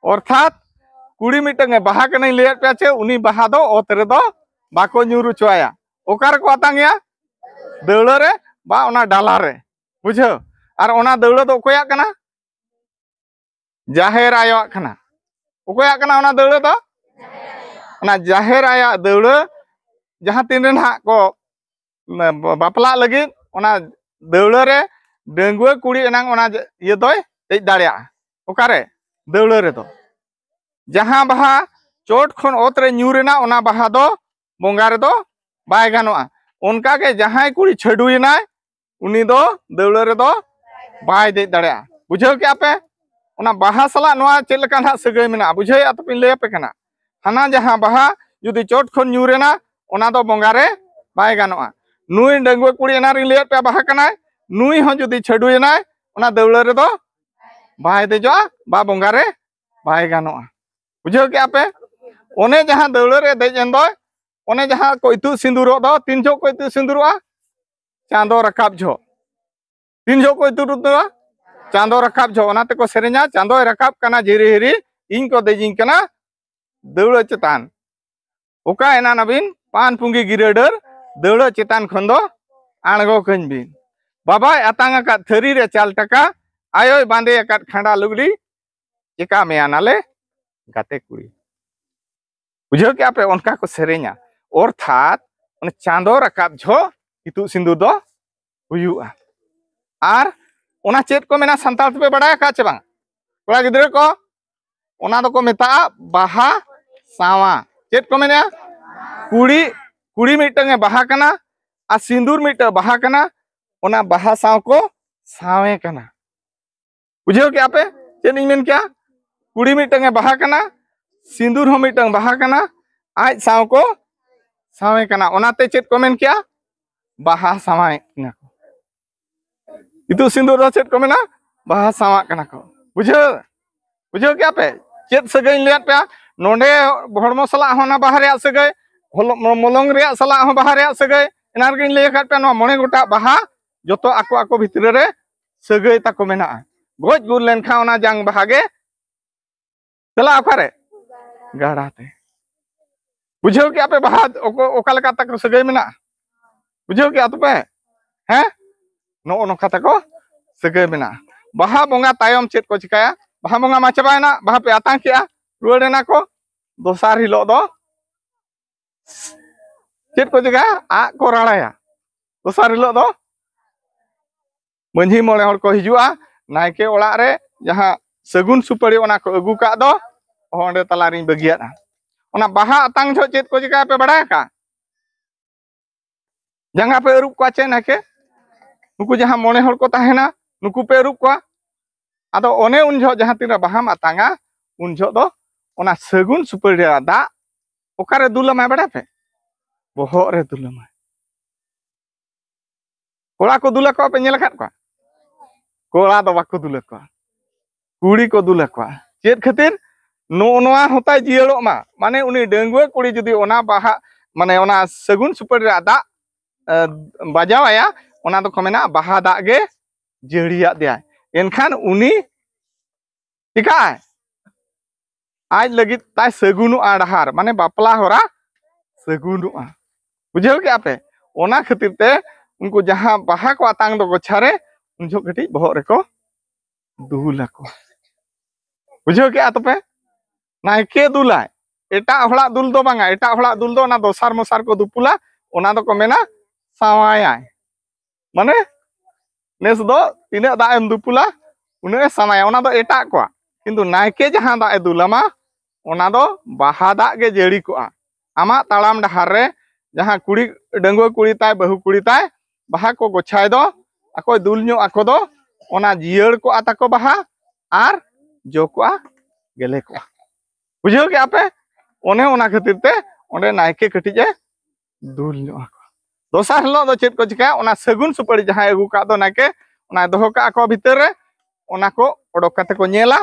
ᱚᱨᱛᱷᱟᱛ ᱠᱩᱲᱤ ᱢᱤᱫᱴᱟᱝ ᱮ ᱵᱟᱦᱟ ᱠᱟᱱᱟᱧ ᱞᱟᱹᱭᱟᱫ ᱯᱮᱭᱟ ᱪᱮ, ᱩᱱᱤ ᱵᱟᱦᱟ ᱫᱚ ᱚᱛ ᱨᱮᱫᱚ ᱵᱟᱠᱚ ᱧᱩᱨ ᱦᱚᱪᱚᱣᱟᱭᱟ᱾ ᱚᱠᱟ ᱨᱮᱠᱚ ᱟᱛᱟᱝ ᱮᱭᱟ? ᱫᱟᱹᱣᱲᱟᱹ ᱨᱮ ᱵᱟ ᱚᱱᱟ ᱰᱟᱞᱟ ᱨᱮ᱾ ᱵᱩᱡᱷᱟᱹᱣ? ᱟᱨ ᱚᱱᱟ ᱫᱟᱹᱣᱲᱟᱹ ᱫᱚ ᱚᱠᱚᱭᱟᱜ ᱠᱟᱱᱟ? ᱡᱟᱦᱮᱨ ᱟᱭᱳᱣᱟᱜ ᱠᱟᱱᱟ᱾ ᱚᱠᱚᱭᱟᱜ ᱠᱟᱱᱟ ᱚᱱᱟ ᱫᱟᱹᱣᱲᱟᱹ ᱫᱚ? ᱚᱱᱟ ᱡᱟᱦᱮᱨ ᱟᱭᱳᱣᱟᱜ ᱫᱟᱹᱣᱲᱟᱹ᱾ ᱡᱟᱦᱟᱸ ᱛᱤᱱ ᱨᱮ ᱱᱟᱦᱟᱜ ᱠᱚ ᱵᱟᱯᱞᱟᱜ ᱞᱟᱹᱜᱤᱫ, ᱚᱱᱟ ᱫᱟᱹᱣᱲᱟᱹ ᱨᱮ ᱰᱟᱺᱜᱩᱣᱟᱹ ᱠᱩᱲᱤ ᱮᱱᱟᱝ ᱚᱱᱟ ᱤᱭᱟᱹ ᱫᱚᱭ ᱫᱮᱡ ᱫᱟᱲᱮᱭᱟᱜᱼᱟ᱾ ᱚᱠᱟᱨᱮ? ᱫᱟᱹᱣᱲᱟᱹ ᱨᱮᱫᱚ᱾ ᱡᱟᱦᱟᱸ ᱵᱟᱦᱟ ᱪᱚᱴ ᱠᱷᱚᱱ ᱚᱛ ᱨᱮ ᱧᱩᱨ ᱮᱱᱟ, ᱚᱱᱟ ᱵᱟᱦᱟ ᱫᱚ ᱵᱚᱸᱜᱟ ᱨᱮᱫᱚ ᱵᱟᱭ ᱜᱟᱱᱚᱜᱼᱟ᱾ ᱚᱱᱠᱟᱜᱮ ᱡᱟᱦᱟᱸᱭ ᱠᱩᱲᱤ ᱪᱷᱟᱹᱰᱩᱭᱮᱱᱟᱭ, ᱩᱱᱤ ᱫᱚ ᱫᱟᱹᱣᱲᱟᱹ ᱨᱮᱫᱚ ᱵᱟᱭ ᱫᱮᱡ ᱫᱟᱲᱮᱭᱟᱜᱼᱟ᱾ ᱵᱩᱡᱷᱟᱹᱣ ᱠᱮᱜᱼᱟ ᱯᱮ? ᱚᱱᱟ ᱵᱟᱦᱟ ᱥᱟᱞᱟᱜ ᱱᱚᱣᱟ ᱪᱮᱫ ᱞᱮᱠᱟ ᱱᱟᱦᱟᱜ ᱥᱟᱹᱜᱟᱹᱭ ᱢᱮᱱᱟᱜᱼᱟ, ᱵᱩᱡᱷᱟᱹᱣᱮᱫᱼᱟ ᱛᱚᱯᱮ? ᱞᱟᱹᱭ ᱟᱯᱮ ᱠᱟᱱᱟ᱾ ᱦᱟᱱᱟ ᱡᱟᱦᱟᱸ ᱵᱟᱦᱟ ᱡᱩᱫᱤ ᱪᱚᱴ ᱠᱷᱚᱱ ᱧᱩᱨ ᱮᱱᱟ, ᱚᱱᱟ ᱫᱚ ᱵᱚᱸᱜᱟ ᱨᱮ ᱵᱟᱭ ᱜᱟᱱᱚᱜᱼᱟ᱾ ᱱᱩᱭ ᱰᱟᱺᱜᱩᱣᱟᱹ ᱠᱩᱲᱤ ᱮᱱᱟᱝ ᱨᱤᱧ ᱞᱟᱹᱭᱟᱫ ᱯᱮᱭᱟ ᱵᱟᱦᱟ ᱠᱟᱱᱟᱭ, ᱱᱩᱭ ᱦᱚᱸ ᱡᱩᱫᱤ ᱪᱷᱟᱹᱰᱩᱭᱮᱱᱟᱭ, ᱚᱱᱟ ᱫᱟᱹᱣᱲᱟᱹ ᱨᱮᱫᱚ ᱵᱟᱭ ᱫᱮᱡᱚᱜᱼᱟ ᱵᱟ ᱵᱚᱸᱜᱟ ᱨᱮ ᱵᱟᱭ ᱜᱟᱱᱚᱜᱼᱟ᱾ ᱵᱩᱡᱷᱟᱹᱣ ᱠᱮᱜᱼᱟ ᱯᱮ? ᱚᱱᱮ ᱡᱟᱦᱟᱸ ᱫᱟᱹᱣᱲᱟᱹ ᱨᱮ ᱫᱮᱡ ᱮᱱ ᱫᱚᱭ, ᱚᱱᱮ ᱡᱟᱦᱟᱸ ᱠᱚ ᱤᱛᱩᱫ ᱥᱤᱸᱫᱩᱨᱚᱜ ᱫᱚ, ᱛᱤᱱ ᱡᱚᱦᱚᱜ ᱠᱚ ᱤᱛᱩᱫ ᱥᱤᱸᱫᱩᱨᱚᱜᱼᱟ? ᱪᱟᱸᱫᱚ ᱨᱟᱠᱟᱵ ᱡᱚᱦᱚᱜ᱾ ᱛᱤᱱ ᱡᱚᱦᱚᱜ ᱠᱚ ᱤᱛᱩᱫ ᱥᱤᱸᱫᱩᱨᱚᱜᱼᱟ? ᱪᱟᱸᱫᱚ ᱨᱟᱠᱟᱵ ᱡᱚᱦᱚᱜ᱾ ᱚᱱᱟ ᱛᱮᱠᱚ ᱥᱮᱨᱮᱧᱟ, "ᱪᱟᱸᱫᱚᱭ ᱨᱟᱠᱟᱵ ᱠᱟᱱᱟ ᱡᱷᱤᱨᱤ ᱦᱤᱨᱤ, ᱤᱧ ᱠᱚ ᱫᱮᱡᱤᱧ ᱠᱟᱱᱟ ᱫᱟᱹᱣᱲᱟᱹ ᱪᱮᱛᱟᱱ᱾ ᱚᱠᱟ ᱮᱱᱟᱱ ᱟᱹᱵᱤᱱ ᱯᱟᱱ ᱯᱩᱸᱜᱤ ᱜᱤᱨᱟᱹ ᱰᱟᱹᱨ, ᱫᱟᱹᱣᱲᱟᱹ ᱪᱮᱛᱟᱱ ᱠᱷᱚᱱ ᱫᱚ ᱟᱬᱜᱚ ᱠᱟᱹᱧ ᱵᱤᱱ᱾ ᱵᱟᱵᱟᱭ ᱟᱛᱟᱝ ᱟᱠᱟᱫ ᱛᱷᱟᱹᱨᱤ ᱨᱮ ᱪᱟᱞ ᱴᱟᱠᱟ, ᱟᱭᱳᱭ ᱵᱟᱸᱫᱮ ᱟᱠᱟᱫ ᱠᱷᱟᱸᱰᱟ ᱞᱩᱜᱽᱲᱤ, ᱪᱮᱠᱟ ᱢᱮᱭᱟ ᱱᱟᱞᱮ ᱜᱟᱛᱮ ᱠᱩᱲᱤ᱾" ᱵᱩᱡᱷᱟᱹᱣ ᱠᱮᱜᱼᱟ ᱯᱮ? ᱚᱱᱠᱟ ᱠᱚ ᱥᱮᱨᱮᱧᱟ᱾ ᱚᱨᱛᱷᱟᱛ ᱚᱱᱟ ᱪᱟᱸᱫᱚ ᱨᱟᱠᱟᱵ ᱡᱚᱦᱚᱜ ᱤᱛᱩᱫ ᱥᱤᱸᱫᱩᱨ ᱫᱚ ᱦᱩᱭᱩᱜᱼᱟ᱾ ᱟᱨ ᱚᱱᱟ ᱪᱮᱫ ᱠᱚ ᱢᱮᱱᱟ ᱥᱟᱱᱛᱟᱲ ᱛᱮᱯᱮ ᱵᱟᱲᱟᱭ ᱟᱠᱟᱫ ᱪᱮ ᱵᱟᱝ? ᱠᱚᱲᱟ ᱜᱤᱫᱽᱨᱟᱹ ᱠᱚ, ᱚᱱᱟ ᱫᱚᱠᱚ ᱢᱮᱛᱟᱜᱼᱟ ᱵᱟᱦᱟ ᱥᱟᱶᱟ᱾ ᱪᱮᱫ ᱠᱚ ᱢᱮᱱᱟ? ᱠᱩᱲᱤ, ᱠᱩᱲᱤ ᱢᱤᱫᱴᱟᱝ ᱮ ᱵᱟᱦᱟ ᱠᱟᱱᱟ ᱟᱨ ᱥᱤᱸᱫᱩᱨ ᱢᱤᱫᱴᱟᱝ ᱵᱟᱦᱟ ᱠᱟᱱᱟ᱾ ᱚᱱᱟ ᱵᱟᱦᱟ ᱥᱟᱶ ᱠᱚ ᱥᱟᱶᱮ ᱠᱟᱱᱟ᱾ ᱵᱩᱡᱷᱟᱹᱣ ᱠᱮᱜᱼᱟ ᱯᱮ ᱪᱮᱫ ᱤᱧ ᱢᱮᱱ ᱠᱮᱜᱼᱟ? ᱠᱩᱲᱤ ᱢᱤᱫᱴᱟᱝ ᱮ ᱵᱟᱦᱟ ᱠᱟᱱᱟ, ᱥᱤᱸᱫᱩᱨ ᱦᱚᱸ ᱢᱤᱫᱴᱟᱝ ᱵᱟᱦᱟ ᱠᱟᱱᱟ, ᱟᱡ ᱥᱟᱶ ᱠᱚ ᱥᱟᱶᱮ ᱠᱟᱱᱟ᱾ ᱚᱱᱟᱛᱮ ᱪᱮᱫ ᱠᱚ ᱢᱮᱱ ᱠᱮᱜᱼᱟ? ᱵᱟᱦᱟ ᱥᱟᱶᱟᱭᱮᱫ ᱠᱤᱱᱟ ᱠᱚ᱾ ᱤᱛᱩᱫ ᱥᱤᱸᱫᱩᱨ ᱫᱚ ᱪᱮᱫ ᱠᱚ ᱢᱮᱱᱟ? ᱵᱟᱦᱟ ᱥᱟᱶᱟᱜ ᱠᱟᱱᱟ ᱠᱚ᱾ ᱵᱩᱡᱷᱟᱹᱣ? ᱵᱩᱡᱷᱟᱹᱣ ᱠᱮᱜᱼᱟ ᱯᱮ? ᱪᱮᱫ ᱥᱟᱹᱜᱟᱹᱭ ᱤᱧ ᱞᱟᱹᱭᱟᱫ ᱯᱮᱭᱟ? ᱱᱚᱰᱮ ᱦᱚᱲᱢᱚ ᱥᱟᱞᱟᱜ ᱦᱚᱸ ᱚᱱᱟ ᱵᱟᱦᱟ ᱨᱮᱭᱟᱜ ᱥᱟᱹᱜᱟᱹᱭ, ᱦᱚᱞᱚ-, ᱢᱚᱞᱚᱝ ᱨᱮᱭᱟᱜ ᱥᱟᱞᱟᱜ ᱦᱚᱸ ᱵᱟᱦᱟ ᱨᱮᱭᱟᱜ ᱥᱟᱹᱜᱟᱹᱭ᱾ ᱮᱱᱟᱱ ᱨᱮᱜᱮᱧ ᱞᱟᱹᱭ ᱟᱠᱟᱫ ᱯᱮᱭᱟ, ᱱᱚᱣᱟ ᱢᱚᱬᱮ ᱜᱚᱴᱟᱝ ᱵᱟᱦᱟ ᱡᱚᱛᱚ ᱟᱠᱚ ᱟᱠᱚ ᱵᱷᱤᱛᱨᱤ ᱨᱮ ᱥᱟᱹᱜᱟᱹᱭ ᱛᱟᱠᱚ ᱢᱮᱱᱟᱜᱼᱟ᱾ ᱜᱚᱡ ᱜᱩᱨ ᱞᱮᱱᱠᱷᱟᱱ ᱚᱱᱟ ᱡᱟᱝ ᱵᱟᱦᱟ ᱜᱮ ᱪᱟᱞᱟᱜᱼᱟ ᱚᱠᱟᱨᱮ? ᱜᱟᱰᱟ ᱛᱮ᱾ ᱵᱩᱡᱷᱟᱹᱣ ᱠᱮᱜᱼᱟ ᱯᱮ ᱵᱟᱦᱟ ᱚᱠᱟ, ᱚᱠᱟ ᱞᱮᱠᱟ ᱛᱟᱠᱚ ᱥᱟᱹᱜᱟᱹᱭ ᱢᱮᱱᱟᱜᱼᱟ? ᱵᱩᱡᱷᱟᱹᱣ ᱠᱮᱜᱼᱟ ᱛᱚᱯᱮ? ᱦᱮᱸ? ᱱᱚᱜᱼᱚ ᱱᱚᱝᱠᱟ ᱛᱟᱠᱚ ᱥᱟᱹᱜᱟᱹᱭ ᱢᱮᱱᱟᱜᱼᱟ᱾ ᱵᱟᱦᱟ ᱵᱚᱸᱜᱟ ᱛᱟᱭᱚᱢ ᱪᱮᱫ ᱠᱚ ᱪᱤᱠᱟᱹᱭᱟ? ᱵᱟᱦᱟ ᱵᱚᱸᱜᱟ ᱢᱟ ᱪᱟᱵᱟᱭᱮᱱᱟ, ᱵᱟᱦᱟ ᱯᱮ ᱟᱛᱟᱝ ᱠᱮᱜᱼᱟ, ᱨᱩᱣᱟᱹᱲ ᱮᱱᱟ ᱠᱚ᱾ ᱫᱚᱥᱟᱨ ᱦᱤᱞᱳᱜ ᱫᱚ ᱪᱮᱫ ᱠᱚ ᱪᱤᱠᱟᱹᱭᱟ? ᱟᱜ ᱠᱚ ᱨᱟᱲᱟᱭᱟ᱾ ᱫᱚᱥᱟᱨ ᱦᱤᱞᱳᱜ ᱫᱚ ᱢᱟᱹᱡᱷᱤ ᱢᱚᱬᱮ ᱦᱚᱲ ᱠᱚ ᱦᱤᱡᱩᱜᱼᱟ, ᱱᱟᱭᱠᱮ ᱚᱲᱟᱜ ᱨᱮ ᱡᱟᱦᱟᱸ ᱥᱟᱹᱜᱩᱱ ᱥᱩᱯᱟᱹᱲᱤ ᱚᱱᱟ ᱠᱚ ᱟᱹᱜᱩ ᱠᱟᱜ ᱫᱚ, ᱚᱸᱰᱮ ᱛᱟᱞᱟᱨᱤᱧ ᱵᱟᱹᱜᱤᱭᱟᱫᱼᱟ᱾ ᱚᱱᱟ ᱵᱟᱦᱟ ᱟᱛᱟᱝ ᱡᱚᱦᱚᱜ ᱪᱮᱫ ᱠᱚ ᱪᱤᱠᱟᱹᱭᱟ ᱯᱮ ᱵᱟᱲᱟᱭ ᱟᱠᱟᱫ? ᱡᱟᱸᱜᱟ ᱯᱮ ᱟᱹᱨᱩᱵ ᱠᱚᱣᱟ ᱪᱮ ᱱᱟᱭᱠᱮ? ᱱᱩᱠᱩ ᱡᱟᱦᱟᱸ ᱢᱚᱬᱮ ᱦᱚᱲ ᱠᱚ ᱛᱟᱦᱮᱱᱟ, ᱱᱩᱠᱩ ᱯᱮ ᱟᱹᱨᱩᱵ ᱠᱚᱣᱟ᱾ ᱟᱫᱚ ᱚᱱᱮ ᱩᱱ ᱡᱚᱦᱚᱜ ᱡᱟᱦᱟᱸ ᱛᱤᱱᱨᱮ ᱵᱟᱦᱟᱢ ᱟᱛᱟᱝᱟ, ᱩᱱ ᱡᱚᱦᱚᱜ ᱫᱚ ᱚᱱᱟ ᱥᱟᱹᱜᱩᱱ ᱥᱩᱯᱟᱹᱲᱤ ᱨᱮᱭᱟᱜ ᱫᱟᱜ ᱚᱠᱟᱨᱮ ᱫᱩᱞ ᱟᱢᱟᱭ ᱵᱟᱲᱟᱭ ᱯᱮ? ᱵᱚᱦᱚᱜ ᱨᱮ ᱫᱩᱞ ᱟᱢᱟᱭ᱾ ᱠᱚᱲᱟ ᱠᱚ ᱫᱩᱞ ᱟᱠᱚᱣᱟ ᱯᱮ ᱧᱮᱞ ᱟᱠᱟᱫ ᱠᱚᱣᱟ? ᱠᱚᱲᱟ ᱫᱚ ᱵᱟᱠᱚ ᱫᱩᱞ ᱟᱠᱚᱣᱟ, ᱠᱩᱲᱤ ᱠᱚ ᱫᱩᱞ ᱟᱠᱚᱣᱟ᱾ ᱪᱮᱫ ᱠᱷᱟᱹᱛᱤᱨ? ᱱᱚᱜᱼᱚ ᱱᱚᱣᱟ ᱦᱚᱸᱛᱟᱭ ᱡᱤᱭᱟᱹᱲᱚᱜ ᱢᱟ᱾ ᱢᱟᱱᱮ ᱩᱱᱤ ᱰᱟᱺᱜᱩᱣᱟᱹ ᱠᱩᱲᱤ ᱡᱩᱫᱤ ᱚᱱᱟ ᱵᱟᱦᱟ, ᱢᱟᱱᱮ ᱚᱱᱟ ᱥᱟᱹᱜᱩᱱ ᱥᱩᱯᱟᱹᱲᱤ ᱨᱮᱭᱟᱜ ᱫᱟᱜ ᱮ, ᱵᱟᱡᱟᱣ ᱟᱭᱟ, ᱚᱱᱟ ᱫᱚᱠᱚ ᱢᱮᱱᱟ ᱵᱟᱦᱟ ᱫᱟᱜ ᱜᱮ ᱡᱟᱹᱲᱤᱭᱟᱫ ᱫᱮᱭᱟᱭ᱾ ᱮᱱᱠᱷᱟᱱ ᱩᱱᱤ ᱪᱤᱠᱟᱹᱜᱼᱟᱭ? ᱟᱡ ᱞᱟᱹᱜᱤᱫ ᱛᱟᱭ ᱥᱟᱹᱜᱩᱱᱚᱜᱼᱟ ᱰᱟᱦᱟᱨ, ᱢᱟᱱᱮ ᱵᱟᱯᱞᱟ ᱦᱚᱨᱟ ᱥᱟᱹᱜᱩᱱᱚᱜᱼᱟ᱾ ᱵᱩᱡᱷᱟᱹᱣ ᱠᱮᱜᱼᱟ ᱯᱮ? ᱚᱱᱟ ᱠᱷᱟᱹᱛᱤᱨ ᱛᱮ ᱩᱱᱠᱩ ᱡᱟᱦᱟᱸ ᱵᱟᱦᱟ ᱠᱚ ᱟᱛᱟᱝ ᱫᱚ ᱜᱚᱪᱷᱟ ᱨᱮ, ᱩᱱ ᱡᱚᱦᱚᱜ ᱠᱟᱹᱴᱤᱡ ᱵᱚᱦᱚᱜ ᱨᱮᱠᱚ ᱫᱩᱞ ᱟᱠᱚ᱾ ᱵᱩᱡᱷᱟᱹᱣ ᱠᱮᱜᱼᱟ ᱛᱚᱯᱮ? ᱱᱟᱭᱠᱮ ᱫᱩᱞᱟᱭ, ᱮᱴᱟᱜ ᱦᱚᱲᱟᱜ ᱫᱩᱞ ᱫᱚ ᱵᱟᱝᱟ᱾ ᱮᱴᱟᱜ ᱦᱚᱲᱟᱜ ᱫᱩᱞ ᱫᱚ ᱚᱱᱟ ᱫᱚᱥᱟᱨ ᱢᱚᱥᱟᱨ ᱠᱚ ᱫᱩᱯᱩᱞᱟ, ᱚᱱᱟ ᱫᱚᱠᱚ ᱢᱮᱱᱟ ᱥᱟᱶᱟᱭᱟᱭ᱾ ᱢᱟᱱᱮ ᱱᱮᱥ ᱫᱚ ᱛᱤᱱᱟᱹᱜ ᱫᱟᱜ ᱮᱢ ᱫᱩᱯᱩᱞᱟ, ᱩᱱᱟᱹᱜ ᱮ ᱥᱟᱶᱟᱭᱟ, ᱚᱱᱟ ᱫᱚ ᱮᱴᱟᱜ ᱠᱚᱣᱟᱜ᱾ ᱠᱤᱱᱛᱩ ᱱᱟᱭᱠᱮ ᱡᱟᱦᱟᱸ ᱫᱟᱜ ᱮ ᱫᱩᱞᱟᱢᱟ, ᱚᱱᱟ ᱫᱚ ᱵᱟᱦᱟ ᱫᱟᱜ ᱜᱮ ᱡᱟᱹᱲᱤ ᱠᱚᱜᱼᱟ᱾ ᱟᱢᱟᱜ ᱛᱟᱲᱟᱢ ᱰᱟᱦᱟᱨ ᱨᱮ ᱡᱟᱦᱟᱸ ᱠᱩᱲᱤ, ᱰᱟᱺᱜᱩᱣᱟᱹ ᱠᱩᱲᱤ ᱛᱟᱭ, ᱵᱟᱹᱦᱩ ᱠᱩᱲᱤ ᱛᱟᱭ, ᱵᱟᱦᱟ ᱠᱚ ᱜᱚᱪᱷᱟᱭ ᱫᱚ, ᱟᱠᱚᱭ ᱫᱩᱞ ᱧᱚᱜ ᱟᱠᱚ ᱫᱚ, ᱚᱱᱟ ᱡᱤᱭᱟᱹᱲ ᱠᱚᱜᱼᱟ ᱛᱟᱠᱚ ᱵᱟᱦᱟ ᱟᱨ ᱡᱚ ᱠᱚᱜᱼᱟ, ᱜᱮᱞᱮ ᱠᱚᱜᱼᱟ᱾ ᱵᱩᱡᱷᱟᱹᱣ ᱠᱮᱜᱼᱟ ᱯᱮ? ᱚᱱᱮ ᱚᱱᱟ ᱠᱷᱟᱹᱛᱤᱨ ᱛᱮ ᱚᱸᱰᱮ ᱱᱟᱭᱠᱮ ᱠᱟᱹᱴᱤᱡ ᱮ ᱫᱩᱞ ᱧᱚᱜ ᱟᱠᱚᱣᱟ᱾ ᱫᱚᱥᱟᱨ ᱦᱤᱞᱳᱜ ᱫᱚ ᱪᱮᱫ ᱠᱚ ᱪᱤᱠᱟᱹᱭᱟ? ᱚᱱᱟ ᱥᱟᱹᱜᱩᱱ ᱥᱩᱯᱟᱹᱲᱤ ᱡᱟᱦᱟᱸᱭ ᱟᱹᱜᱩ ᱠᱟᱜ ᱫᱚ ᱱᱟᱭᱠᱮ, ᱚᱱᱟᱭ ᱫᱚᱦᱚ ᱠᱟᱜᱼᱟ ᱠᱚ ᱵᱷᱤᱛᱟᱹᱨ ᱨᱮ, ᱚᱱᱟ ᱠᱚ ᱚᱰᱚᱠ ᱠᱟᱛᱮ ᱠᱚ ᱧᱮᱞᱟ,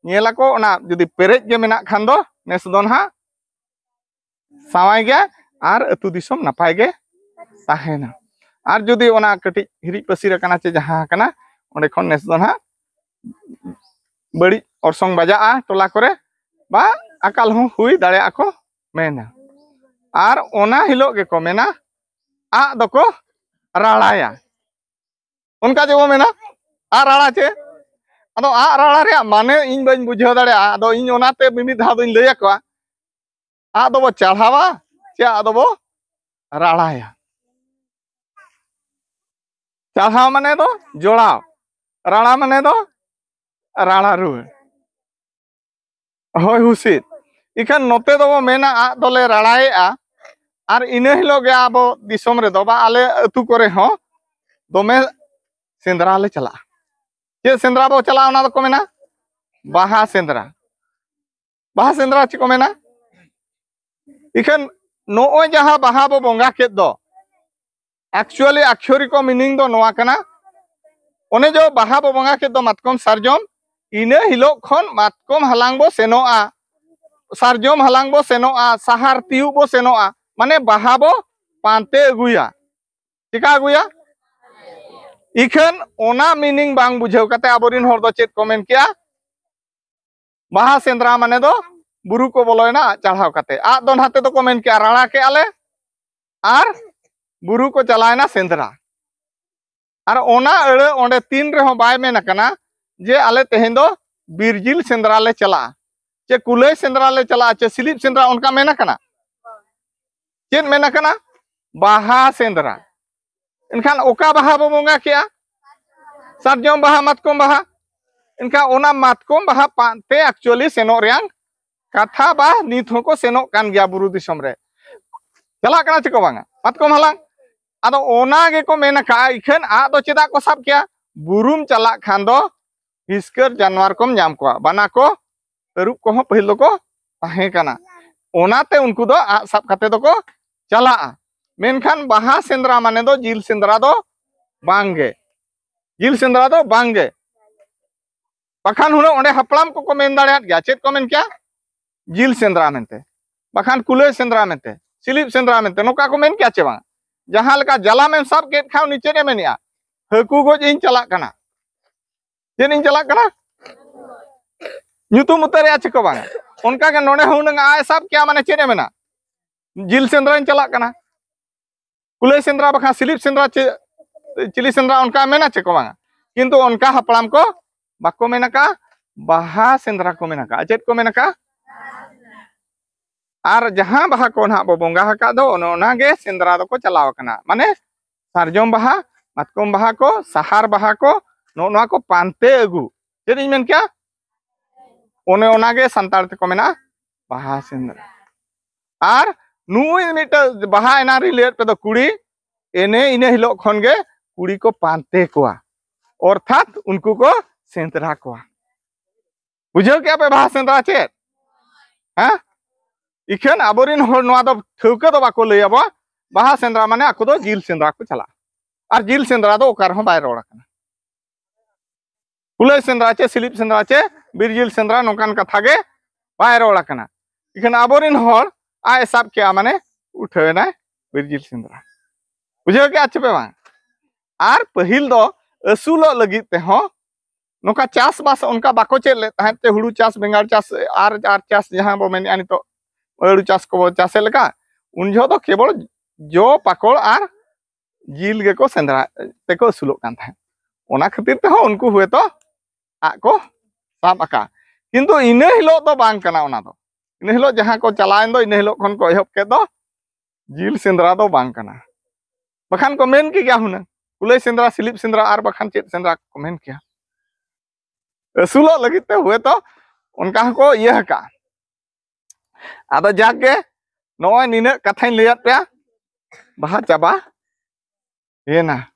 ᱧᱮᱞ ᱟᱠᱚ, ᱚᱱᱟ ᱡᱩᱫᱤ ᱯᱮᱨᱮᱡ ᱜᱮ ᱢᱮᱱᱟᱜ ᱠᱷᱟᱱ ᱫᱚ ᱱᱮᱥ ᱫᱚ ᱱᱟᱦᱟᱜ ᱥᱟᱶᱟᱭ ᱜᱮ ᱟᱨ ᱟᱹᱛᱩ ᱫᱤᱥᱚᱢ ᱱᱟᱯᱟᱭ ᱜᱮ ᱛᱟᱦᱮᱱᱟ᱾ ᱟᱨ ᱡᱩᱫᱤ ᱚᱱᱟ ᱠᱟᱹᱴᱤᱡ ᱦᱤᱨᱤᱡ ᱯᱟᱹᱥᱤᱨ ᱟᱠᱟᱱᱟ ᱪᱮ ᱡᱟᱦᱟᱸ ᱟᱠᱟᱱᱟ, ᱚᱸᱰᱮ ᱠᱷᱚᱱ ᱱᱮᱥ ᱫᱚ ᱱᱟᱦᱟᱜ ᱵᱟᱹᱲᱤᱡ ᱚᱨᱥᱚᱝ ᱵᱟᱡᱟᱜᱼᱟ ᱴᱚᱞᱟ ᱠᱚᱨᱮ, ᱵᱟ ᱟᱠᱟᱞ ᱦᱚᱸ ᱦᱩᱭ ᱫᱟᱲᱮᱭᱟᱜᱼᱟ ᱠᱚ ᱢᱮᱱᱟ᱾ ᱟᱨ ᱚᱱᱟ ᱦᱤᱞᱳᱜ ᱜᱮᱠᱚ ᱢᱮᱱᱟ, ᱟᱜ ᱫᱚᱠᱚ ᱨᱟᱲᱟᱭᱟ᱾ ᱚᱱᱠᱟ ᱡᱮᱵᱚ ᱢᱮᱱᱟ, ᱟᱜ ᱨᱟᱲᱟ ᱪᱮ? ᱟᱫᱚ ᱟᱜ ᱨᱟᱲᱟ ᱨᱮᱭᱟᱜ ᱢᱟᱱᱮ ᱤᱧ ᱵᱟᱹᱧ ᱵᱩᱡᱷᱟᱹᱣ ᱫᱟᱲᱮᱭᱟᱜᱼᱟ᱾ ᱟᱫᱚ ᱤᱧ ᱚᱱᱟᱛᱮ ᱢᱤᱢᱤᱫ ᱫᱷᱟᱣ ᱫᱚᱧ ᱞᱟᱹᱭ ᱟᱠᱚᱣᱟ, ᱟᱜ ᱫᱚᱵᱚ ᱪᱟᱲᱦᱟᱣᱟ ᱪᱮ ᱟᱜ ᱫᱚᱵᱚ ᱨᱟᱲᱟᱭᱟ? ᱪᱟᱲᱦᱟᱣ ᱢᱟᱱᱮ ᱫᱚ ᱡᱚᱲᱟᱣ, ᱨᱟᱲᱟ ᱢᱟᱱᱮ ᱫᱚ ᱨᱟᱲᱟ ᱨᱩᱣᱟᱹᱲ᱾ ᱦᱳᱭ ᱦᱩᱥᱤᱫ᱾ ᱤᱠᱷᱟᱹᱱ ᱱᱚᱛᱮ ᱫᱚᱵᱚ ᱢᱮᱱᱟ ᱟᱜ ᱫᱚᱞᱮ ᱨᱟᱲᱟᱭᱮᱜᱼᱟ, ᱟᱨ ᱤᱱᱟᱹ ᱦᱤᱞᱳᱜ ᱜᱮ ᱟᱵᱚ ᱫᱤᱥᱚᱢ ᱨᱮᱫᱚ ᱵᱟ ᱟᱞᱮ ᱟᱹᱛᱩ ᱠᱚᱨᱮ ᱦᱚᱸ ᱫᱚᱢᱮ ᱥᱮᱸᱫᱽᱨᱟ ᱞᱮ ᱪᱟᱞᱟᱜᱼᱟ᱾ ᱪᱮᱫ ᱥᱮᱸᱫᱽᱨᱟ ᱵᱚ ᱪᱟᱞᱟᱜᱼᱟ? ᱚᱱᱟ ᱫᱚᱠᱚ ᱢᱮᱱᱟ ᱵᱟᱦᱟ ᱥᱮᱸᱫᱽᱨᱟ᱾ ᱵᱟᱦᱟ ᱥᱮᱸᱫᱽᱨᱟ ᱪᱮᱫ ᱠᱚ ᱢᱮᱱᱟ? ᱤᱠᱷᱟᱹᱱ ᱱᱚᱜᱼᱚᱭ ᱡᱟᱦᱟᱸ ᱵᱟᱦᱟ ᱵᱚ ᱵᱚᱸᱜᱟ ᱠᱮᱫ ᱫᱚ, actually ᱟᱠᱷᱭᱚᱨᱤ ᱠᱚ meaning ᱫᱚ ᱱᱚᱣᱟ ᱠᱟᱱᱟ, ᱚᱱᱮ ᱡᱚ ᱵᱟᱦᱟ ᱵᱚ ᱵᱚᱸᱜᱟ ᱠᱮᱫ ᱫᱚ ᱢᱟᱛᱠᱚᱢ ᱥᱟᱨᱡᱚᱢ, ᱤᱱᱟᱹ ᱦᱤᱞᱳᱜ ᱠᱷᱚᱱ ᱢᱟᱛᱠᱚᱢ ᱦᱟᱞᱟᱝ ᱵᱚ ᱥᱮᱱᱚᱜᱼᱟ, ᱥᱟᱨᱡᱚᱢ ᱦᱟᱞᱟᱝ ᱵᱚ ᱥᱮᱱᱚᱜᱼᱟ, ᱥᱟᱦᱟᱨ ᱛᱤᱭᱩᱜ ᱵᱚ ᱥᱮᱱᱚᱜᱼᱟ᱾ ᱢᱟᱱᱮ ᱵᱟᱦᱟ ᱵᱚ ᱯᱟᱱᱛᱮ ᱟᱹᱜᱩᱭᱟ᱾ ᱪᱮᱠᱟ ᱟᱹᱜᱩᱭᱟ? ᱤᱠᱷᱟᱹᱱ ᱚᱱᱟ meaning ᱵᱟᱝ ᱵᱩᱡᱷᱟᱹᱣ ᱠᱟᱛᱮ ᱟᱵᱚᱨᱤᱱ ᱦᱚᱲ ᱫᱚ ᱪᱮᱫ ᱠᱚ ᱢᱮᱱ ᱠᱮᱜᱼᱟ? ᱵᱟᱦᱟ ᱥᱮᱸᱫᱽᱨᱟ ᱢᱟᱱᱮ ᱫᱚ ᱵᱩᱨᱩ ᱠᱚ ᱵᱚᱞᱚᱭᱮᱱᱟ ᱟᱜ ᱪᱟᱲᱦᱟᱣ ᱠᱟᱛᱮ᱾ ᱟᱜ ᱫᱚ ᱱᱟᱛᱮ ᱫᱚᱠᱚ ᱢᱮᱱ ᱠᱮᱜᱼᱟ ᱨᱟᱲᱟ ᱠᱮᱜᱼᱟ ᱞᱮ, ᱟᱨ ᱵᱩᱨᱩ ᱠᱚ ᱪᱟᱞᱟᱣᱮᱱᱟ ᱥᱮᱸᱫᱽᱨᱟ᱾ ᱟᱨ ᱚᱱᱟ ᱟᱹᱲᱟᱹ ᱚᱸᱰᱮ ᱛᱤᱱ ᱨᱮᱦᱚᱸ ᱵᱟᱭ ᱢᱮᱱ ᱟᱠᱟᱱᱟ ᱡᱮ ᱟᱞᱮ ᱛᱮᱦᱮᱧ ᱫᱚ ᱵᱤᱨ ᱡᱤᱞ ᱥᱮᱸᱫᱽᱨᱟ ᱞᱮ ᱪᱟᱞᱟᱜᱼᱟ, ᱪᱮ ᱠᱩᱞᱟᱹᱭ ᱥᱮᱸᱫᱽᱨᱟ ᱞᱮ ᱪᱟᱞᱟᱜᱼᱟ, ᱪᱮ ᱥᱤᱞᱤᱯ ᱥᱮᱸᱫᱽᱨᱟ, ᱚᱱᱠᱟ ᱢᱮᱱ ᱟᱠᱟᱱᱟ? ᱪᱮᱫ ᱢᱮᱱ ᱟᱠᱟᱱᱟ? ᱵᱟᱦᱟ ᱥᱮᱸᱫᱽᱨᱟ᱾ ᱮᱱᱠᱷᱟᱱ ᱚᱠᱟ ᱵᱟᱦᱟ ᱵᱚ ᱵᱚᱸᱜᱟ ᱠᱮᱜᱼᱟ? ᱥᱟᱨᱡᱚᱢ ᱵᱟᱦᱟ, ᱢᱟᱛᱠᱚᱢ ᱵᱟᱦᱟ᱾ ᱮᱱᱠᱷᱟᱱ ᱚᱱᱟ ᱢᱟᱛᱠᱚᱢ ᱵᱟᱦᱟ ᱯᱟᱱᱛᱮ actually ᱥᱮᱱᱚᱜ ᱨᱮᱭᱟᱝ ᱠᱟᱛᱷᱟ ᱵᱟ ᱱᱤᱛ ᱦᱚᱸᱠᱚ ᱥᱮᱱᱚᱜ ᱠᱟᱱ ᱜᱮᱭᱟ ᱵᱩᱨᱩ ᱫᱤᱥᱚᱢ ᱨᱮ᱾ ᱪᱟᱞᱟᱜ ᱠᱟᱱᱟ ᱪᱮ ᱠᱚ ᱵᱟᱝᱟ ᱢᱟᱛᱠᱚᱢ ᱦᱟᱞᱟᱝ? ᱟᱫᱚ ᱚᱱᱟ ᱜᱮᱠᱚ ᱢᱮᱱ ᱟᱠᱟᱫᱼᱟ, ᱤᱠᱷᱟᱹᱱ ᱟᱜ ᱫᱚ ᱪᱮᱫᱟᱜ ᱠᱚ ᱥᱟᱵ ᱠᱮᱜᱼᱟ? ᱵᱩᱨᱩᱢ ᱪᱟᱞᱟᱜ ᱠᱷᱟᱱ ᱫᱚ ᱦᱤᱥᱠᱟᱹᱨ ᱡᱟᱱᱣᱟᱨ ᱠᱚᱢ ᱧᱟᱢ ᱠᱚᱣᱟ, ᱵᱟᱱᱟ ᱠᱚ, ᱛᱟᱹᱨᱩᱵ ᱠᱚᱦᱚᱸ ᱯᱟᱹᱦᱤᱞ ᱫᱚᱠᱚ ᱛᱟᱦᱮᱸ ᱠᱟᱱᱟ᱾ ᱚᱱᱟᱛᱮ ᱩᱱᱠᱩ ᱫᱚ ᱟᱜ ᱥᱟᱵ ᱠᱟᱛᱮ ᱫᱚᱠᱚ ᱪᱟᱞᱟᱜᱼᱟ᱾ ᱢᱮᱱᱠᱷᱟᱱ ᱵᱟᱦᱟ ᱥᱮᱸᱫᱽᱨᱟ ᱢᱟᱱᱮ ᱫᱚ ᱡᱤᱞ ᱥᱮᱸᱫᱽᱨᱟ ᱫᱚ ᱵᱟᱝᱜᱮ, ᱡᱤᱞ ᱥᱮᱸᱫᱽᱨᱟ ᱫᱚ ᱵᱟᱝᱜᱮ᱾ ᱵᱟᱠᱷᱟᱱ ᱦᱩᱱᱟᱹᱝ ᱚᱸᱰᱮ ᱦᱟᱯᱲᱟᱢ ᱠᱚᱠᱚ ᱢᱮᱱ ᱫᱟᱲᱮᱭᱟᱜ ᱜᱮᱭᱟ᱾ ᱪᱮᱫ ᱠᱚ ᱢᱮᱱ ᱠᱮᱭᱟ? ᱡᱤᱞ ᱥᱮᱸᱫᱽᱨᱟ ᱢᱮᱱᱛᱮ, ᱵᱟᱠᱷᱟᱱ ᱠᱩᱞᱟᱹᱭ ᱥᱮᱸᱫᱽᱨᱟ ᱢᱮᱱᱛᱮ, ᱥᱤᱞᱤᱯ ᱥᱮᱸᱫᱽᱨᱟ ᱢᱮᱱᱛᱮ, ᱱᱚᱝᱠᱟ ᱠᱚ ᱢᱮᱱ ᱠᱮᱭᱟ ᱪᱮ ᱵᱟᱝ? ᱡᱟᱦᱟᱸ ᱞᱮᱠᱟ ᱡᱟᱞᱟᱢ ᱮᱢ ᱥᱟᱵ ᱠᱮᱫ ᱠᱷᱟᱱ ᱩᱱᱤ ᱪᱮᱫ ᱮ ᱢᱮᱱᱮᱜᱼᱟ? ᱦᱟᱹᱠᱩ ᱜᱚᱡ ᱤᱧ ᱪᱟᱞᱟᱜ ᱠᱟᱱᱟ᱾ ᱪᱮᱫ ᱤᱧ ᱪᱟᱞᱟᱜ ᱠᱟᱱᱟ? ᱧᱩᱛᱩᱢ ᱩᱛᱟᱹᱨᱮᱜᱼᱟ ᱪᱮ ᱠᱚ ᱵᱟᱝᱟ? ᱚᱱᱠᱟᱜᱮ ᱱᱚᱰᱮ ᱦᱚᱸ ᱦᱩᱱᱟᱹᱝ ᱟᱜ ᱮ ᱥᱟᱵ ᱠᱮᱜᱼᱟ, ᱢᱟᱱᱮ ᱪᱮᱫ ᱮ ᱢᱮᱱᱟ? ᱡᱤᱞ ᱥᱮᱸᱫᱽᱨᱟᱧ ᱪᱟᱞᱟᱜ ᱠᱟᱱᱟ᱾ ᱠᱩᱞᱟᱹᱭ ᱥᱮᱸᱫᱽᱨᱟ ᱵᱟᱠᱷᱟᱱ ᱥᱤᱞᱤᱯ ᱥᱮᱸᱫᱽᱨᱟ, ᱪᱮ-, ᱪᱤᱞᱤ ᱥᱮᱸᱫᱽᱨᱟ ᱚᱱᱠᱟ ᱢᱮᱱᱟ ᱪᱮ ᱠᱚ ᱵᱟᱝᱟ? ᱠᱤᱱᱛᱩ ᱚᱱᱠᱟ ᱦᱟᱯᱲᱟᱢ ᱠᱚ ᱵᱟᱠᱚ ᱢᱮᱱ ᱟᱠᱟᱫᱼᱟ, ᱵᱟᱦᱟ ᱥᱮᱸᱫᱽᱨᱟ ᱠᱚ ᱢᱮᱱ ᱟᱠᱟᱫᱼᱟ᱾ ᱪᱮᱫ ᱠᱚ ᱢᱮᱱ ᱟᱠᱟᱫᱼᱟ? ᱟᱨ ᱡᱟᱦᱟᱸ ᱵᱟᱦᱟ ᱠᱚ ᱱᱟᱦᱟᱜ ᱵᱚ ᱵᱚᱸᱜᱟ ᱟᱠᱟᱫ ᱫᱚ, ᱚᱱᱮ ᱚᱱᱟ ᱜᱮ ᱥᱮᱸᱫᱽᱨᱟ ᱫᱚᱠᱚ ᱪᱟᱞᱟᱣ ᱟᱠᱟᱱᱟ᱾ ᱢᱟᱱᱮ ᱥᱟᱨᱡᱚᱢ ᱵᱟᱦᱟ, ᱢᱟᱛᱠᱚᱢ ᱵᱟᱦᱟ ᱠᱚ, ᱥᱟᱦᱟᱨ ᱵᱟᱦᱟ ᱠᱚ, ᱱᱚᱜᱼᱚ ᱱᱚᱣᱟ ᱠᱚ ᱯᱟᱱᱛᱮ ᱟᱹᱜᱩ᱾ ᱪᱮᱫ ᱤᱧ ᱢᱮᱱ ᱠᱮᱭᱟ? ᱚᱱᱮ ᱚᱱᱟ ᱜᱮ ᱥᱟᱱᱛᱟᱲ ᱛᱮᱠᱚ ᱢᱮᱱᱟ ᱵᱟᱦᱟ ᱥᱮᱸᱫᱽᱨᱟ᱾ ᱟᱨ ᱱᱩᱭ ᱢᱤᱫᱴᱟᱝ ᱵᱟᱦᱟ ᱮᱱᱟᱝ ᱨᱤᱧ ᱞᱟᱹᱭᱟᱫ ᱯᱮ ᱫᱚ ᱠᱩᱲᱤ, ᱮᱱᱮ ᱤᱱᱟᱹ ᱦᱤᱞᱳᱜ ᱠᱷᱚᱱ ᱜᱮ ᱠᱩᱲᱤ ᱠᱚ ᱯᱟᱱᱛᱮ ᱠᱚᱣᱟ, ᱚᱨᱛᱷᱟᱛ ᱩᱱᱠᱩ ᱠᱚ ᱥᱮᱸᱫᱽᱨᱟ ᱠᱚᱣᱟ᱾ ᱵᱩᱡᱷᱟᱹᱣ ᱠᱮᱜᱼᱟ ᱯᱮ ᱵᱟᱦᱟ ᱥᱮᱸᱫᱽᱨᱟ ᱪᱮᱫ? ᱦᱮᱸ? ᱤᱠᱷᱟᱹᱱ ᱟᱵᱚᱨᱤᱱ ᱦᱚᱲ ᱱᱚᱣᱟ ᱫᱚ ᱴᱷᱟᱹᱣᱠᱟᱹ ᱫᱚ ᱵᱟᱠᱚ ᱞᱟᱹᱭ ᱟᱵᱚᱣᱟ᱾ ᱵᱟᱦᱟ ᱥᱮᱸᱫᱽᱨᱟ ᱢᱟᱱᱮ ᱟᱠᱚ ᱫᱚ ᱡᱤᱞ ᱥᱮᱸᱫᱽᱨᱟ ᱠᱚ ᱪᱟᱞᱟᱜᱼᱟ, ᱟᱨ ᱡᱤᱞ ᱥᱮᱸᱫᱽᱨᱟ ᱫᱚ ᱚᱠᱟ ᱨᱮᱦᱚᱸ ᱵᱟᱭ ᱨᱚᱲ ᱟᱠᱟᱱᱟ᱾ ᱠᱩᱞᱟᱹᱭ ᱥᱮᱸᱫᱽᱨᱟ ᱪᱮ ᱥᱤᱞᱤᱯ ᱥᱮᱸᱫᱽᱨᱟ ᱪᱮ ᱵᱤᱨ ᱡᱤᱞ ᱥᱮᱸᱫᱽᱨᱟ ᱱᱚᱝᱠᱟᱱ ᱠᱟᱛᱷᱟ ᱜᱮ ᱵᱟᱭ ᱨᱚᱲ ᱟᱠᱟᱱᱟ᱾ ᱤᱠᱷᱟᱹᱱ ᱟᱵᱚᱨᱤᱱ ᱦᱚᱲ ᱟᱡ ᱮ ᱥᱟᱵ ᱠᱮᱜᱼᱟ, ᱢᱟᱱᱮ ᱩᱴᱷᱟᱹᱣ ᱮᱱᱟᱭ ᱵᱤᱨ ᱡᱤᱞ ᱥᱮᱸᱫᱽᱨᱟ᱾ ᱵᱩᱡᱷᱟᱹᱣ ᱠᱮᱜᱼᱟ ᱪᱮ ᱯᱮ ᱵᱟᱝ? ᱟᱨ ᱯᱟᱹᱦᱤᱞ ᱫᱚ ᱟᱹᱥᱩᱞᱚᱜ ᱞᱟᱹᱜᱤᱫ ᱛᱮᱦᱚᱸ ᱱᱚᱝᱠᱟ ᱪᱟᱥᱵᱟᱥ ᱚᱱᱠᱟ ᱵᱟᱠᱚ ᱪᱮᱫ ᱞᱮᱫ ᱛᱟᱦᱮᱸᱫ, ᱪᱮ ᱦᱩᱲᱩ ᱪᱟᱥ, ᱵᱮᱸᱜᱟᱲ ᱪᱟᱥ, ᱟᱨ ᱟᱨ ᱪᱟᱥ ᱡᱟᱦᱟᱸ ᱵᱚ ᱢᱮᱱᱮᱫᱼᱟ ᱱᱤᱛᱚᱜ ᱟᱹᱞᱩ ᱪᱟᱥ ᱠᱚᱵᱚ ᱪᱟᱥᱮᱫ ᱞᱮᱠᱟ, ᱩᱱ ᱡᱚᱦᱚᱜ ᱫᱚ ᱠᱮᱵᱚᱞ ᱡᱚ ᱯᱟᱠᱚᱲ ᱟᱨ ᱡᱤᱞ ᱜᱮᱠᱚ ᱥᱮᱸᱫᱽᱨᱟ ᱛᱮᱠᱚ ᱟᱹᱥᱩᱞᱚᱜ ᱠᱟᱱ ᱛᱟᱦᱮᱸᱫ᱾ ᱚᱱᱟ ᱠᱷᱟᱹᱛᱤᱨ ᱛᱮᱦᱚᱸ ᱩᱱᱠᱩ ᱦᱚᱭᱛᱳ ᱟᱜ ᱠᱚ ᱥᱟᱵ ᱟᱠᱟᱫ᱾ ᱠᱤᱱᱛᱩ ᱤᱱᱟᱹ ᱦᱤᱞᱳᱜ ᱫᱚ ᱵᱟᱝ ᱠᱟᱱᱟ᱾ ᱚᱱᱟ ᱫᱚ ᱤᱱᱟᱹ ᱦᱤᱞᱳᱜ ᱡᱟᱦᱟᱸ ᱠᱚ ᱪᱟᱞᱟᱣᱮᱱ ᱫᱚ, ᱤᱱᱟᱹ ᱦᱤᱞᱳᱜ ᱠᱷᱚᱱ ᱠᱚ ᱮᱦᱚᱵ ᱠᱮᱫ ᱫᱚ ᱡᱤᱞ ᱥᱮᱸᱫᱽᱨᱟ ᱫᱚ ᱵᱟᱝ ᱠᱟᱱᱟ᱾ ᱵᱟᱠᱷᱟᱱ ᱠᱚ ᱢᱮᱱ ᱠᱮᱜᱮᱭᱟ ᱦᱩᱱᱟᱹᱝ, ᱠᱩᱞᱟᱹᱭ ᱥᱮᱸᱫᱽᱨᱟ, ᱥᱤᱞᱤᱯ ᱥᱮᱸᱫᱽᱨᱟ, ᱟᱨ ᱵᱟᱠᱷᱟᱱ ᱪᱮᱫ ᱥᱮᱸᱫᱽᱨᱟ ᱠᱚ ᱢᱮᱱ ᱠᱮᱭᱟ᱾ ᱟᱹᱥᱩᱞᱚᱜ ᱞᱟᱹᱜᱤᱫ ᱛᱮ ᱦᱚᱭᱛᱳ ᱚᱱᱠᱟ ᱦᱚᱸᱠᱚ ᱤᱭᱟᱹ ᱟᱠᱟᱫᱼᱟ᱾ ᱟᱫᱚ ᱡᱟᱠ ᱜᱮ, ᱱᱚᱜᱼᱚᱭ ᱱᱤᱱᱟᱹᱜ ᱠᱟᱛᱷᱟᱧ ᱞᱟᱹᱭᱟᱫ ᱯᱮᱭᱟ, ᱵᱟᱦᱟ ᱪᱟᱵᱟ ᱮᱱᱟ᱾